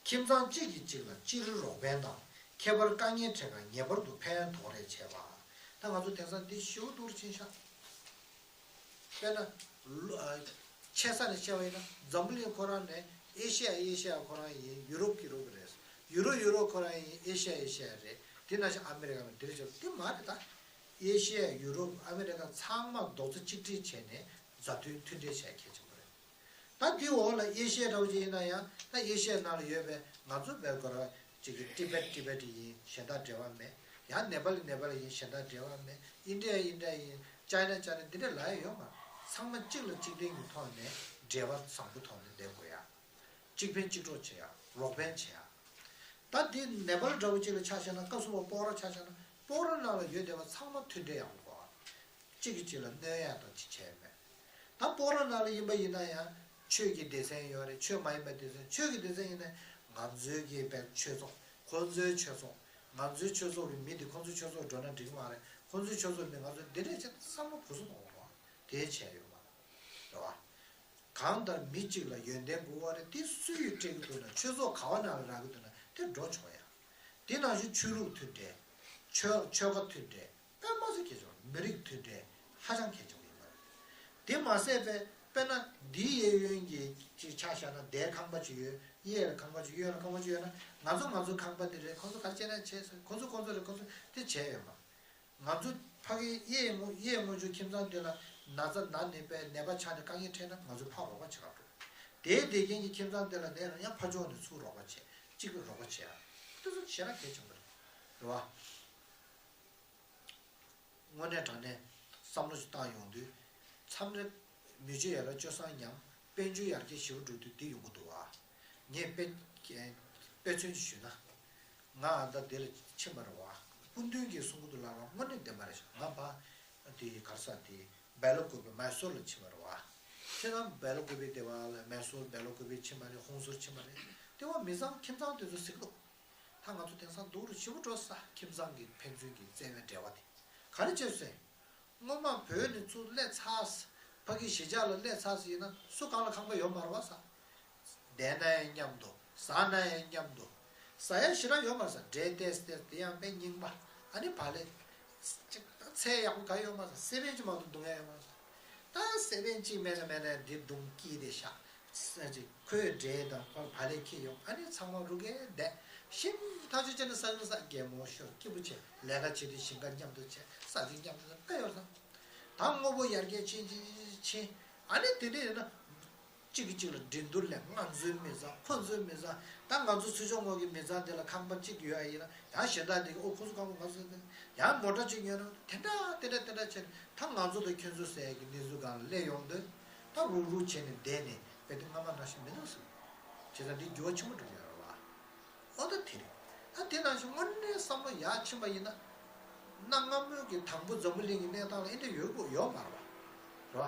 ཁྱིམ་ཚང་གཅིག་གིས་གཅིག་ལ་སྤྱིར་རོགས་ཕན་དང་ཁྱད་པར་དཀའ་ངལ་འཕྲད་སྐབས་ངེས་པར་དུ་ཕན་ཐོགས་རེས་བྱེད་པ། ད་ང་ཚོ་དེང་སང་འདི་ཞེ་པོ་སྡུག་རུ་ཕྱིན་ཤག་དཔེར་ན། ལོ་ཨ། ཆེ་ས་ནས་བཤད་པ་ཡིན་ན་འཛམ་བུ་གླིང་ཁོ་རང་ནས་ཨེ་ཤི་ཡ་ཨེ་ཤི་ཡ་ཁོ་རང་ཡིན། ཡུ་རོབ་ཡུ་རོབ་རེད། ཡུ་རོབ་ཡུ་རོབ་ཁོ་རང་ཡིན། ཨེ་ཤི་ཡ་ཨེ་ཤི་ཡ་རེད། དེ་ནང་བཞིན་ཨ་མི་རི་ཀ་ནང་འདིར་བྱས་དེ་མ་རེད་ད། ཨེ་ཤི་ཡ་ཡུ་རོབ་ཨ་མི་རི་ཀ་ཚང་མ་རྡོག་རྩ་གཅིག་སྒྲིལ་བྱས་ནས་མཛའ་མཐུན་མཐུན་འབྲེལ་བྱས་གལ་ཆེན་པོ་རེད། ད་དེའི་འོག་ལ་ཨེ་ཤི་ཡ་འདྲ་བོ་ཅིག་ཡིན་ན་ཡང་ད་ཨེ་ཤི་ཡ་ནང་ལ་ཡོད་པའི་ང་ཚོ་བལ་གོ་ར་ཅིག་གི་ཏི་བེད་ཏི་བེད་ཡིན་གཞན་དག་འབྲེལ་བ་མེད། ཡང་ནེ་པ་ལི་ནེ་པ་ལི་ཡིན་གཞན་དག་འབྲེལ་བ་མེད། ཨིན་ཌི་ཡ་ཨིན་ཌི་ཡ་ཡིན་ཅའི་ན་ཅའི་ན་འདི་འདྲ་ལབ་ཡ་ཡོད་མ་རེད། ཚང་མ་གཅིག་ལ་གཅིག་བརྟེན་གྱི་ཐོག་ནས་འབྲེལ་བ་བཟང་པོ་ཐོག་ནས་བསྡད་དགོས་ཡ། གཅིག་ཕན་གཅིག་གྲོགས་བྱེད་ཡ་རོགས་ཕན་བྱེད་ཡ། ད་འདི་ནེ་པ་ལི་འདྲ་བོ་གཅིག་ལ་ཆ་བཞག་ན་སྐབས་སུ་བབ་སྤོག་ར་ཆ་བཞག་ན་སྤོག་ར་ནང་ལ་ཡོད་བསྡད་པ་ཚང་མ་མཐུན་འབྲེལ་ཡག་པོ་དགོས། གཅིག་གིས་གཅིག་ལ་གནོད་ཡ་དང་ཅི་བྱས་མེད། ད་སྤོག་ར་ནང་ལ་ཡིན་པ་ཡིན་ན་ཡང་ཆོས་ཀྱི་སྡེ་ཚན་ཡོད་རེད། ཆོས་མ་ཡིན་པའི་སྡེ་ཚན། ཆོས་ཀྱི་སྡེ་ཚན་ཡིན་ན་ང་ཚོའི་གི་བའི་ཆོས་ཚོགས་ཁོ་ཚོའི་ཆོས་ཚོགས། ང་ཚོའི་ཆོས་ཚོགས་ཀྱི་མི་དེ་ཁོ་ཚོའི་ཆོས་ཚོགས་འགྲོ་ན་འགྲིག་གི་མ་རེད། ཁོ་ཚོའི་ཆོས་ཚོགས་མི་ང་ཚོ་འདི་འདྲས་བྱས་བསམ་བློ་གུ་སུ་གཏོང་དགོས་དེ་བྱས་ཡོད་མ་རེད་བ། གང་ལྟར་མི་གཅིག་ལ་ཡོན་ཏན་དགུ་པ་རེད། དེ་སུ་ཡིས་སྤྲད་ཀྱི་འདུག་ན་ཆོས་ཚོགས་ག་བ་ནང་ལ་རག་གི་འདུག་ན་དེ་འགྲོ་ཆོག་ཡ། དེ་ནང་བཞིན་ཆོས་ལུགས་མཐུན་འབྲེལ། ཆོས་ཆོལ་ཁ་མཐུན་འབྲེལ། དཔེ་མ་སྲིད་གལ་ཆེ་བ། མི་རིགས་མཐུན་འབྲེལ་ཧ་ཅང་གལ་ཆེ་བ་ཡིན་པ་རེད། དེ་མ་ཟད་པའི་དཔེར་ན་འདིའི་གཡས་གཡོན་གྱི་ཅིག་ཆ་བཞག་ན་འདིར་ཁང་པ་ཅིག་ཡོད། གཡས་ལ་ཁང་པ་ཅིག་གཡོན་ལ་ཁང་པ་ཅིག་ཡོད་ན་ང་ཚོ་ང་ཚོ་ཁང་པ་འདི་རེད། ཁོ་ཚོ་ག་རེ་བྱས་ན་བྱས་སོང་། ཁོ་ཚོ་ཁོ་ཚོ་རེད། ཁོ་ཚོ་དེ་བྱས་ཡོད་མ། ང་ཚོ་ཕ་གི་གཡས་ངོ་གཡས་ངོས་ཀྱི་ཁྱིམ་ཚང་དེ་ལ་ན་ཚ་ན་ནད་པའི་ནད་པ་ཆགས་ནས་དཀའ་ངལ་འཕྲད་ན་ང་ཚོ་ཕར་རོགས་པ་བྱེད་ག་འགྲོ། དེའི་བདེ་རྐྱེན་གྱི་ཁྱིམ་ཚང་དེ་ལ་ནད་ན་ཡང་ཕར་ཕྱོགས་ནས་ཚུར་རོགས་པ་བྱེད། གཅིག་གིས་རོགས་པ་བྱེད་ཡ། དེ་ཚོ་ཞེ་དྲག་གལ་ཆེན་པོ་རེད། རེད་བ། དངོས་གནས་དྲང་གནས་བསམ་བློ་ཞིག་བཏང་ཡོང་དུས་མཚམས་རེ་མི་ཆོས་ཡ་རབས་སྤྱོད་བཟང་ཉམས། དཔལ་འབྱོར་ཡར་རྒྱས་ཞེ་པོ་འགྲོ་དུས་འདི་ཡོང་གི་འདུག་བ། ངས་དཔེ་དཔེ་མཚོན་ཅིག་ཞུས་ན། ང་ཨ་མདའ་འདི་ལ་ཕྱིན་པ་རེད་བ། སྐུ་མདུན་གྱིས་གསུང་གི་འདུག་ལབ་པ་དངོས་གནས་བདེན་པ་རེད་ཤག་ང་ཕ་དེ་ག་རེ་ཟེར་དེ་སྦེ་ལ་ཀུ་པེ་མེ་སོར་ལ་ཕྱིན་པ་རེད་བ། ཁྱེད་རང་སྦེ་ལ་ཀུ་པེ་དེ་བ་ལ་མེ་སོར་སྦེ་ལ་ཀུ་པེ་ཕྱིན་པ་རེད། ཧོང་སོར་ཕྱིན་པ་རེད། དེ་བ་མི་ཚང་ཁྱིམ་ཚང་དེ་ཚོ་གཟིགས་འདུག་ད་ང་ཚོ་དེང་སང་སྡུག་རུ་ཞེ་པོ་འགྲོ་ས། ཁྱིམ་ཚང་གི་ཕན་ཚུན་གྱི་བརྩེ་བའི་འབྲེལ་བ་དེ་ག་རེ་བྱས་སོང་། སྔོན་མ་བོད་ནས་ཚུར་སླེབས་ཚར། ཕ་གི་གཞིས་ཆགས་ལ་སླེབས་ཚར་ཡིན་ན་སུ་གང་ལ་ཁང་པ་ཡོད་མ་རེད་བ་ས། བསྡད་ན་ཡང་མཉམ་དུ། ཟ་ན་ཡང་མཉམ་དུ། ཟ་ཡ་ཞེ་དྲག་ཡོད་མ་རེད་ས། འབྲས་ཏོག་ཙམ་དེ་ཡང་དཔེ་རྙིང་པ། ཨ་ནི་བག་ལེབ་ཅིག་ཚལ་ཡག་པོ་ག་ཡོད་མ་རེད་ས། སེ་བན་གཅིག་མ་གཏོགས་བརྡུང་ཡ་ཡོད་མ་རེད་ས། ད་སེ་བན་གཅིག་མེད་ན་མེད་ན་འདི་བརྡུང་སྐྱིད་དེ་ཤག་ས་ཅིག་ཁོས་འབྲས་དང་ཁོ་བག་ལེབ་ཁྱེར་ཡོང་། ཨ་ནི་ཚང་མ་རུ་གེ་བསྡད། ཞིམ་ཐག་ཆོད་བྱས་ན་ས་ཆུང་ས་གད་མོ་ཤོར་སྐྱིད་པོ་བྱས། ལས་ཀ་བྱེད་དུས་ཞིང་ཁ་མཉམ་དུ་བྱས། ས་ཆུ་མཉམ་དུ་དཔེ་ཡོད་ས། ད་དངོས་པོ་ཡར་རྒྱས་ཕྱིན་ཕྱིན་ཕྱིན་ཕྱིན། ཨ་ནི་དེ་འདྲ་ཡིན་ན། གཅིག་གིས་གཅིག་ལ་འགྲན་བསྡུར་ལས། ང་ཚོའི་མི་ཚང་ཁོ་ཚོའི་མི་ཚང་། ད་ང་ཚོ་ཚུར་ཕྱོགས་ངོས་ཀྱི་མི་ཚང་དེ་ལ་ཁང་པ་གཅིག་ཡོད་ཡ་ཡིན་ན་ཡང་གཞན་དག་དེ་གིས་ཨོ་ཁོ་ཚོ་ཁང་པ་ང་ཚོ་ཡང་མོ་ཊ་གཅིག་ཉོས་ན་དེ་འདྲ་དེ་འདྲ་དེ་འདྲ་བྱས་ནས་ད་ང་ཚོ་དང་ཁྱོད་ཚོ་ཟེར་ཡ་གི་གནས་ཚུལ་སྒང་ལ་སླེབས་ཡོང་དུས་ད་རུག་རུག་བྱས་ནས་བསྡད་ནས་དཔེ་དེ་སྔ་མ་ནང་བཞིན་མི་འདུག་ཟེར། བྱས་ཙང་འདི་འགྱུར་བ་ཆེན་པོ་འགྲོ་གི་ཡོད་རེད་བ། ཨོ་ད་དེ་རེད། ད་དེ་ནང་བཞིན་དངོས་གནས་བསམ་བློ་ཡར་ཕྱིན་པ་ཡིན་ན། གནའ་སྔ་མོའི་གི་དང་པོ་འཛམ་བུ་གླིང་གི་གནས་སྟངས་ལ་ཨེ་འདྲ་ཡོད་དགོས་ཡོད་མ་རེད་པ། རེད་པ།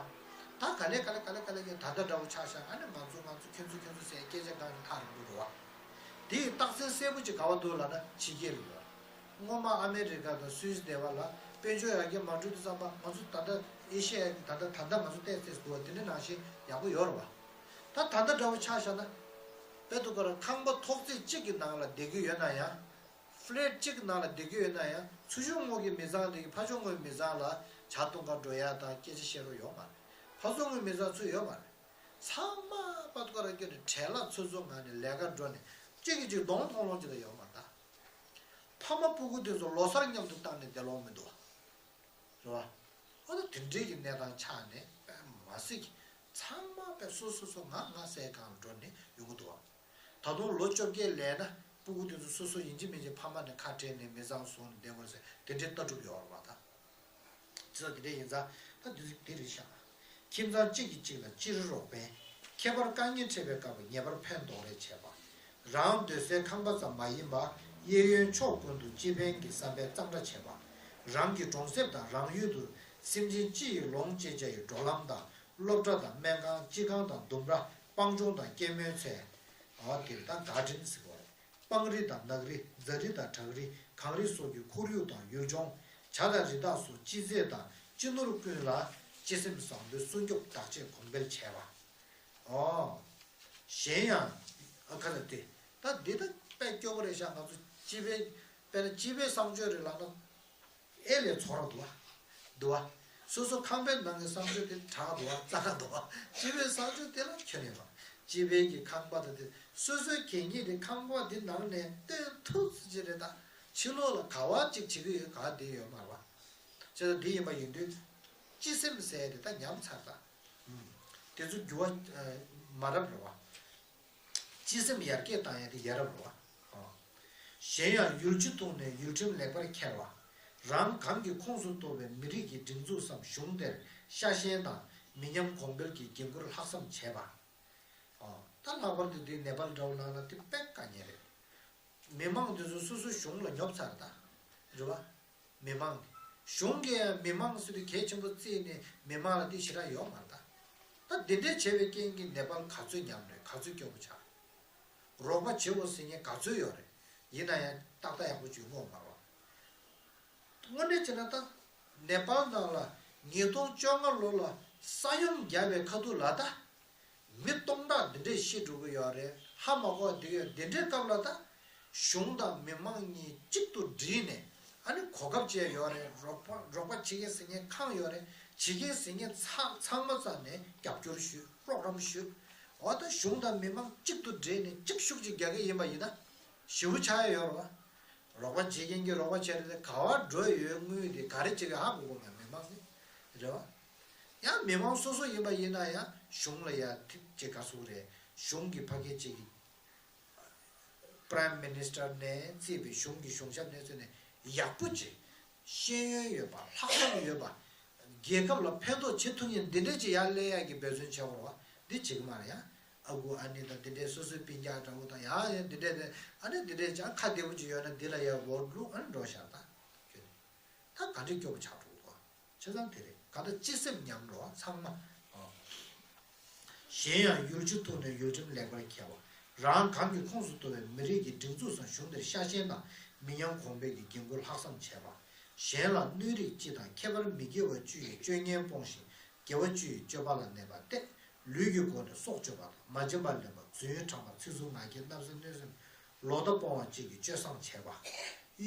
ད་ག་ལེ་ག་ལེ་ག་ལེ་ག་ལེ་གི་ད་ལྟ་འདྲ་བོ་ཆགས་ཤག་ཨ་ནི་ང་ཚོ་ང་ཚོ་ཁྱོད་ཚོ་ཁྱོད་ཚོ་ཟེར་སྐད་ཆ་གང་ཡིན་ཐག་རིང་པོ་རེད་པ། དེ་ཡི་རྟགས་མཚན་གསལ་པོ་ཅིག་ག་པར་འདུག་ལབ་ན་ཕྱི་རྒྱལ་ལ་ཡོད་རེད། སྔོན་མ་ཨ་མེ་རི་ཀ་དང་སུད་སི་སྡེ་བ་ལ་དཔལ་འབྱོར་ཡར་རྒྱས་མ་འགྲོ་དུས་ཙམ་པ་ང་ཚོ་ད་ལྟ་ཨེ་ཤི་ཡ་གི་ད་ལྟ་ད་ལྟ་ང་ཚོ་བལྟས་ཚེ་འདུག་པ་དེ་འདྲ་ནང་བཞིན་ཡག་པོ་ཡོད་རེད་པ། ད་ད་ལྟ་འདྲ་བོ་ཆ་བཞག་ན། དཔེ་དུ་ག་ར་ཁང་པ་ཐོག་བརྩེགས་གཅིག་གི་ནང་ལ་བསྡད་ཀྱི་ཡོད་ན་ཡང་། ཕ་ལེཊ་གཅིག་གི་ནང་ལ་བསྡད་ཀྱི་ཡོད་ན་ཡང་ཚུར་ཕྱོགས་ངོས་ཀྱི་མི་ཚང་དེ་གི་ཕར་ཕྱོགས་ངོས་མི་ཚང་ལ་ཇ་འཐུང་ག་འགྲོ་ཡ་དང་སྐད་ཆ་བཤད་རོགས་ཡོད་མ་རེད། ཕར་ཕྱོགས་ངོས་མི་ཚང་ཚུར་ཡོད་མ་རེད། ཚང་མ་དཔེ་དུ་ག་ར་སྐྱོ་ནས་བྲེལ་ལ་ཚོད་ཚོད་ངང་ནས་ལས་ཀ་འགྲོ་ནས་གཅིག་གིས་གཅིག་གདོང་མཐོང་ལོང་གཅིག་ལ་ཡོད་མ་རེད་ད། ཕ་མ་སྤུ་གུ་དེ་ཚོ་ལོ་སར་མཉམ་དུ་བཏང་ནས་བསྡད་ལོང་མི་འདུག་བ། རེད་བ། ཨ་ནི་དེ་འདྲའི་གི་གནས་སྟངས་ཆགས་ནས་དཔེ་མ་སྲིད་ཀྱི་ཚང་མ་དཔེ་སོ་སོ་སོ་ང་ང་ཟེར་གང་འགྲོ་ནས་ཡོང་གི་འདུག་བ། ད་དུང་ལོ་བཅོ་བརྒྱད་ལས་ན་སྤུ་གུ་དེ་ཚོ་སོ་སོ་ཡིན་གཅིག་མིན་གཅིག་ཕ་མ་ནས་ཁ་བྲལ་ནས་མི་ཚང་བཟུང་ནས་བསྡད་དགོས་ཟེར་དེ་འདྲའི་ལྟ་གྲུབ་ཡོད་རེད་བ་ད། ཅི་ལྟར་དེ་འདྲ་ཡིན་ཙང་ད་དུས་ཚོད་འདི་རེད་ཤག་ཁྱིམ་ཚང་གཅིག་གིས་གཅིག་ལ་སྤྱིར་རོགས་པའི་ཁྱད་པར་དཀའ་ངལ་འཕྲད་པའི་སྐབས་ངེས་པར་ཕན་འདོགས་རེས་བྱེད་པ། རང་སྡོད་སའི་ཁང་པ་ཙམ་མ་ཡིན་པར་གཡས་གཡོན་ཕྱོགས་ཀུན་ཏུ་སྤྱི་ཕན་གྱི་བསམ་པས་གཙང་སྦྲ་བྱེད་པ། རང་གི་གྲོང་གསེབ་དང་རང་ཡུལ་དུ་སེམས་ཅན་སྤྱི་ཡི་ལོངས་སྤྱད་བྱ་ཡི་འགྲོ་ལམ་དང་སློབ་གྲྭ་དང་སྨན་ཁང་སྤྱི་ཁང་དང་ལྡུམ་ར་སྤང་ལྗོངས་དང་སྐྱེད་མོས་ཚལ། འོ་དེ་ད་ག་ཌེན་ཟེར་བ་རེད། སྤང་རི་དང་ནགས་རི་རྫ་རི་དང་བྲག་རི་གངས་རི་སོགས་ཀྱི་ཁོར་ཡུག་དང་ཡུལ་ལྗོངས་བྱ་དང་རི་དྭགས་སོགས་སྤྱི་རྫས་དང་སྤྱི་ནོར་ཀུན་ལ་སྤྱི་སེམས་བཟང་པོའི་སྲུང་སྐྱོབ་བདག་གཅེས་གོང་འཕེལ་བྱས་པ། ཨོ། གཞན་ཡང་། ཨ་ཁ་ན་དེ། ད་འདི་ད་དཔེ་སྐྱོ་པོ་རེད་ཤག་ང་ཚོ་སྤྱི་པའི། དཔེར་ན་སྤྱི་པའི་གསང་སྤྱོད་རེད་ལབ་ན། ཨེ་ལས་ཚོགས་ར་འདུག་བ། འདུག་བ། སོ་སོ་ཁང་པའི་ནང་གི་གསང་སྤྱོད་དེ་དྲག་འདུག་བ་རྩ་ཁ་འདུག་བ། སྤྱི་པའི་གསང་སྤྱོད་དེ་ལ་ཁྱོན་ནས་རོགས། སྤྱི་པའི་གི་ཁང་པ་དང་དེ་སོ་སོའི་གད་སྙིགས་དེ་ཁང་པ་འདི་ནང་ནས་སྟོན་ཐུབ་ཚོད་ཅིག་རེད་ད། ཕྱི་ལོགས་ལ་ག་བ་ཅིག་བྱེད་ཀྱི་ཡོད་ག་བ་དེ་ཡོད་མ་རེད་བ། བྱས་ཙང་འདི་ཡིན་པ་ཡིན་དུས། སྤྱི་སེམས་ཟེར་དེ་ད་ཉམས་ཚར་ད། དེ་ཚོ་འགྱུར་བ་མ་རབས་རེད་བ། སྤྱི་སེམས་ཡར་རྒྱས་བཏང་ཡ་དེ་ཡ་རབས་རེད་བ། གཞན་ཡང་ཡུལ་སྤྱི་ཐོག་ནས་ཡུལ་ཁྲིམས་ལེགས་པར་འཁྱེར་བ། རང་གང་གི་ཁོངས་སུ་གཏོགས་པའི་མི་རིགས་ཀྱི་སྒྲིག་འཛུགས་སམ་གཞུང་དེར་ཤ་ཞེན་དང་མི་ཉམས་གོང་འཕེལ་གྱི་འགན་ཁུར་ལྷག་བསམ་བྱེད་པ། ད་ལྷག་པར་དུ་འདི་ནེ་པཱལ་འདྲ་བོ་ནང་ལ་དེ་དཔེ་དཀའ་ངལ་རེད། མི་མང་འདི་ཚོ་སོ་སོའི་གཞུང་ལ་ཉོབ་ཚར་ད། རེད་བ། མི་མང་གི་གཞུང་གིས་ཡང་མི་མང་ཟེར་དུས་གལ་ཆེན་པོ་བརྩིས་ནས་མི་མང་ལ་དེ་ཞེ་དྲག་ཡོད་མ་རེད་ད། ད་འདི་འདྲས་བྱས་པའི་རྐྱེན་གྱིས་ནེ་པཱལ་ག་ཚོད་ཉམས་རེད། ག་ཚོད་སྐྱོ་པོ་ཆགས། རོགས་པ་བྱེད་དགོས་ཟེར་མཁན་ག་ཚོད་ཡོད་རེད། ཡིན་ན་ཡང་ཏག་ཏག་ཡག་པོ་བྱུང་ཡོད་མ་རེད་བ། དངོས་གནས་བྱས་ན་ད། ནེ་པཱལ་ནང་ལ་ཉིས་སྟོང་བཅོ་ལྔ་ལོ་ལ་ས་ཡོམ་བརྒྱབ་པའི་ཁ་ཐུག་ལ་ད། མི་སྟོང་ཕྲག་འདི་འདྲས་ཤི་འགྲོ་གི་ཡོད་རེད། ཧ་མ་གོ་བ་འདི་ཡོད་འདི་འདྲའི་སྐབས་ལ་ད། གཞུང་དང་མི་མང་གཉིས་གཅིག་ཏུ་བསྒྲིལ་ནས་ཨ་ནི་གོ་སྐབས་བཅས་ཡོད་རེད། རོགས་པ་རོགས་པ་བྱེད་མཁན་ཟེར་མཁན་ཁག་ཡོད་རེད། བྱེད་མཁན་ཟེར་མཁན་ཚང་ཚང་མ་རྩ་ནས་རྒྱབ་སྐྱོར་ཞུ། རོགས་རམ་ཞུ། འོ་ད་གཞུང་དང་མི་མང་གཅིག་ཏུ་བསྒྲིལ་ནས་གཅིག་ཤུགས་གཅིག་རྒྱག་གི་ཡིན་པ་ཡིན་ན། ཞེ་པོ་ཆགས་ཡ་ཡོད་རེད་བ། རོགས་པ་བྱེད་མཁན་གྱིས་རོགས་པ་བྱས་རེད་དེ་ག་བར་འགྲོ་ཡོད་དངུལ་དེ་ག་རེ་བྱེད་ཀྱི་ཧ་གོ་གོ་མེད་མི་མང་ནི་རེད་བ། ཡང་མི་མང་སོ་སོ་ཡིན་པ་ཡིན་ན་ཡང་གཞུང་ལ་ཡ་ཐིག་ཅེས་ག་ཟུག་རེད། གཞུང་གི་ཕ་གི་ཅིག་Prime Minister ནས་བརྩིས་པའི་གཞུང་གི་གཞུང་ཞབས་ནས་བརྩིས་ནས་ཡག་པོ་ཅིག་ཤེས་ཡོན་ཡོད་པ་ལྷག་བསམ་ཡོད་པ། རྒྱལ་ཁབ་ལ་ཕན་ཐོགས་བྱེད་ཐུབ་མཁན་འདི་འདྲས་ཅིག་ཡར་སླེབས་ཡག་གི་འབད་བརྩོན་བྱེད་དགོས་རེད་བ། འདི་བྱེད་ཀྱི་མ་རེད་ཡ། ཨ་ཁུ་ཨ་ནེ་དང་འདི་འདྲའི་སོ་སོའི་སྤུན་ཀྱག་འདྲ་བོ་དང་ཡང་ཡང་འདི་འདྲའི་དེ་ཨ་ནེ་འདི་འདྲའི་ཅང་ཁ་བདེ་པོ་ཅིག་ཡོད་ན་འདི་ལ་ཡང་འོར་བླུག་ཨ་ནེ་འགྲོ་ཤག་ད། ཁྱོད་ནི་ད་ག་འདྲའི་སྐྱོ་པོ་ཆགས་འགྲོ་གི་འདུག་བྱས་ཙང་དེ་རེད་ག་ད་སྤྱི་སེམས་ཉམས་འགྲོ་བ་ཚང་མ། གཞན་ཡང་ཡུལ་སྤྱི་ཐོག་ནས་ཡུལ་ཁྲིམས་ལེགས་པར་འཁྱེར་བ། རང་གང་གི་ཁོངས་སུ་གཏོགས་པའི་མི་རིགས་ཀྱི་སྒྲིག་འཛུགས་སམ་གཞུང་དེར་ཤ་ཞེན་དང་མི་ཉམས་གོང་འཕེལ་གྱི་འགན་ཁུར་ལྷག་བསམ་བྱེད་པ། གཞན་ལ་གནོད་རིགས་སྤྱི་དང་ཁྱད་པར་མི་དགེ་བ་བཅུ་ཡི་སྤྱོད་ངན་སྤོང་ཞིང་དགེ་བ་བཅུ་ཡི་སྤྱོད་པ་ལ་གནས་པ་སྟེ། ལུས་ཀྱི་སྒོ་ནས་སྲོག་གཅོད་པ་དང་མ་བྱིན་པ་ལེན་པ་རྫུན་ཕྲ་མ་ཚིག་རྩུབ་ངག་འཁྱལ་བརྣབ་སེམས་གནོད་སེམས་ལོག་ལྟ་སྤོང་བ་བཅས་ཀྱི་སྤྱོད་བཟང་བྱེད་པ།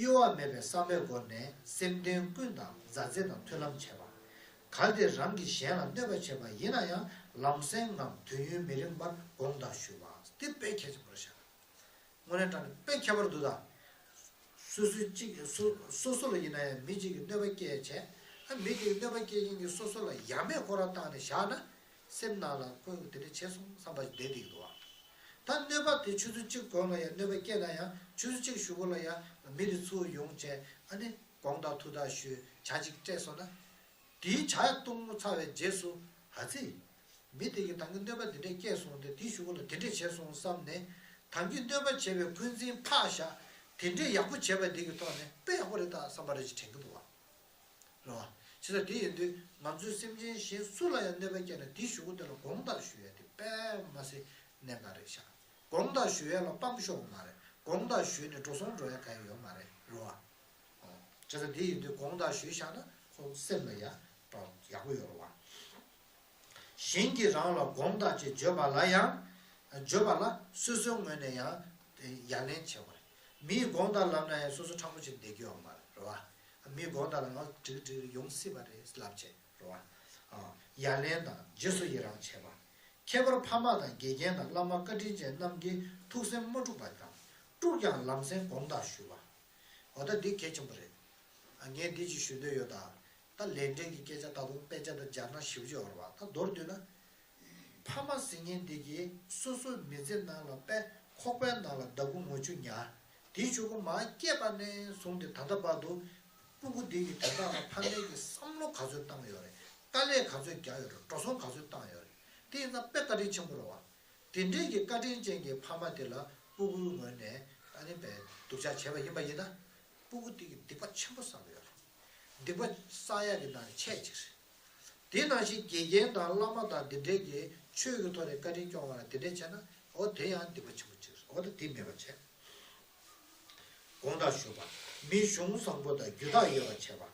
གཡོ་བ་མེད་པའི་བསམ་པའི་སྒོ་ནས་སེམས་ལྡན་ཀུན་དང་མཛའ་བརྩེ་དང་མཐུན་ལམ་བྱེད་པ། གལ་ཏེ་རང་གིས་གཞན་ལ་གནོད་པ་བྱས་པ་ཡིན་ན་ཡང་ལམ་སེང་ངམ་དུས་ཡུན་མི་རིང་བར་དགོངས་དག་ཞུ་བ་འདི་དཔེ་གལ་ཆེན་པོ་རེད་ཤག་དངོས་གནས་དྲང་གནས་དཔེ་ཁྱད་པར་འདུག་ད། སོ་སོ་གཅིག་སོ་སོ་སོ་ལ་ཡིན་ན་ཡང་མི་གཅིག་གིས་གནོད་པ་སྐྱེལ་བྱས། ཨ་མི་དེས་གནོད་པ་སྐྱེལ་མཁན་གྱིས་སོ་སོ་ལ་ཡ་མེད་ཁོ་རང་བཏང་ནས་བཞག་ན། སེམས་ནང་ལ་ཁོས་དེ་འདྲ་བྱས་སོང་བསམ་པ་ཞིག་བསྡད་བསྡད་ཀྱི་འདུག་བ། ད་གནོད་པ་དེ་ཆུ་ཚོད་གཅིག་གོང་ལ་ཡང་གནོད་པ་སྐྱེལ་ན་ཡང་ཆུ་ཚོད་གཅིག་གཞུག་གུ་ལ་ཡང་མི་དེ་ཚུར་ཡོང་བྱས་ཨ་ནི་དགོངས་དག་ཐུགས་དག་ཞུས་ཇ་གཅིག་སྤྲད་སོང་ན། དེའི་ཇ་བཏུང་ཚར་བའི་རྗེས་སུ་ཨ་ཙི། མི་དེ་གིས་ད་གིན་གནོད་པ་འདི་འདྲས་བསྐྱལ་སོང་སྟེ་དེའི་གཞུག་གུ་ལ་དེ་འདྲས་བྱས་སོང་བསམ་ནས། ད་གིན་གནོད་པ་བྱས་པའི་འཁོན་འཛིན་ཕག་བཞག་དེ་འདྲས་ཡག་པོ་བྱས་པ་འདི་གི་ཐོག་ནས་དཔེ་ཡག་པོ་རེད་ད་བསམ་པ་རེ་ཞིག་དྲན་གྱི་འདུག་བ། རེད་བ། བྱས་ཙང་དེ་ཡིན་དུས་ང་ཚོས་སེམས་ཅན་གཞན་སུ་ལ་ཡང་གནོད་པ་བསྐྱལ་ན་དེའི་གཞུག་གུ་དེ་ལ་དགོངས་དག་ཞུ་ཡ་དེ་དཔེ་མ་སྲིད་གནད་འགག་རེད་ཤག་དགོངས་དག་ཞུ་ཡ་ལ་དཔང་ཤོར་བ་མ་རེད། དགོངས་དག་ཞུས་ནས་འགྲོ་སོང་འགྲོ་ཡ་གང་ཡང་ཡོད་མ་རེད། རེད་བ། ཨོ། བྱས་ཙང་དེ་ཡིན་དུས་དགོངས་དག་ཞུས་བཞག་ན་ཁོ་སེམས་ལ་ཡ་ཡག་པོ་ཡོད་རེད་བ། གཞན་གྱིས་རང་ལ་དགོངས་དག་ཅེས་བརྗོད་པ་ལ་ཡང་། བརྗོད་པ་ལ་སོ་སོའི་ངོས་ནས་ཡང་ཡ་ལན་བྱེད་པ་རེད། མིས་དགོངས་དག་ལབ་ན་ཡང་སོ་སོ་དྲང་པོ་བྱས་བསྡད་ཀྱི་ཡོད་མ་རེད། རེད་བ། མིས་དགོངས་དག་ལབ་ན་འགྲིག་འགྲིག་ཡོང་སྲིད་པ་རེད་ལབ་བྱས། རེད་བ། ཡ་ལན་དང་རྗེས་སུ་ཡི་རང་བྱེད་པ། ཁྱད་པར་ཕ་མ་དང་དགེ་རྒན་དང་བླ་མ་བཀའ་དྲིན་ཅན་རྣམས་ཀྱིས་ཐུགས་སེམས་མ་དཀྲུགས་པ་དང་དཀྲུགས་ཀྱང་ལམ་སེང་དགོངས་དག་ཞུ་བ། འོ་ད་འདི་གལ་ཆེན་པོ་རེད། ཨ་ངས་འདི་ཅིག་ཞུ་འདོད་ཡོད་ད། ད་ལས་འབྲས་ཀྱི་སྐད་ཆ་ད་དུང་དཔེ་ཆ་དང་སྦྱར་ན་ཞིབ་ཅིག་ཡོད་རེད་བ། ད་མདོར་བསྡུས་ན། ཕ་མ་ཟེར་མཁན་འདི་གིས་སོ་སོའི་མི་ཚེ་ནང་ལ་དཔེ་ཁོག་པའི་ནང་ལ་ཟླ་དགུ་ངོ་བཅུ་ཉར། དེའི་གཞུག་གུ་མ་སྐྱེས་པ་ནས་བཟུང་སྟེ་ད་ལྟ་བར་དུ་སྤུ་གུ་འདི་གི་དོན་དག་ལ་ཕ་མས་ཀྱི་བསམ་བློ་ག་ཚོད་བཏང་ཡོད་རེད། དཀའ་ལས་ག་ཚོད་བརྒྱབ་ཡོད་རེད། འགྲོ་སོང་ག་ཚོད་བཏང་ཡོད་རེད། དེ་ཡིན་ཙང་དཔེ་བཀའ་དྲིན་ཆེན་པོ་རེད་བ། དེ་འདྲའི་གི་བཀའ་དྲིན་ཅན་གྱི་ཕ་མ་དེ་ལ་སྤུ་གུའི་ངོས་ནས་ཨ་ནི་པའི་སྡུག་ཅག་བྱས་པ་ཡིན་པ་ཡིན་ན། སྤུ་གུ་དེ་གི་སྡིག་པ་ཆེན་པོ་བསགས་ཡོད་རེད། སྡིག་པ་བསགས་ཡག་གི་ནང་ནས་ཆེ་གཅིག་རེད། དེ་ནང་བཞིན་དགེ་རྒན་དང་བླ་མ་དང་དེ་འདྲའི་གི་ཆོས་ཀྱི་ཐོག་ནས་བཀའ་དྲིན་སྐྱོང་བ་ལ་དེ་འདྲས་བྱས་ན་འོ་དེ་ཡང་སྡིག་པ་ཆེན་པོ་གཅིག་རེད། འོ་ད་དེ་མེད་པ་བྱས། དགོངས་དག་ཞུ་བ། མི་གཞུང་བཟང་པོ་དང་རྒྱུ་དག་ཡོད་པར་བྱེད་པ།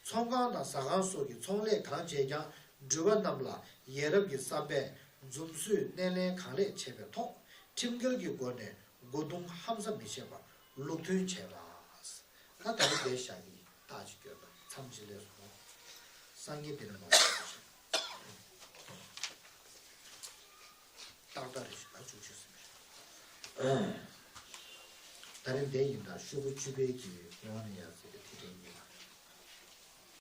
ཚོང་ཁང་དང་ཟ་ཁང་སོགས་ཀྱི་ཚོང་ལས་གང་བྱེད་ཀྱང་འགྲུལ་པ་རྣམས་ལ་ཡ་རབས་ཀྱི་བསམ་པས་འཛུམ་བཟོས་སྣེ་ལེན་གང་ལེགས་བྱས་པའི་ཐོག་ཁྲིམས་འགལ་གྱི་སྒོ་ནས་སྒོ་རྡུང་ཧམ་ཟ་མི་བྱེད་པར་ལུགས་མཐུན་བྱེད་པ། ད་ད་རེས་འདིར་བཞག་གི་རྟགས་ཅིག་སྐྱོན་པ་མཚམས་ཅིག་ལས་སོང་། སང་ཉིན་དེ་ནས་མར་བྱེད་པ་བྱེད། ཏག་ཏག་རེ་ཞིག་ལ་བཅུ་གཅིག་ཟིན་རེད། ད་རིང་འདི་ཡིན་ད་ཤོག་གུ་བཅུ་པའི་གི་དབང་ནས་ཡར་ཟེར་ཏེ་དེ་འདྲ་ཡིན་ལ།